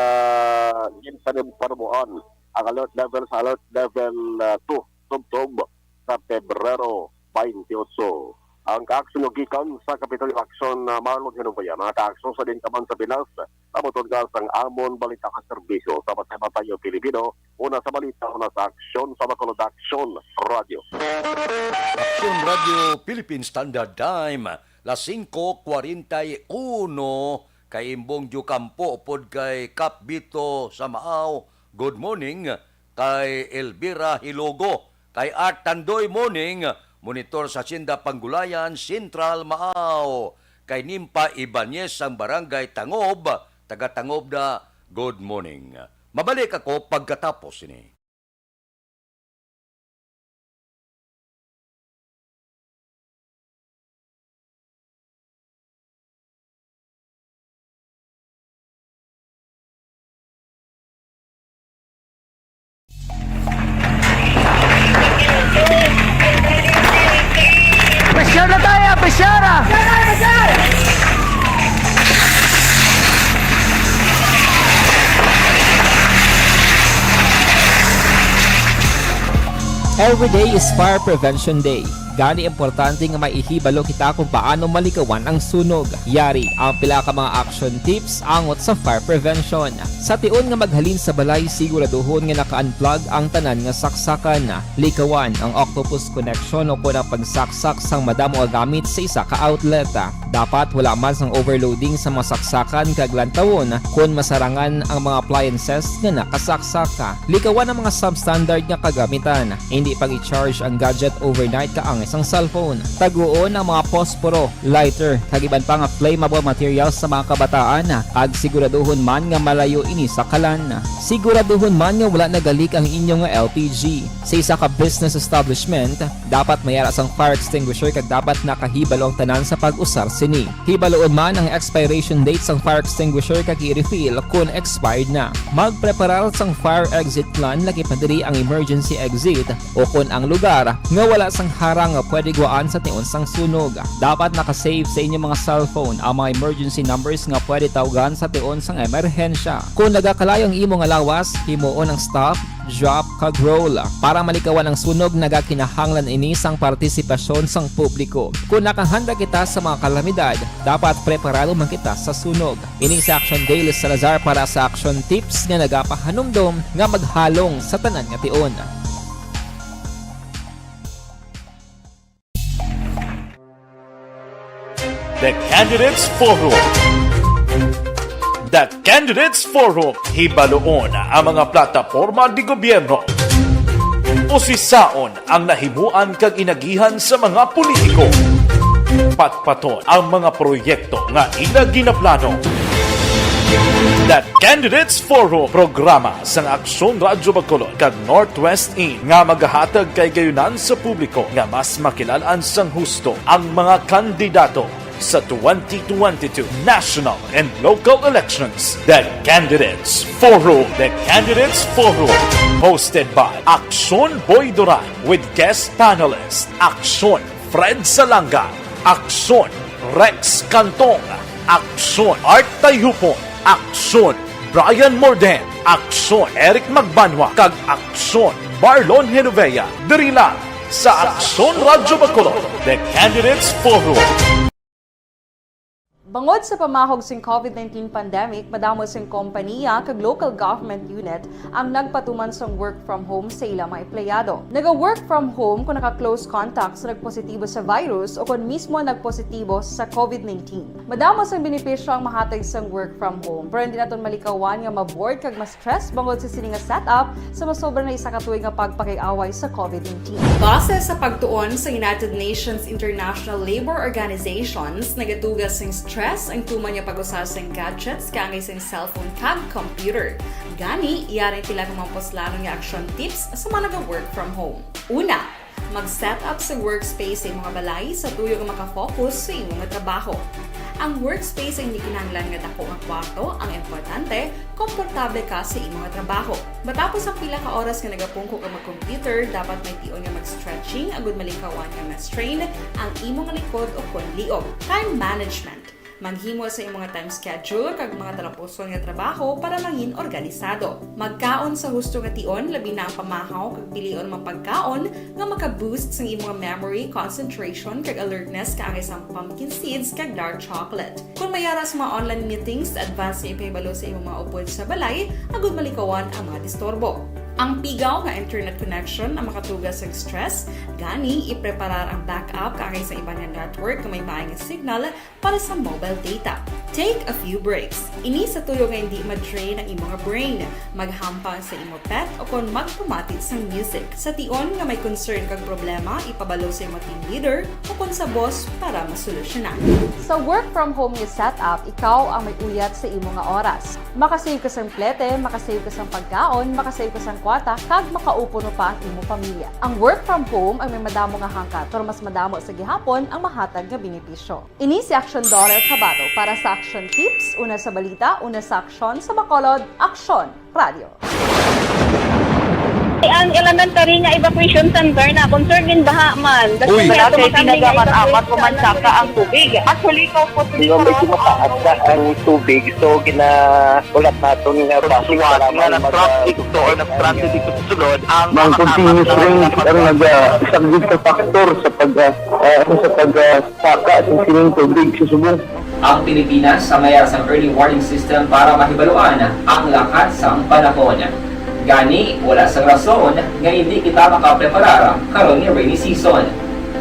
ginpanuboan ang alert level sa alert level, ah, two tubtob sa Pebrero twenty-eight. Ang kaaksyon gikan sa Kapitolyo Action, ah, Marlon Hinubayan, ang kaaksyon sa din kaman sa Pinas, sa butod nga sang amon balita ka serbisyo sa Batay-Batayo Pilipino, una sa balita, una sa aksyon, sa Bacolod Action Radio. Aksyon Radio Philippine Standard Time, las singko kwarenta y uno, kay Imbong Diocampo upod kay Kap Bito sa Maaw, good morning. Kay Elvira Hilogo, kay Art Tandoy, morning, monitor sa Hacienda Panggulayan, Central, Maaw, kay Nimpa Ibanez sang Barangay Tangob, taga Tangob na, good morning. Mabalik ako pagkatapos ini. Pressure na tayo, pressure na! Every day is Fire Prevention Day. Gani, importante nga may ihibalo kita kung paano malikawan ang sunog. Yari ang pila ka mga action tips angot sa fire prevention. Sa tion nga maghalin sa balay, siguraduhon nga naka-unplug ang tanan nga saksakan. Likawan ang octopus connection o kon ang pagsaksak sang madamo nga gamit sa isa ka outlet. Dapat wala man sang overloading sa mga saksakan kag lantawon kon masarangan ang mga appliances nga nakasaksak. Likawan ang mga substandard nga kagamitan. Indi pag-i-charge ang gadget overnight kaangay sang cellphone. Taguon ang mga posporo, lighter, kag iban pa nga flammable materials sa mga kabataan, kag siguraduhon man nga malayo ini sa kalan. Siguraduhon man nga wala nagalik ang inyo nga L P G. Sa isa ka business establishment, dapat may ara sang fire extinguisher kag dapat nakahibalo ang tanan sa pag-usar sini. Hibaluon man ang expiration date sang fire extinguisher kag i-refill kon expired na. Magpreparar sang fire exit plan, lakip na diri ang emergency exit o kon ang lugar nga wala sang harang nga pwede gwaan sa tion sang sunog. Dapat naka-save sa inyo mga cellphone ang mga emergency numbers nga pwede tawgan sa tion sang emerhensya. Kon nagakalayo ang imo nga lawas, himuon ang stop, drop, kag roll. Para malikawan ang sunog, nagakinahanglan ini sang partisipasyon sang publiko. Kon nakahanda kita sa mga kalamidad, dapat preparado man kita sa sunog. Ini si Action Daily Salazar para sa Action Tips nga nagapahanumdom nga maghalong sa tanan nga tion. The Candidates Forum. The Candidates Forum, hibaluon ang mga plataporma ni gobyerno. Usisaon ang nahimuan kag inagihan sa mga politiko. Patpaton ang mga proyekto nga ila ginaplano. The Candidates Forum, programa sang Aksyon Radyo Bacolod kag Northwest In nga magahatag kay gayunan sa publiko nga mas makilal-an sang husto ang mga kandidato sa twenty twenty-two national and local elections. The Candidates Forum. The Candidates Forum, hosted by Aksyon Boy Duran with guest panelist Aksyon Fred Salanga, Aksyon Rex Cantong, Aksyon Art Tayhupon, Aksyon Brian Morden, Aksyon Eric Magbanwa, kag Aksyon Marlon Genovea. Diri lang sa Aksyon Radyo Bacolod, The Candidates Forum. Bangod sa pamahog sing COVID nineteen pandemic, madamo sing kompaniya kag local government unit ang nagpatuman sang work from home sa ila mga empleyado. Naga-work from home kung naka-close contact sa nagpositibo sa virus o kon mismo nagpositibo sa COVID nineteen. Madamo sang benepisyo ang mahatag sang work from home, pero hindi naton malikawan nga ma-bored kag ma-stress bangod sa sini nga setup sa masobra na isa ka tuig nga pagpakig-away sa COVID nineteen. Base sa pagtuon sa United Nations International Labour Organizations, nagatuga sing stress ang tuman nga pag-usa sing gadgets kaangay sing cellphone kag computer. Gani, yari ang pila ka mga puslanon nga action tips sa mga naga-work from home. Una, mag-set up sa workspace sa imong balay sa tuyo nga makafocus sa imong trabaho. Ang workspace ay hindi kinahanglan nga dako nga kwarto ang importante, komportable ka sa imong trabaho. Matapos ang pila ka oras nga nagapungko ka mag-computer, dapat may tion nga mag-stretching agud malikawan nga ma-strain ang imong likod o kon liog. Time management. Maghimo sa imong time schedule kag mga talapuson nga trabaho para mangin organisado. Magkaon sa husto nga tion, labi na ang pamahaw kag pilion mga pagkaon nga maka-boost sang imong memory, concentration, kag alertness kaangay sang pumpkin seeds kag dark chocolate. Kon may ara sa mga online meetings, advance nga ipahibalo sa imong mga upod sa balay agud malikawan ang mga disturbo. Ang pigaw nga internet connection ang makatuga sang stress, gani ipreparar ang backup kaangay sa iban nga network nga may maay nga signal para sa mobile data. Take a few breaks. Ini sa tuyo nga hindi ma-drain ang imong brain. Maghampang sa imo pet o kon magpamati sang music. Sa tion nga may concern kag problema, ipabalo sa imo team leader o kon sa boss para masolusyonan. Sa work from home nga setup, ikaw ang may uyat sa imo nga oras. Makasave ka sang plete, makasave ka sang pagkaon, makasave ka sang kwarta, kag makaupod pa ang imo pamilya. Ang work from home ang may madamo nga hangkat, pero mas madamo sa gihapon ang mahatag nga benepisyo. Ini si Action Daughter Kabato para sa Action Tips, una sa balita, una sa aksyon, sa Bacolod, Aksyon Radio. Ang elementary nga evacuation center na concerned in baha man. Uy. Wala kay pinagamat-amat, pumansaka ang tubig. Actually, ikaw po, Di ba, medyo mataas na ang tubig, so ginaulat naton nga basic kailangan na mag-, traffic to or nag-traffic dito sa sulod ang mga continuous rain ang nag-, ah, isa gid sa factor sa pag, ah, ah, sa pag, ah, saka sa sining tubig sa subong. Ang Pilipinas ang may ara sang early warning system para mahibaluan ang lakat sang panahon. Gani, wala sang rason nga hindi kita makapreparar karon nga rainy season.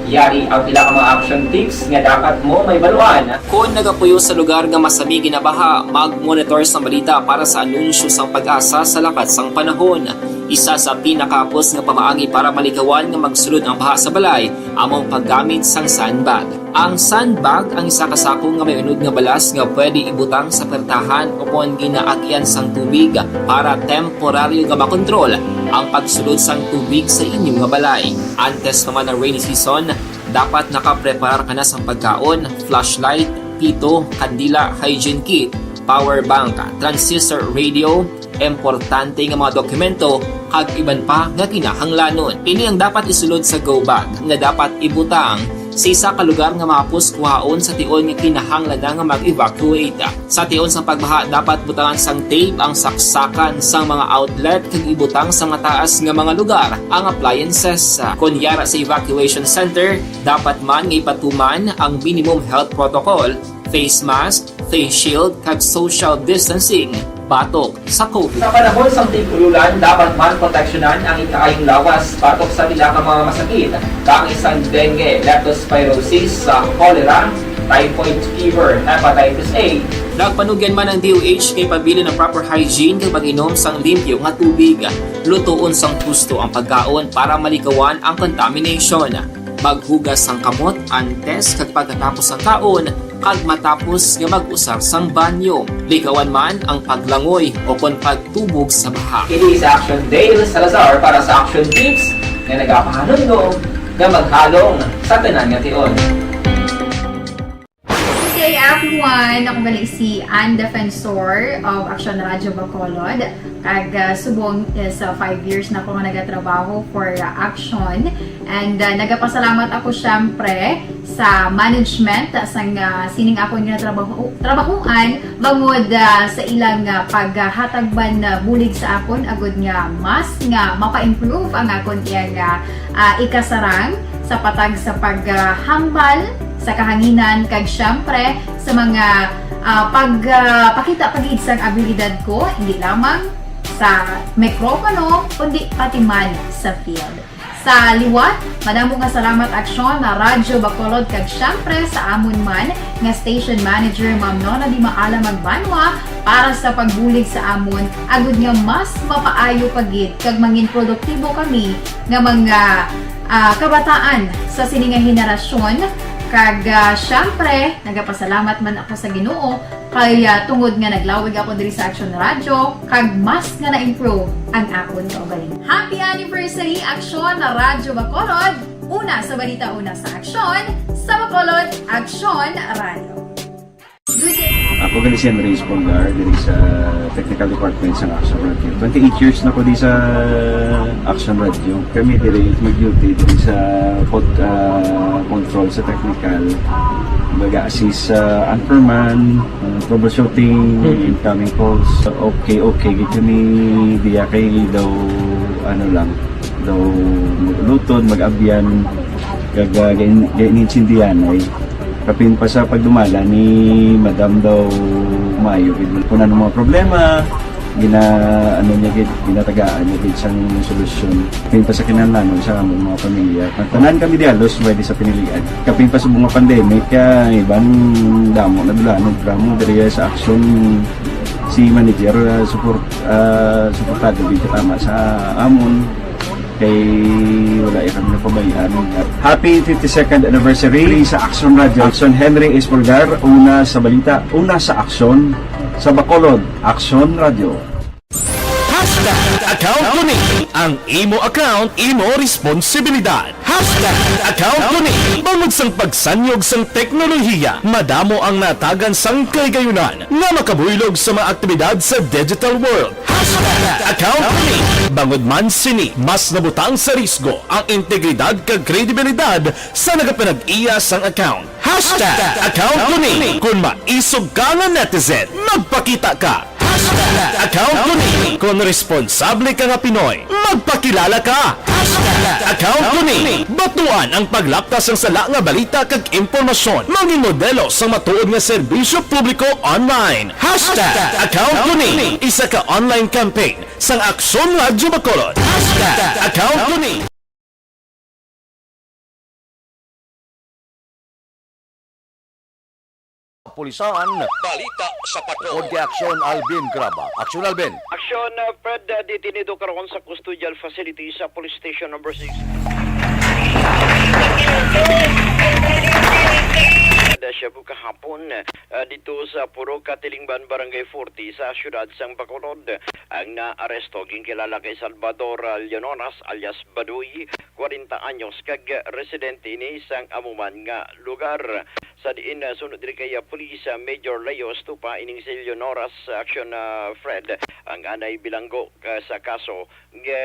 Yari ang pila ka mga action tips nga dapat mo mahibaluan. Kon nagapuyo sa lugar nga masami ginabaha, mag-monitor sang balita para sa anunsyo sang PAGASA sa lakat sang panahon. Isa sa pinakahapos nga pamaagi para malikawan nga magsulod ang baha sa balay amo ang paggamit sang sandbag. Ang sandbag ang isa ka sako nga may unod nga balas nga pwede ibutang sa pertahan o kon ginaagyan sang tubig para temporaryo nga makontrol ang pagsulod sang tubig sa inyo nga balay. Antes pa man ang rainy season, dapat nakapreparar ka na sang pagkaon, flashlight, pito, kandila, hygiene kit, power bank, transistor radio, importante nga mga dokumento, kag iban pa nga kinahanglanon. Ini ang dapat isulod sa go bag nga dapat ibutang sa isa ka lugar nga mahapos kuhaon sa tion nga kinahanglan na nga mag-evacuate. Sa tion sang pagbaha, dapat butangan sang tape ang saksakan sang mga outlet kag ibutang sa mataas nga mga lugar ang appliances. Kon yara sa evacuation center, dapat man nga ipatuman ang minimum health protocol, face mask, face shield, kag social distancing batok sa COVID. Sa panahon sang tig-ululan, dapat man proteksyonan ang ikaayong lawas batok sa pila ka mga masakit, kaangay sang dengue, leptospirosis, sa cholera, typhoid fever, hepatitis A. Nagpanugyan man ang D O H nga ipabilin ang proper hygiene kag pag-inom sang limpyo nga tubig. Lutoon sang husto ang pagkaon para malikawan ang contamination. Maghugas sang kamot antes kag pagkatapos sang kaon, kag matapos nga mag-usar sang banyo. Likawan man ang paglangoy o kon pagtubog sa baha. Kini si Action Dale Salazar para sa Action Tips nga nagapahanumdom nga maghalong sa tanan nga tion. Good day, everyone! Ako gali si Ann Defensor of Action Radio Bacolod. Kag, ah, subong is, ah, five years na ako nga nagatrabaho for, ah, Action. And, ah, nagapasalamat ako, syempre, sa management, ah, sang, ah, sining akon nga trabaho, trabahuan, bangod, ah, sa ilang, ah, paghatag man, ah, bulig sa akon, agud nga mas nga mapa-improve ang akon iyang, ah, ah, ikasarang sa patag sa paghambal sa kahanginan, kag siyempre sa mga, ah, pag, ah, pakita pa gid sang abilidad ko, hindi lamang sa mikropono, kundi pati man sa field. Sa liwat, madamo nga salamat, Aksyon na Radyo Bacolod, kag siyempre sa amon man nga station manager, Ma'am Nona Di Maala Magbanwa, para sa pagbulig sa amon, agud nga mas mapaayo pa gid kag mangin produktibo kami nga mga, ah, kabataan sa sini nga henerasyon. Kag, ah, siyempre, nagapasalamat man ako sa Ginoo kay, ah, tungod nga naglawig ako diri sa Aksyon Radyo, kag mas nga na-improve ang akon kaugalingon. Happy anniversary, Aksyon na Radyo Bacolod! Una sa balita, una sa aksyon, sa Bacolod, Aksyon Radyo. Ako gali si Andres Polgar, diri sa technical department sa Aksyon Radyo. Twenty-eight years na ko di sa Aksyon Radyo. Kami diri mag-duty diri sa pod-, ah, control sa technical. Baga assist sa anchorman, ah, troubleshooting, incoming calls. Okay, okay, gid kami diya kay daw, ano lang, daw mag-ulutod, mag-abyan, kag, ah, gain-, gainintindihan ay. Kapin pa sa pagdumala ni Madam daw maayo gid kung ano mga problema, gina-, ano niya gid, ginatagaan niya gid sang solusyon. Kapin pa sa kinahanglanon sa among mga pamilya. Tanan kami di halos pwede sa pinilian. Kapin pa sa mga pandemic, ah, iban damo na dulanon, drama diri sa aksyon si manager, ah, support, ah, suportado gid tama sa amon. Kay wala ya kami napabayaan. Happy fifty-second anniversary sa Aksyon Radyo. Aksyon Henry Espolgar, una sa balita, una sa aksyon, sa Bacolod, Aksyon Radyo. Hashtag account ko ni. Ang imo account, imo responsibilidad. Hashtag account ko ni. Bangod sang pagsanyog sang teknolohiya, madamo ang natagan sang kahigayonan nga makabuylog sa mga aktibidad sa digital world. Hashtag account ko ni. Bangod man sini, mas nabutang sa risgo ang integridad kag kredibilidad sa nagapanag-iya sang account. Hashtag account ko ni. Kon maisog ka nga netizen, magpakita ka. Hashtag account ko ni. Kon responsable ka nga Pinoy, magpakilala ka. Hashtag account ko ni. Batuan ang paglapta sang sala nga balita kag impormasyon. Mangin modelo sang matuod nga serbisyo publiko online. Hashtag account ko ni. Isa ka online campaign sang Aksyon Radyo Bacolod. Hashtag account ko ni. Pulisan. Balita sa Patrol. Pod kay Aksyon Alvin Graba. Aksyon Alvin. Aksyon, uh, Fred, uh, detenido karon sa custodial facility sa Police Station Number Six. Shabu kahapon, uh, dito sa Purok Katilingban, Barangay forty, sa siyudad sang Bacolod. Ang naaresto, ginkilala kay Salvador, uh, Leonoras alias Badoy, kwarenta anyos, kag residente ini sang amo man nga lugar. Sa diin, ah, sunod diri kay, ah, Police, ah, Major Leo Estupa, ining si Leonoras, ah, Aksyon, ah, Fred, ang anay bilanggo ka sa kaso nga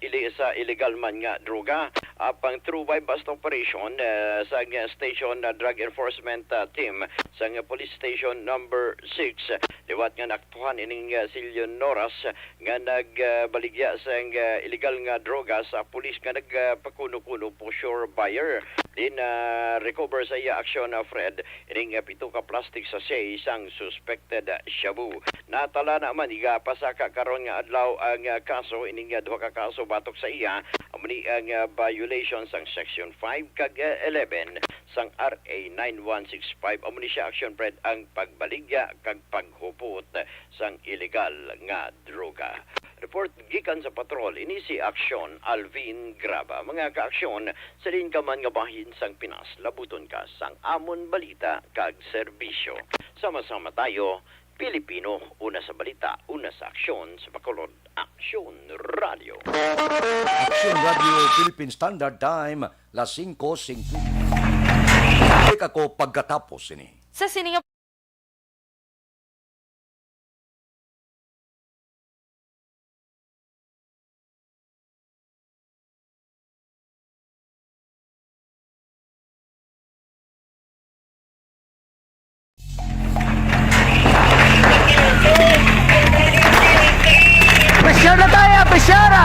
ili-, sa illegal man nga droga. Apang through buy-bust operation, ah, sa nga station, ah, drug enforcement, ah, team sa nga Police Station Number Six, liwat nga naaktuhan ining, ah, si Leonoras, nga nagbaligya sang, ah, illegal nga droga sa pulis nga nagpakuno-kuno po sure buyer. Din, ah, recover sa iya aksyon, ah, Fred, ining, ah, pito ka plastic sachet sang suspected, ah, shabu. Natala naman, igapasaka karon nga adlaw ang, ah, kaso, ining, ah, duha ka kaso batok sa iya, amo ni ang, ah, violation sang Section five kag, ah, eleven sang R A nine one six five. Amo ni siya aksyon, Fred, ang pagbaligya kag paghupot sang illegal nga droga. Report gikan sa patrol, ini si Aksyon Alvin Graba. Mga kaaksyon, sa diin ka man nga bahin sang Pinas, labuton ka sang amon balita kag serbisyo. Sama-sama tayo, Pilipino, una sa balita, una sa aksyon, sa Bacolod, Aksyon Radio. Aksyon Radio Philippine Standard Time, las singko singko. Balik ako pagkatapos sini. Sa sini nga Pressure na tayo, pressure!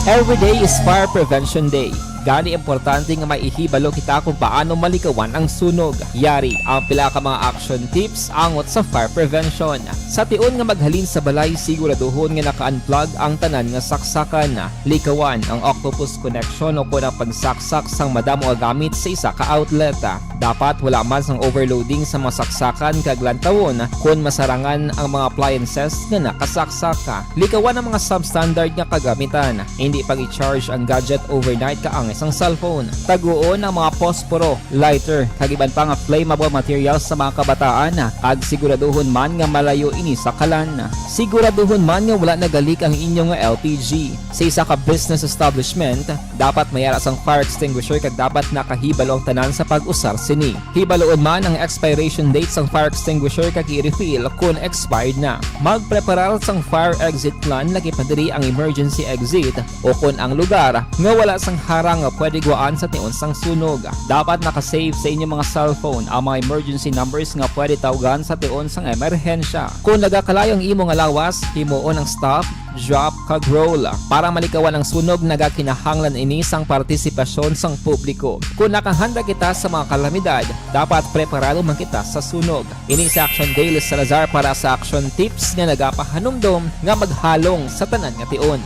Every day is Fire Prevention Day. Gani, importante nga may ihibalo kita kung paano malikawan ang sunog. Yari ang pila ka mga action tips angot sa fire prevention. Sa tion nga maghalin sa balay, siguraduhon nga naka-unplug ang tanan nga saksakan. Likawan ang octopus connection o kon ang pagsaksak sang madamo nga gamit sa isa ka outlet. Dapat wala man sang overloading sa mga saksakan kag lantawon kon masarangan ang mga appliances nga nakasaksak. Likawan ang mga substandard nga kagamitan. Hindi pag-i-charge ang gadget overnight kaangay sang cellphone. Taguon ang mga posporo, lighter, kag iban pa nga flammable materials sa mga kabataan, kag siguraduhon man nga malayo ini sa kalan. Siguraduhon man nga wala nagalik ang inyo nga L P G. Sa isa ka business establishment, dapat may ara sang fire extinguisher kag dapat nakahibalo ang tanan sa pag-usar sini. Hibaloon man ang expiration date sang fire extinguisher kag i-refill kon expired na. Magpreparar sang fire exit plan, lakip na diri ang emergency exit, o kon ang lugar nga wala sang harang nga pwede guwaan sa tion sang sunog. Dapat naka-save sa inyong mga cellphone ang mga emergency numbers nga pwede tawgan sa tion sang emerhensya. Kon nagakalayo ang imo nga lawas, himuon ang stop, drop, kag roll. Para malikawan ang sunog, nagakinahanglan ini sang partisipasyon sang publiko. Kon nakahanda kita sa mga kalamidad, dapat preparado man kita sa sunog. Ini si Action Daily Salazar para sa Action Tips nga nagapahanumdom nga maghalong sa tanan nga tion.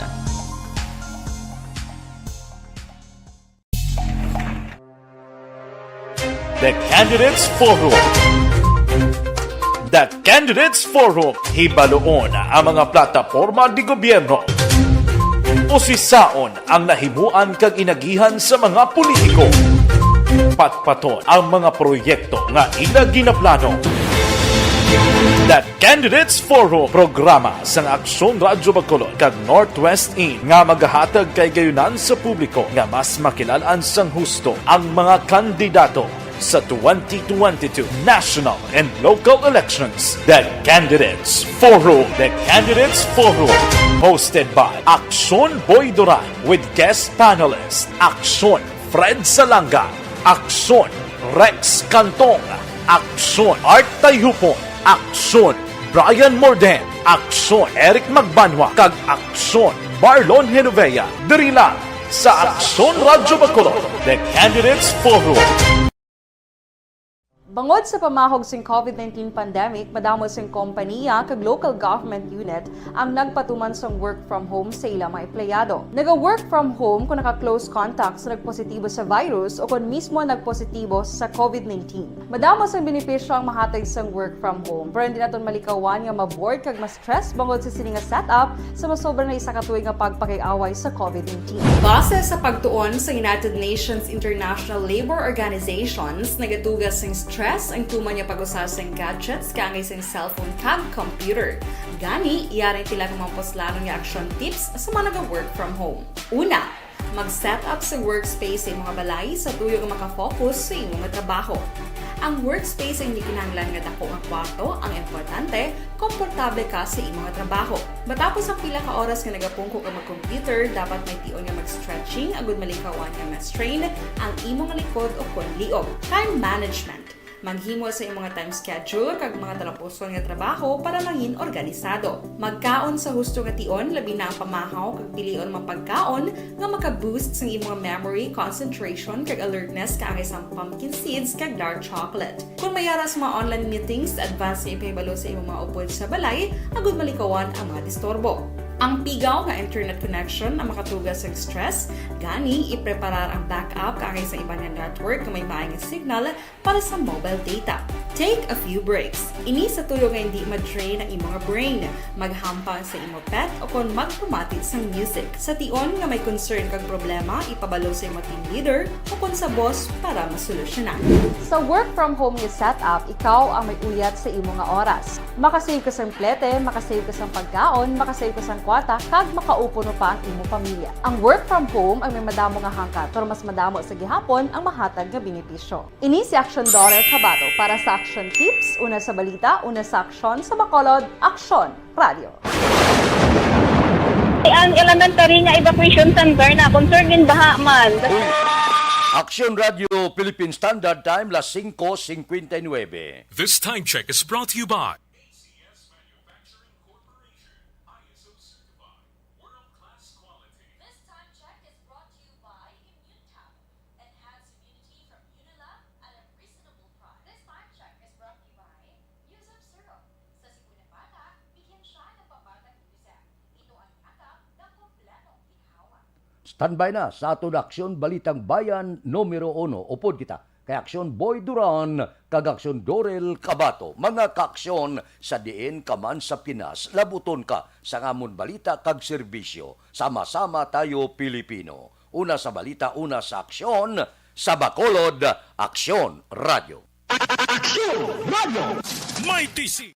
The Candidates Forum. The Candidates Forum, hibaloon ang mga plataporma di gobyerno. Usisaon ang nahimuan kag inagihan sa mga politiko. Patpaton ang mga proyekto nga ila ginaplano. The Candidates Forum, programa sang Aksyon Radyo Bacolod kag Northwest In nga magahatag kay gayunan sa publiko nga mas makilal-an sang husto ang mga kandidato sa twenty twenty-two national and local elections. The Candidates Forum. The Candidates Forum, hosted by Aksyon Boy Duran with guest panelist Aksyon Fred Salanga, Aksyon Rex Cantong, Aksyon Art Tayhupon, Aksyon Brian Morden, Aksyon Eric Magbanwa, kag Aksyon Marlon Genovea, diri lang sa Aksyon Radyo Bacolod, The Candidates Forum. Bangod sa pamahog sing covid nineteen pandemic, madamo sing kompanya kag local government unit ang nagpatuman sang work from home sa ila mga empleyado. Naga-work from home kon naka-close contact sa nagpositibo sa virus o kon mismo nagpositibo sa covid nineteen. Madamo sang benepisyo ang mahatag sang work from home, pero hindi naton malikawan nga ma-bored kag ma-stress bangod sa sini nga setup sa masobra na isa ka tuig nga pagpakig-away sa covid nineteen. Base sa pagtuon sa United Nations International Labour Organizations, nagatuga sing stress ang tuman nga pag-usa sing gadgets kaangay sing cellphone kag computer. Gani, yari ang pila ka mga puslanon nga action tips sa mga naga-work from home. Una, mag-set up sa workspace sa imo nga balay sa tuyo nga makafocus sa imo nga trabaho. Ang workspace ang hindi kinahanglan nga dako nga kwarto, ang importante, komportable ka sa imo nga trabaho. Matapos ang pila ka oras nga nagapungko ka mag-computer, dapat may tion nga mag-stretching agud malikawan nga ma-strain ang imo nga likod o kon liog. Time management. Maghimo sa imo nga time schedule kag mga talapuson nga trabaho para mangin organisado. Magkaon sa husto nga tion, labi na ang pamahaw kag pilion man pagkaon nga maka-boost sang imo nga memory, concentration, kag alertness kaangay sang pumpkin seeds kag dark chocolate. Kon may ara sa mga online meetings, advance nga ipahibalo sa imo mga upod sa balay agud malikawan ang mga disturbo. Ang pigaw nga internet connection ang makatuga sa stress, gani ipreparar ang backup kaangay sa iban nga network nga may maay nga signal para sa mobile data. Take a few breaks. Ini sa tuyo nga hindi ma-drain ang imo nga brain. Maghampang sa imo pet o kon magpamati sang music. Sa tion nga may concern kag problema, ipabalo sa imo team leader o kon sa boss para masolusyonan. Sa work from home nga setup, ikaw ang may uyat sa imo nga oras. Makasave ka sang plete, makasave ka sang pagkaon, makasave ka sang kwarta, kag makaupo no pa ang imo pamilya. Ang work from home ang may madamo nga hangkat, pero mas madamo sa gihapon ang mahatag nga benepisyo. Ini si Aksyon Daughter Kabato para sa Aksyon Tips, una sa balita, una sa aksyon, sa Bacolod, Aksyon Radio. Ang elementary nga evacuation center na concern gin baha man. Aksyon Radio Philippine Standard Time, las singko singkwenta y nuebe. This time check is brought to you by A C S Manufacturing Corporation, I S O certified, world-class quality. Standby na sa aton Aksyon Balitang Bayan numero uno. Upod kita kay Aksyon Boy Duran kag Aksyon Dorel Kabato. Mga kaaksyon, sa diin ka man sa Pinas, labuton ka sang amon balita kag serbisyo. Sama-sama tayo, Pilipino. Una sa balita, una sa aksyon, sa Bacolod, Aksyon Radio. Aksyon Radio! May T C.